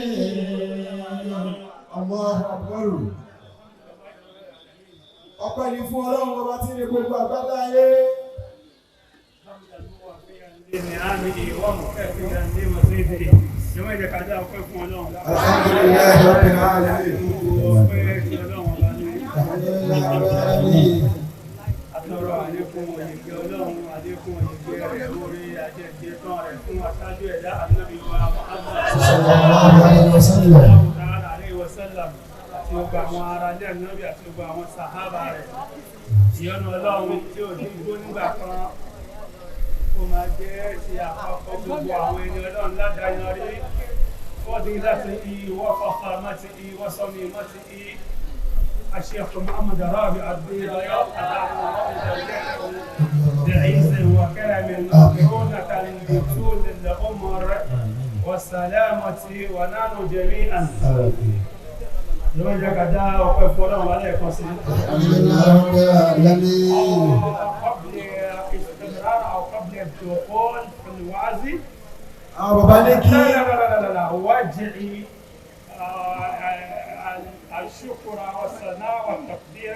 Allahu Akbar. Ọpẹ́ ni fún Ọlọ́run ọba tí ní gbogbo àgbáńlá ayé. Alhamdulillahi Rabbil Alamin. Alhamdulillahi Rabbil Alamin. Àtọrọ àlékún òyìnbí Ọlọ́run, àlékún òyìnbí rẹ̀ lórí ajẹ́jẹ́ tán rẹ̀ fún aṣáájú ẹ̀dá Ànábì wa Muhammad Sallallahu alayhi wa sallam. ta'ala alayhi wa sallam àti gbogbo àwọn ará ilé Ànábì àti gbogbo àwọn sàhábà rẹ̀. Ìyọ́nú Ọlọ́run tí ò ní gbó nígbà kan ó máa jẹ́ ti àpapọ̀ gbogbo àwọn ẹni Ọlọ́run ládàáyanrí. Fọ́dí láti وفخامته وصميمته الشيخ محمد رابع الديضياء بعز وكرم مقرونة بطول العمر والسلامة ونحن جميعا. Ló ń jẹ́ ká dá ọpẹ́ fún Ọlọ́run wa lẹ́ẹ̀kan sí. Alhamdulillahi Rabbil Alamin. قبل استمرار أو قبل الدخول في الوعظ Àwọn bàbá ní kí لا لا لا لا لا وجهي الشكر والثناء والتقدير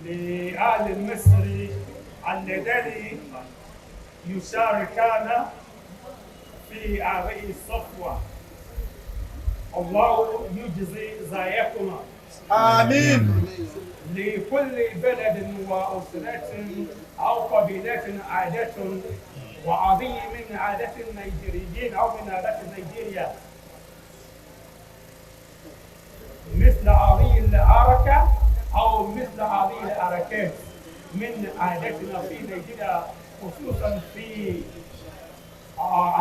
لأهل مصر الذين يشاركان في هذه الصفوة. الله يجزي زيكما. Àmín. لكل بلد وأسرة أو قبيلة عادة، وعظيم من عادة النيجيريين أو من عادة نيجيريا مثل هذه الحركة أو مثل هذه الحركات من عادتنا في نيجيريا، خصوصا في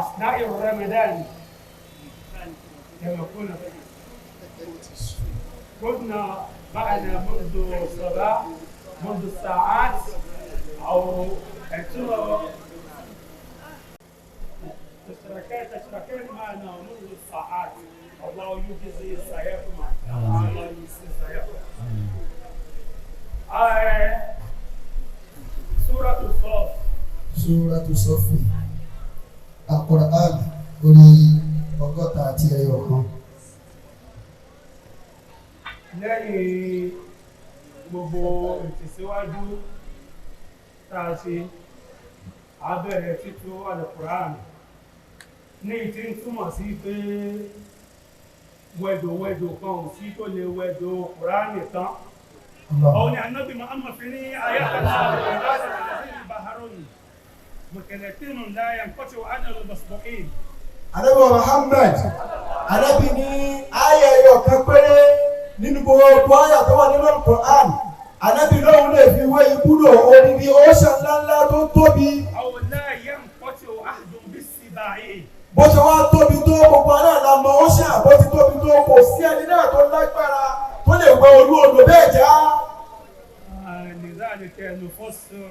أثناء رمضان. لما كنا معنا منذ الصباح، منذ الساعات أو تشركان معنا منذ الساعات. الله يجزي سعيكما. الله يجزي سعيكما. سورة الصف. Súratu Sọ́fì. Al-Qur'an orí 61. Lẹ́yìn gbogbo ìtẹ̀síwájú tá a ṣe, a bẹ̀rẹ̀ títú Al-Qur'an ní tí ń túmọ̀ sí pé wẹ̀dọ̀wẹ̀dọ̀ kan ò sí tó lè wẹ̀dọ̀ Kùránì tán. Òun ni Ànábì Muhammad fi ní ayatollah al-Baharun mùkẹ̀lẹ̀tìnù láyà nkọ́tí wà á nà lọ́bọ̀sọ̀kìn. Ànábì Muhammad, Ànábì ní ayé ẹyọ kan péré nínú gbogbo àyà tó wà nínú Al-Qur'an. Ànábì lóhun lè fi wé ibùdó odidi ocean ńláńlá tó tóbi. أو لا ينقطع أحد بالسباع. Bó ṣe wá tóbi tó gbogbo aná la mọ ocean bó ti tóbi tó kò sí ẹni náà tó lágbára tó lè wẹ olú odò bẹ́ẹ̀ já. لذلك نفسر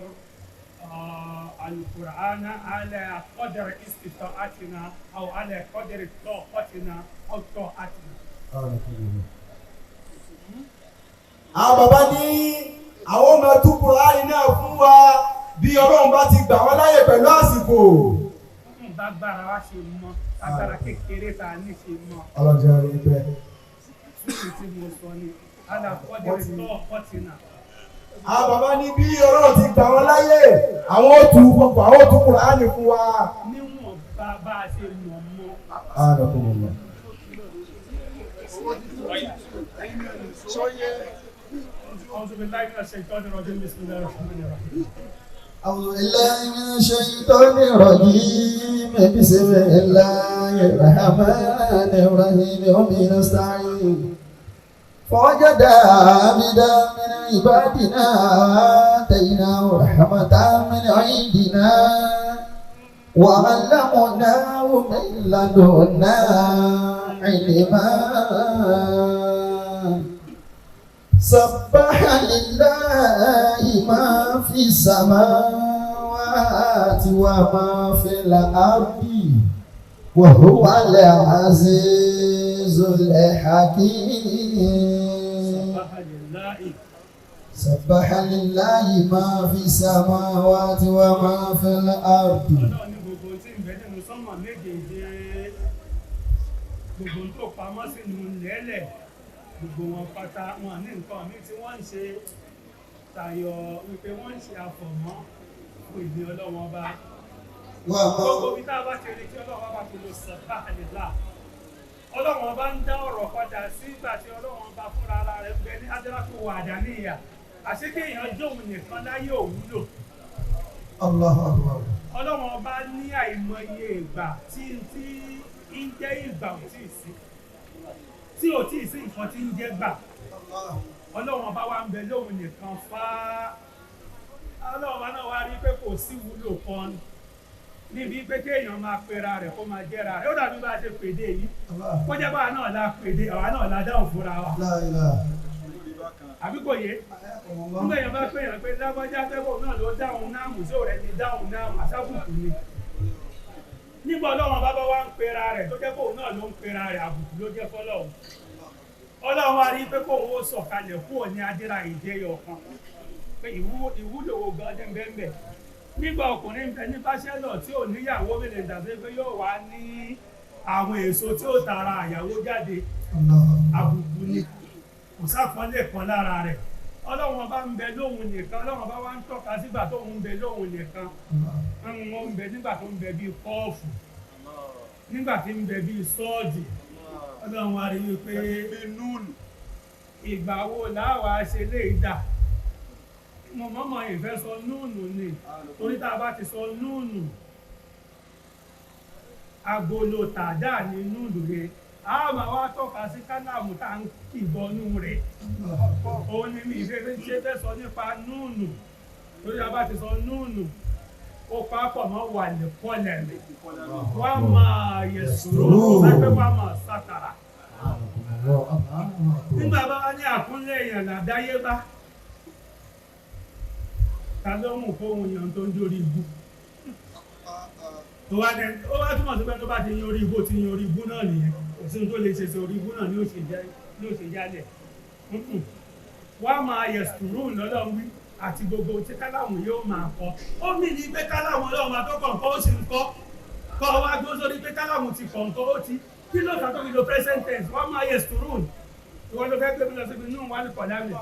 القرآن على قدر استطاعتنا أو على قدر طاقتنا أو طاعتنا. Àwọn bàbá ní àwọn ọmọ tú Kùránì náà fún wa bí Ọlọ́run bá ti gbà wọ́n láyè pẹ̀lú àsìkò. Bágbára wa ṣe mọ, agbára kékeré tá a ní ṣe mọ. Ọlọ́jọ́ rí bẹ́ẹ̀. Tútù tí mo sọ ni, على قدر طاقتنا. Àwọn bàbá ní bí Ọlọ́run ti gbà wọ́n láyè, àwọn ó tú gbogbo àwọn ó tú Kùránì fún wa. Níwọ̀n bá bá a ṣe mọ̀ mọ́. Anakumullah. أعوذ بالله من الشيطان الرجيم بسم الله الرحمن الرحيم. أعوذ بالله من الشيطان الرجيم بسم الله الرحمن الرحيم وبه نستعين فوجد عبدا من عبادنا آتيناه رحمة من عندنا وعلمناه من لدنا علما سبح لله ما في السماوات وما في الأرض وهو العزيز الحكيم. سبح لله سبح لله ما في السماوات وما في الأرض. Ọlọ́run ní gbogbo tí ń bẹ nínú sánmà méjèèje, gbogbo tó pamọ́ sínú lẹ́lẹ̀, gbogbo wọn pátá wọn ní nǹkan míì tí wọ́n ń ṣe tayọ wípé wọ́n ń ṣe àfọ̀mọ́ fún ìní Ọlọ́run Ọba. Gbogbo ibi tá a bá ti rí tí Ọlọ́run bá ti lo sàbá àlèlà, Ọlọ́run Ọba ń dá ọ̀rọ̀ padà sí ìgbà tí Ọlọ́run Ọba fúnra ara rẹ̀ ń bẹ ní Ádárákù wàdàníyà, àṣé kéèyàn jóun nìkan láyé òwúlò. Allahu Akbar. Ọlọ́run Ọba ní àìmọye ìgbà tí tí ń jẹ́ ìgbà ò tí ì sí, tí ò tí ì sí nǹkan tí ń jẹ́ gbà. Ọlọ́run Ọba wa ń bẹ lóhun nìkan fá. Ọlọ́run Ọba náà wá rí pé kò sí wúlò kan níbi pé kéèyàn máa pera rẹ̀ kó máa jẹ́ra rẹ̀. Ó dàbí bá a ṣe pèdè yìí, kó jẹ́ báwa náà la pèdè, àwa náà la dáhùn fúnra wa. La ilaha. Àbí kò yé? Nígbà èèyàn bá pè yàn pé lágbájá tẹ́kọ̀ọ́ náà ló dáhùn náàmù sí òrẹ́ ti dáhùn náàmù, àṣàbùkù ni. Nígbà Ọlọ́run bá bá wá ń pera rẹ̀ tó jẹ́ kóun náà ló ń pera rẹ̀, àbùkù ló jẹ́ fọlọ́run. Ọlọ́run wá rí pé kóun ó sọ̀kalẹ̀ kúrò ní adéra ìjẹyọ kan pé ìwúlò wo gan jẹ́ bẹ́ẹ̀. Nígbà ọkùnrin ń bẹ ní báṣẹ́lọ̀ tí ò níyàwó mi lè dàbí pé yóò wá ní àwọn èso tí ó tara àyàwó jáde, àbùkù ni, kò sápọ́nlé kan lára rẹ̀. Ọlọ́run Ọba ń bẹ lóhun nìkan. Ọlọ́run Ọba wá ń tọ́ka sígbà tó ń bẹ lóhun nìkan, ń ń bẹ nígbà tó ń bẹ bíi kọ́ọ̀fù, nígbà tí ń bẹ bíi sọ́ọ̀dì. Ọlọ́run wá rí i pé ìgbà wo làwa ṣe lè dà. Mo mọ̀mọ́ ìfẹ́ sọ núùnù ni, torí tá a bá ti sọ núùnù, agolo tàdá ní núùnù yẹn, a máa wá tọ́ka sí kálámù tá à ń kìbọnú rẹ̀. Òun ni mi ìfẹ́ ṣe fẹ́ sọ nípa núùnù, torí a bá ti sọ núùnù, ó papọ̀ mọ́ wà ní kọ́lẹ̀ mi, wá máa yẹ sùúrù sápẹ́, wá máa sátara. Nígbà bá wá ní àkúnlẹ̀ èèyàn làdáyébá, ta ló mú kóhun yan tó ń dórí ibú tó wá dẹ? Ó wá túmọ̀ sí pé tó bá ti yan orí ibú, ti yan orí ibú náà nìyẹn, kò sí ohun tó lè ṣe sí orí ibú náà ní ó ṣe jálẹ̀. Wá máa yẹ sùúrù lọ́lọ́run wí àti gbogbo tí kálámù yóò máa kọ. Ó mì ní pé kálámù Ọlọ́run máa tó kọ̀ǹkọ́, ó sì ń kọ́ kọ́ wá gbó sórí pé kálámù ti kọ̀ǹkọ́. Ó ti kí ló fà tó fi lo present tense, wá máa yẹ sùúrù? Ìwọ ló fẹ́ gbé mi lọ síbi nù wà ní kọ̀lámì.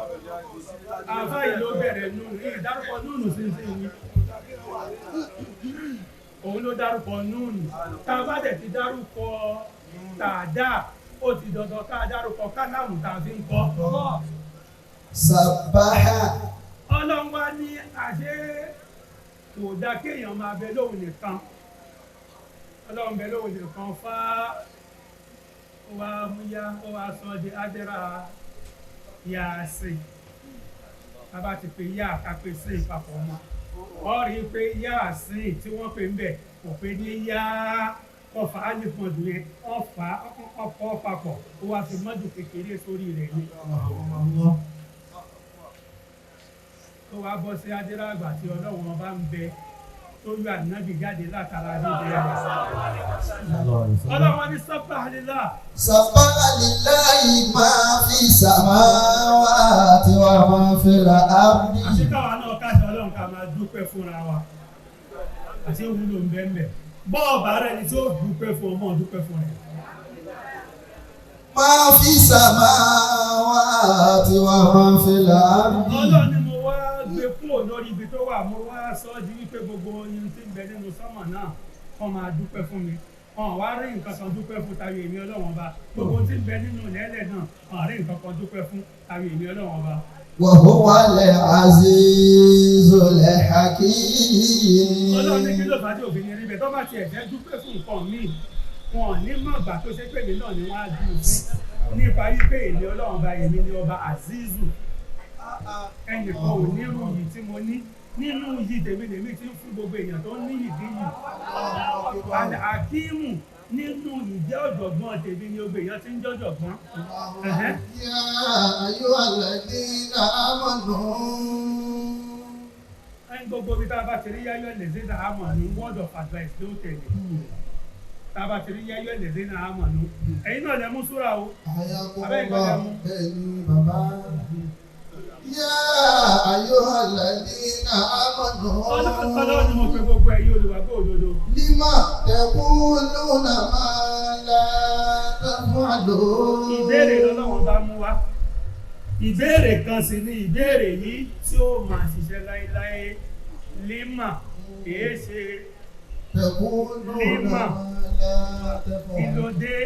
Àfa yìí ló bẹ̀rẹ̀ nù ní ìdárúkọ nùnù sínsìn yìí, òun ló dárúkọ nùnù. Tá a bá dẹ̀ ti dárúkọ tàdá, ó ti dandan ká dárúkọ kálámù tá a fi ń kọ́. Sàbáhà. Ọlọ́run wá ní àṣé kò dá kéèyàn máa bẹ lóhùn nìkan. Ọlọ́run bẹ lóhùn nìkan fá, ó wá múyá, ó wá sọ di ádẹ́rà yàásì. Bàbá ti pè yá àkápé sí ìpapọ̀ mọ́, ọ rí i pé yàásì tí wọ́n pè ń bẹ̀ kò pé ní yá kọfà álìfọ̀dù yẹn, ọ̀fà ọkọ̀ papọ̀, ó wá fi mọ́dù kékeré sórí rẹ̀ ni tó wá bọ́ sí adéràgbà tí Ọlọ́run Ọba ń bẹ tó yọ ànábì jáde látara níbi rẹ̀. Ọlọ́run ní sábà lílá. Sábà lillahi ma fi samawati wa ma fil ardi. Àti káwa náà káṣọ Ọlọ́run ká máa dúpẹ́ fúnra wa. Àti ìwúlò ń bẹ́ẹ̀ mẹ́. Bọ́ọ̀bà rẹ̀ ni tí ó dúpẹ́ fún ọmọ dúpẹ́ fún rẹ̀. Ma fi samawati wa ma fil ardi. Ọlọ́run ni mo wá gbé kúrò lórí ibi tó wà, mo wá sọ ọ́ di wípé gbogbo ohun tí ń bẹ nínú sánmà náà Kọ́ máa dúpẹ́ fún mi. Wọn wá rí nǹkan kan dúpẹ́ fún tayọ èmi Ọlọ́run Ọba. Gbogbo tí ń bẹ nínú lẹ́lẹ̀ náà, wọn rí nǹkan kan dúpẹ́ fún tayọ èmi Ọlọ́run Ọba. وهو العزيز الحكيم. Ọlọ́run ní kí ló fà á tí òfin ní rí bẹ́ẹ̀? Tó bá tiẹ̀ fẹ́ dúpẹ́ fún nǹkan míì, wọn ò ní mọ̀ gbà tó ṣe pé èmi náà ni wọ́n á dùn fún. Nípa wípé èmi Ọlọ́run Ọba, èmi ni ọba Azizu. Ẹnìkan ò ní irú yìí tí mo ní. Nínú yìí tèmi lèmi ti ń fún gbogbo èèyàn tó ní ìdí yìí. Àkíìmù nínú ìjẹ́ ọ̀jọ̀gbọ́n tèmi ni gbogbo èèyàn ti ń jọ́jọ̀gbọ́n. Ẹ̀hẹ́n. يا أيها الذين آمنوا. Ẹni gbogbo ibi tá a bá ti rí yáyọ lèzé náà àmọ̀ ní word of advice ló tẹ̀lé. Tá a bá ti rí yáyọ lèzé náà àmọ̀ ní. Ẹ̀yin náà lẹ mú súra o. حياكم Abẹ́ ìgbà الله. lẹ mú. Bẹ́ẹ̀ni bàbá. يا أيها الذين آمنوا. Ọlọ́run ni mo pe gbogbo ẹ̀yin olùwàgbọ́ òdodo. لما تقولون ما لا تفعلون. Ìbéèrè lọ́lọ́run bá mú wá. Ìbéèrè kan sì ni ìbéèrè yìí tí ó máa ṣiṣẹ́ láéláé. Lima kìí ṣe تقولون لما. ما لا kí ló تفعلون. dé.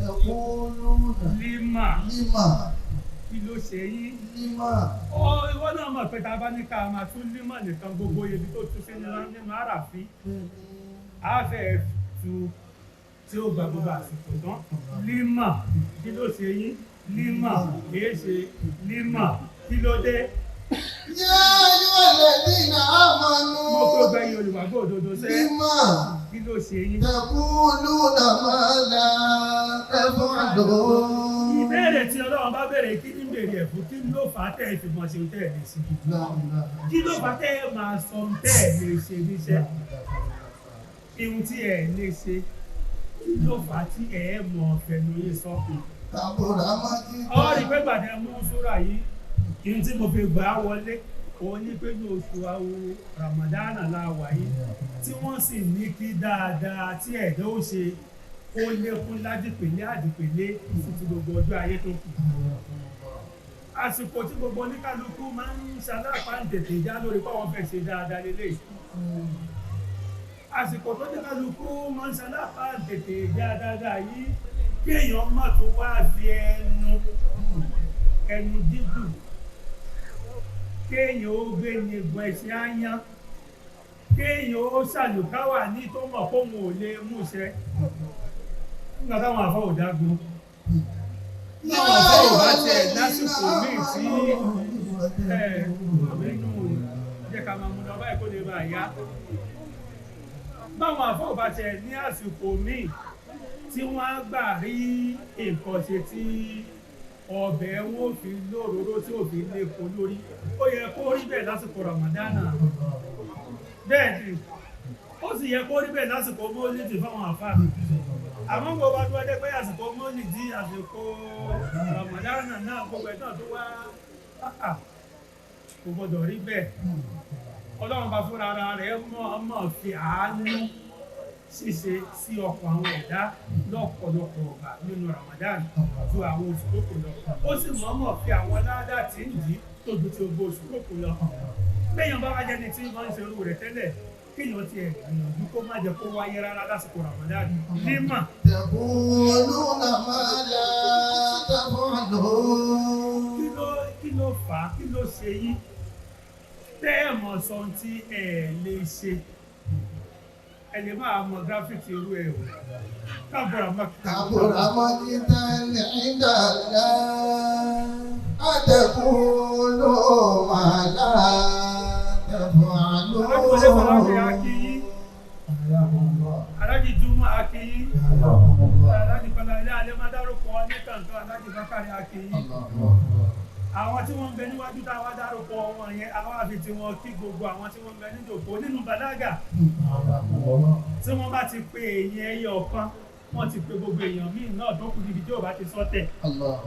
تقولون Lima لما kí ló ṣe yín. لما. Ọ ìwọ náà mọ̀ pé tá a bá ní ká máa tún límọ̀ nìkan gbogbo ibi tó tún sí nínú àràfí. A fẹ́ tu tí ó gba gbogbo àsìkò tán. Límọ̀ kí ló ṣe yín? Límọ̀ kìí ṣe límọ̀ kí ló dé? يا أيها الذين آمنوا. Mo tó gbẹ̀yìn olùwàgbọ́ òdodo sẹ́. لما Kí ló ṣe yín? تقولون ما لا تفعلون. Ìbéèrè tí Ọlọ́run bá béèrè kí ní béèrè ẹ̀ fún kí ló fà á tẹ́ ẹ fi mọ̀ ṣe tẹ́ ẹ lè ṣe? لا إله Kí ló fà á tẹ́ ẹ máa sọ tẹ́ ẹ lè ṣe níṣẹ́? Ihun tí ẹ lè ṣe, kí ló fà á tí ẹ mọ̀ fẹnu yín sọ? كبر مقتا. Ọ rí pé gbàdé mú súrà yìí, ihun tí mo fi gbà á wọlé, òun ní pé ní oṣù awo Ramadana la wà yìí, tí wọ́n sì ní kí dáadáa tí ẹ̀dá ó ṣe kó lékún ládìpèlé àdìpèlé sí ti gbogbo ọjọ́ ayé tó kù. Àsìkò tí gbogbo oníkálukú máa ń ṣalápá ń tètè já lórí pé àwọn fẹ́ ṣe dáadáa lélẹ̀. Àsìkò tó oníkálukú máa ń ṣalápá ń tètè já dáadáa yìí, kí èèyàn má tún wá fi ẹnu ẹnu dídùn, kéèyàn ó gbé ní egun ẹṣin áyán, kéèyàn ó ṣàlùkáwà ní tó mọ̀ kóun ò lè múṣẹ. Nígbà táwọn àfọ ò dágun, táwọn àfọ ò bá tiẹ̀ lásìkò míì tí ẹ nínú jẹ́ ká máa mú lọ báyìí kó lè bá a yá. Báwọn àfọ ò bá tiẹ̀ ní àsìkò míì tí wọ́n á gbà rí nǹkan ṣe tí ọbẹ̀ wọn ò fi lóróró tí ò fi lépo lórí, ó yẹ kó rí bẹ́ẹ̀ lásìkò Ramadana. Bẹ́ẹ̀ ni, ó sì yẹ kó rí bẹ́ẹ̀ lásìkò mọ́lìdì fáwọn àfáà. Àmọ́ gbogbo adúlọ́ jẹ́ pé àsìkò mọ́lìdì àsìkò Ramadana náà gbogbo ẹ̀ náà tó wá áà, kò gbọdọ̀ rí bẹ́ẹ̀. Ọlọ́run bá fúnra ara rẹ̀ mọ̀ fi àánú ṣíṣe sí ọkàn àwọn ẹ̀dá lọ́pọ̀lọpọ̀ ọ̀gbà nínú Ramadan ju àwọn oṣù tó kù lọ. Ó sì mọ̀ọ́mọ̀ fi àwọn ládàá tí ń dì í tó ju ti gbogbo oṣù tó kù lọ. Béèyàn bá wá jẹ́ni tí wọ́n ń ṣe irú rẹ̀ tẹ́lẹ̀, kéèyàn tiẹ̀ gbìyànjú kó má jẹ́ kó wáyé rárá lásìkò Ramadan. Límà تقولون ما لا تفعلون. kí ló fà á, kí ló ṣe yín tẹ́ ẹ̀ mọ̀ sọ ohun tí ẹ lè ṣe? Ẹ lè máa mọ gíráfìtì irú ẹ o. Káàbọ̀rà máa كبر مقتا عند الله أن تقولوا ما لا Aláàjì Wọlé Fọláṣẹ تفعلون. Akínyín, حياكم الله. Aláàjì Júmọ́ Akínyín, حياكم الله. Aláàjì Kọ́lá Ilé Alẹ́ máa dárúkọ ní kàǹkàn Aláàjì Bákàrẹ̀ Akínyín. الله أكبر. Àwọn tí wọ́n ń bẹ níwájú tá a wá dárúkọ wọn yẹn, àwa àfi tí wọ́n kí gbogbo àwọn tí wọ́n ń bẹ níjòkó nínú Bàlágà. حياكم الله. Tí wọ́n bá ti pe èèyàn ẹyọ kan, wọ́n ti pe gbogbo èèyàn míì náà tó kù níbi tí ò bá ti sọ́tẹ̀. الله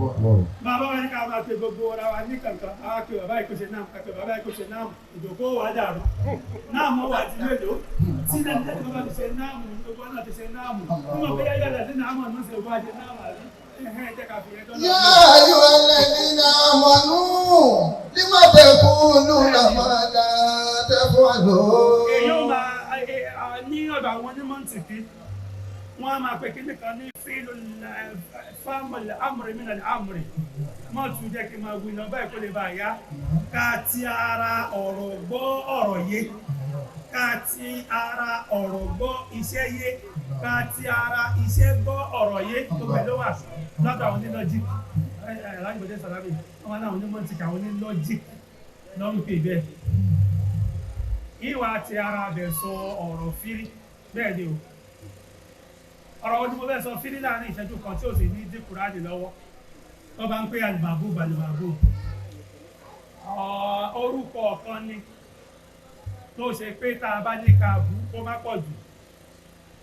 أكبر. Bàbá wa ní ká máa pe gbogbo ara wa ní kankan, á pe bàbá yìí kó ṣe náà, á pe bàbá yìí kó ṣe náà, ìjòkó wa dàrú. Náà mọ̀ wá ti mélòó, tí náà ní bàbá ti ṣe náà mú, gbogbo náà ti ṣe náà mú. Nígbà pé yáyá lẹ́sìn náà mọ̀ ní ṣe wá ṣe náà mà rí. Ẹ̀hẹ́n jẹ́ ká fi yẹn dọ́là. يا أيها الذين آمنوا لم تقولون ما لا تفعلون. Èyí ó máa ní Lọ́dọ̀ àwọn onímọ̀ntìkì, wọ́n á máa pe kíní kan ní fílù fámìlì amúrè mìíràn amúrè mọ́ tún jẹ́ kí n máa wí lọ báyìí kó lè bá a yá. Ká ti ara ọ̀rọ̀ gbọ́ ọ̀rọ̀ yé, ká ti ara ọ̀rọ̀ gbọ́ iṣẹ́ yé, ká ti ara iṣẹ́ gbọ́ ọ̀rọ̀ yé. Gbogbo ẹ̀ ló wà lọ́dọ̀ àwọn onílọ́jì. Alágbèdè sàlámì, wọ́n máa ń onímọ̀ntìkì, àwọn onílọ́jì ló ń pè bẹ́ẹ̀. Ìwà ti ara bẹ̀ sọ ọ̀rọ̀ fírí bẹ́ẹ̀ ni o. Ọ̀rọ̀ wo ni mo fẹ́ sọ fírí láàrin ìṣẹ́jú kan tí ó sì ní dín Kùránì lọ́wọ́? Tó bá ń pè àlùbàbù bàlùbàbù, orúkọ kan ni tó ṣe pé tá a bá ní ká bú kó má pọ̀ jù,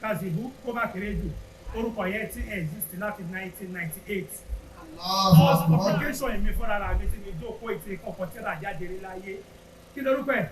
ká sì bú kó má kéré jù. Orúkọ yẹn ti exist láti 1998. First publication èmi fúnra ra mi tí mi jókòó ìtì kọ̀ọ̀kan tíra jáde rí láyé, kí lorúkọ ẹ̀?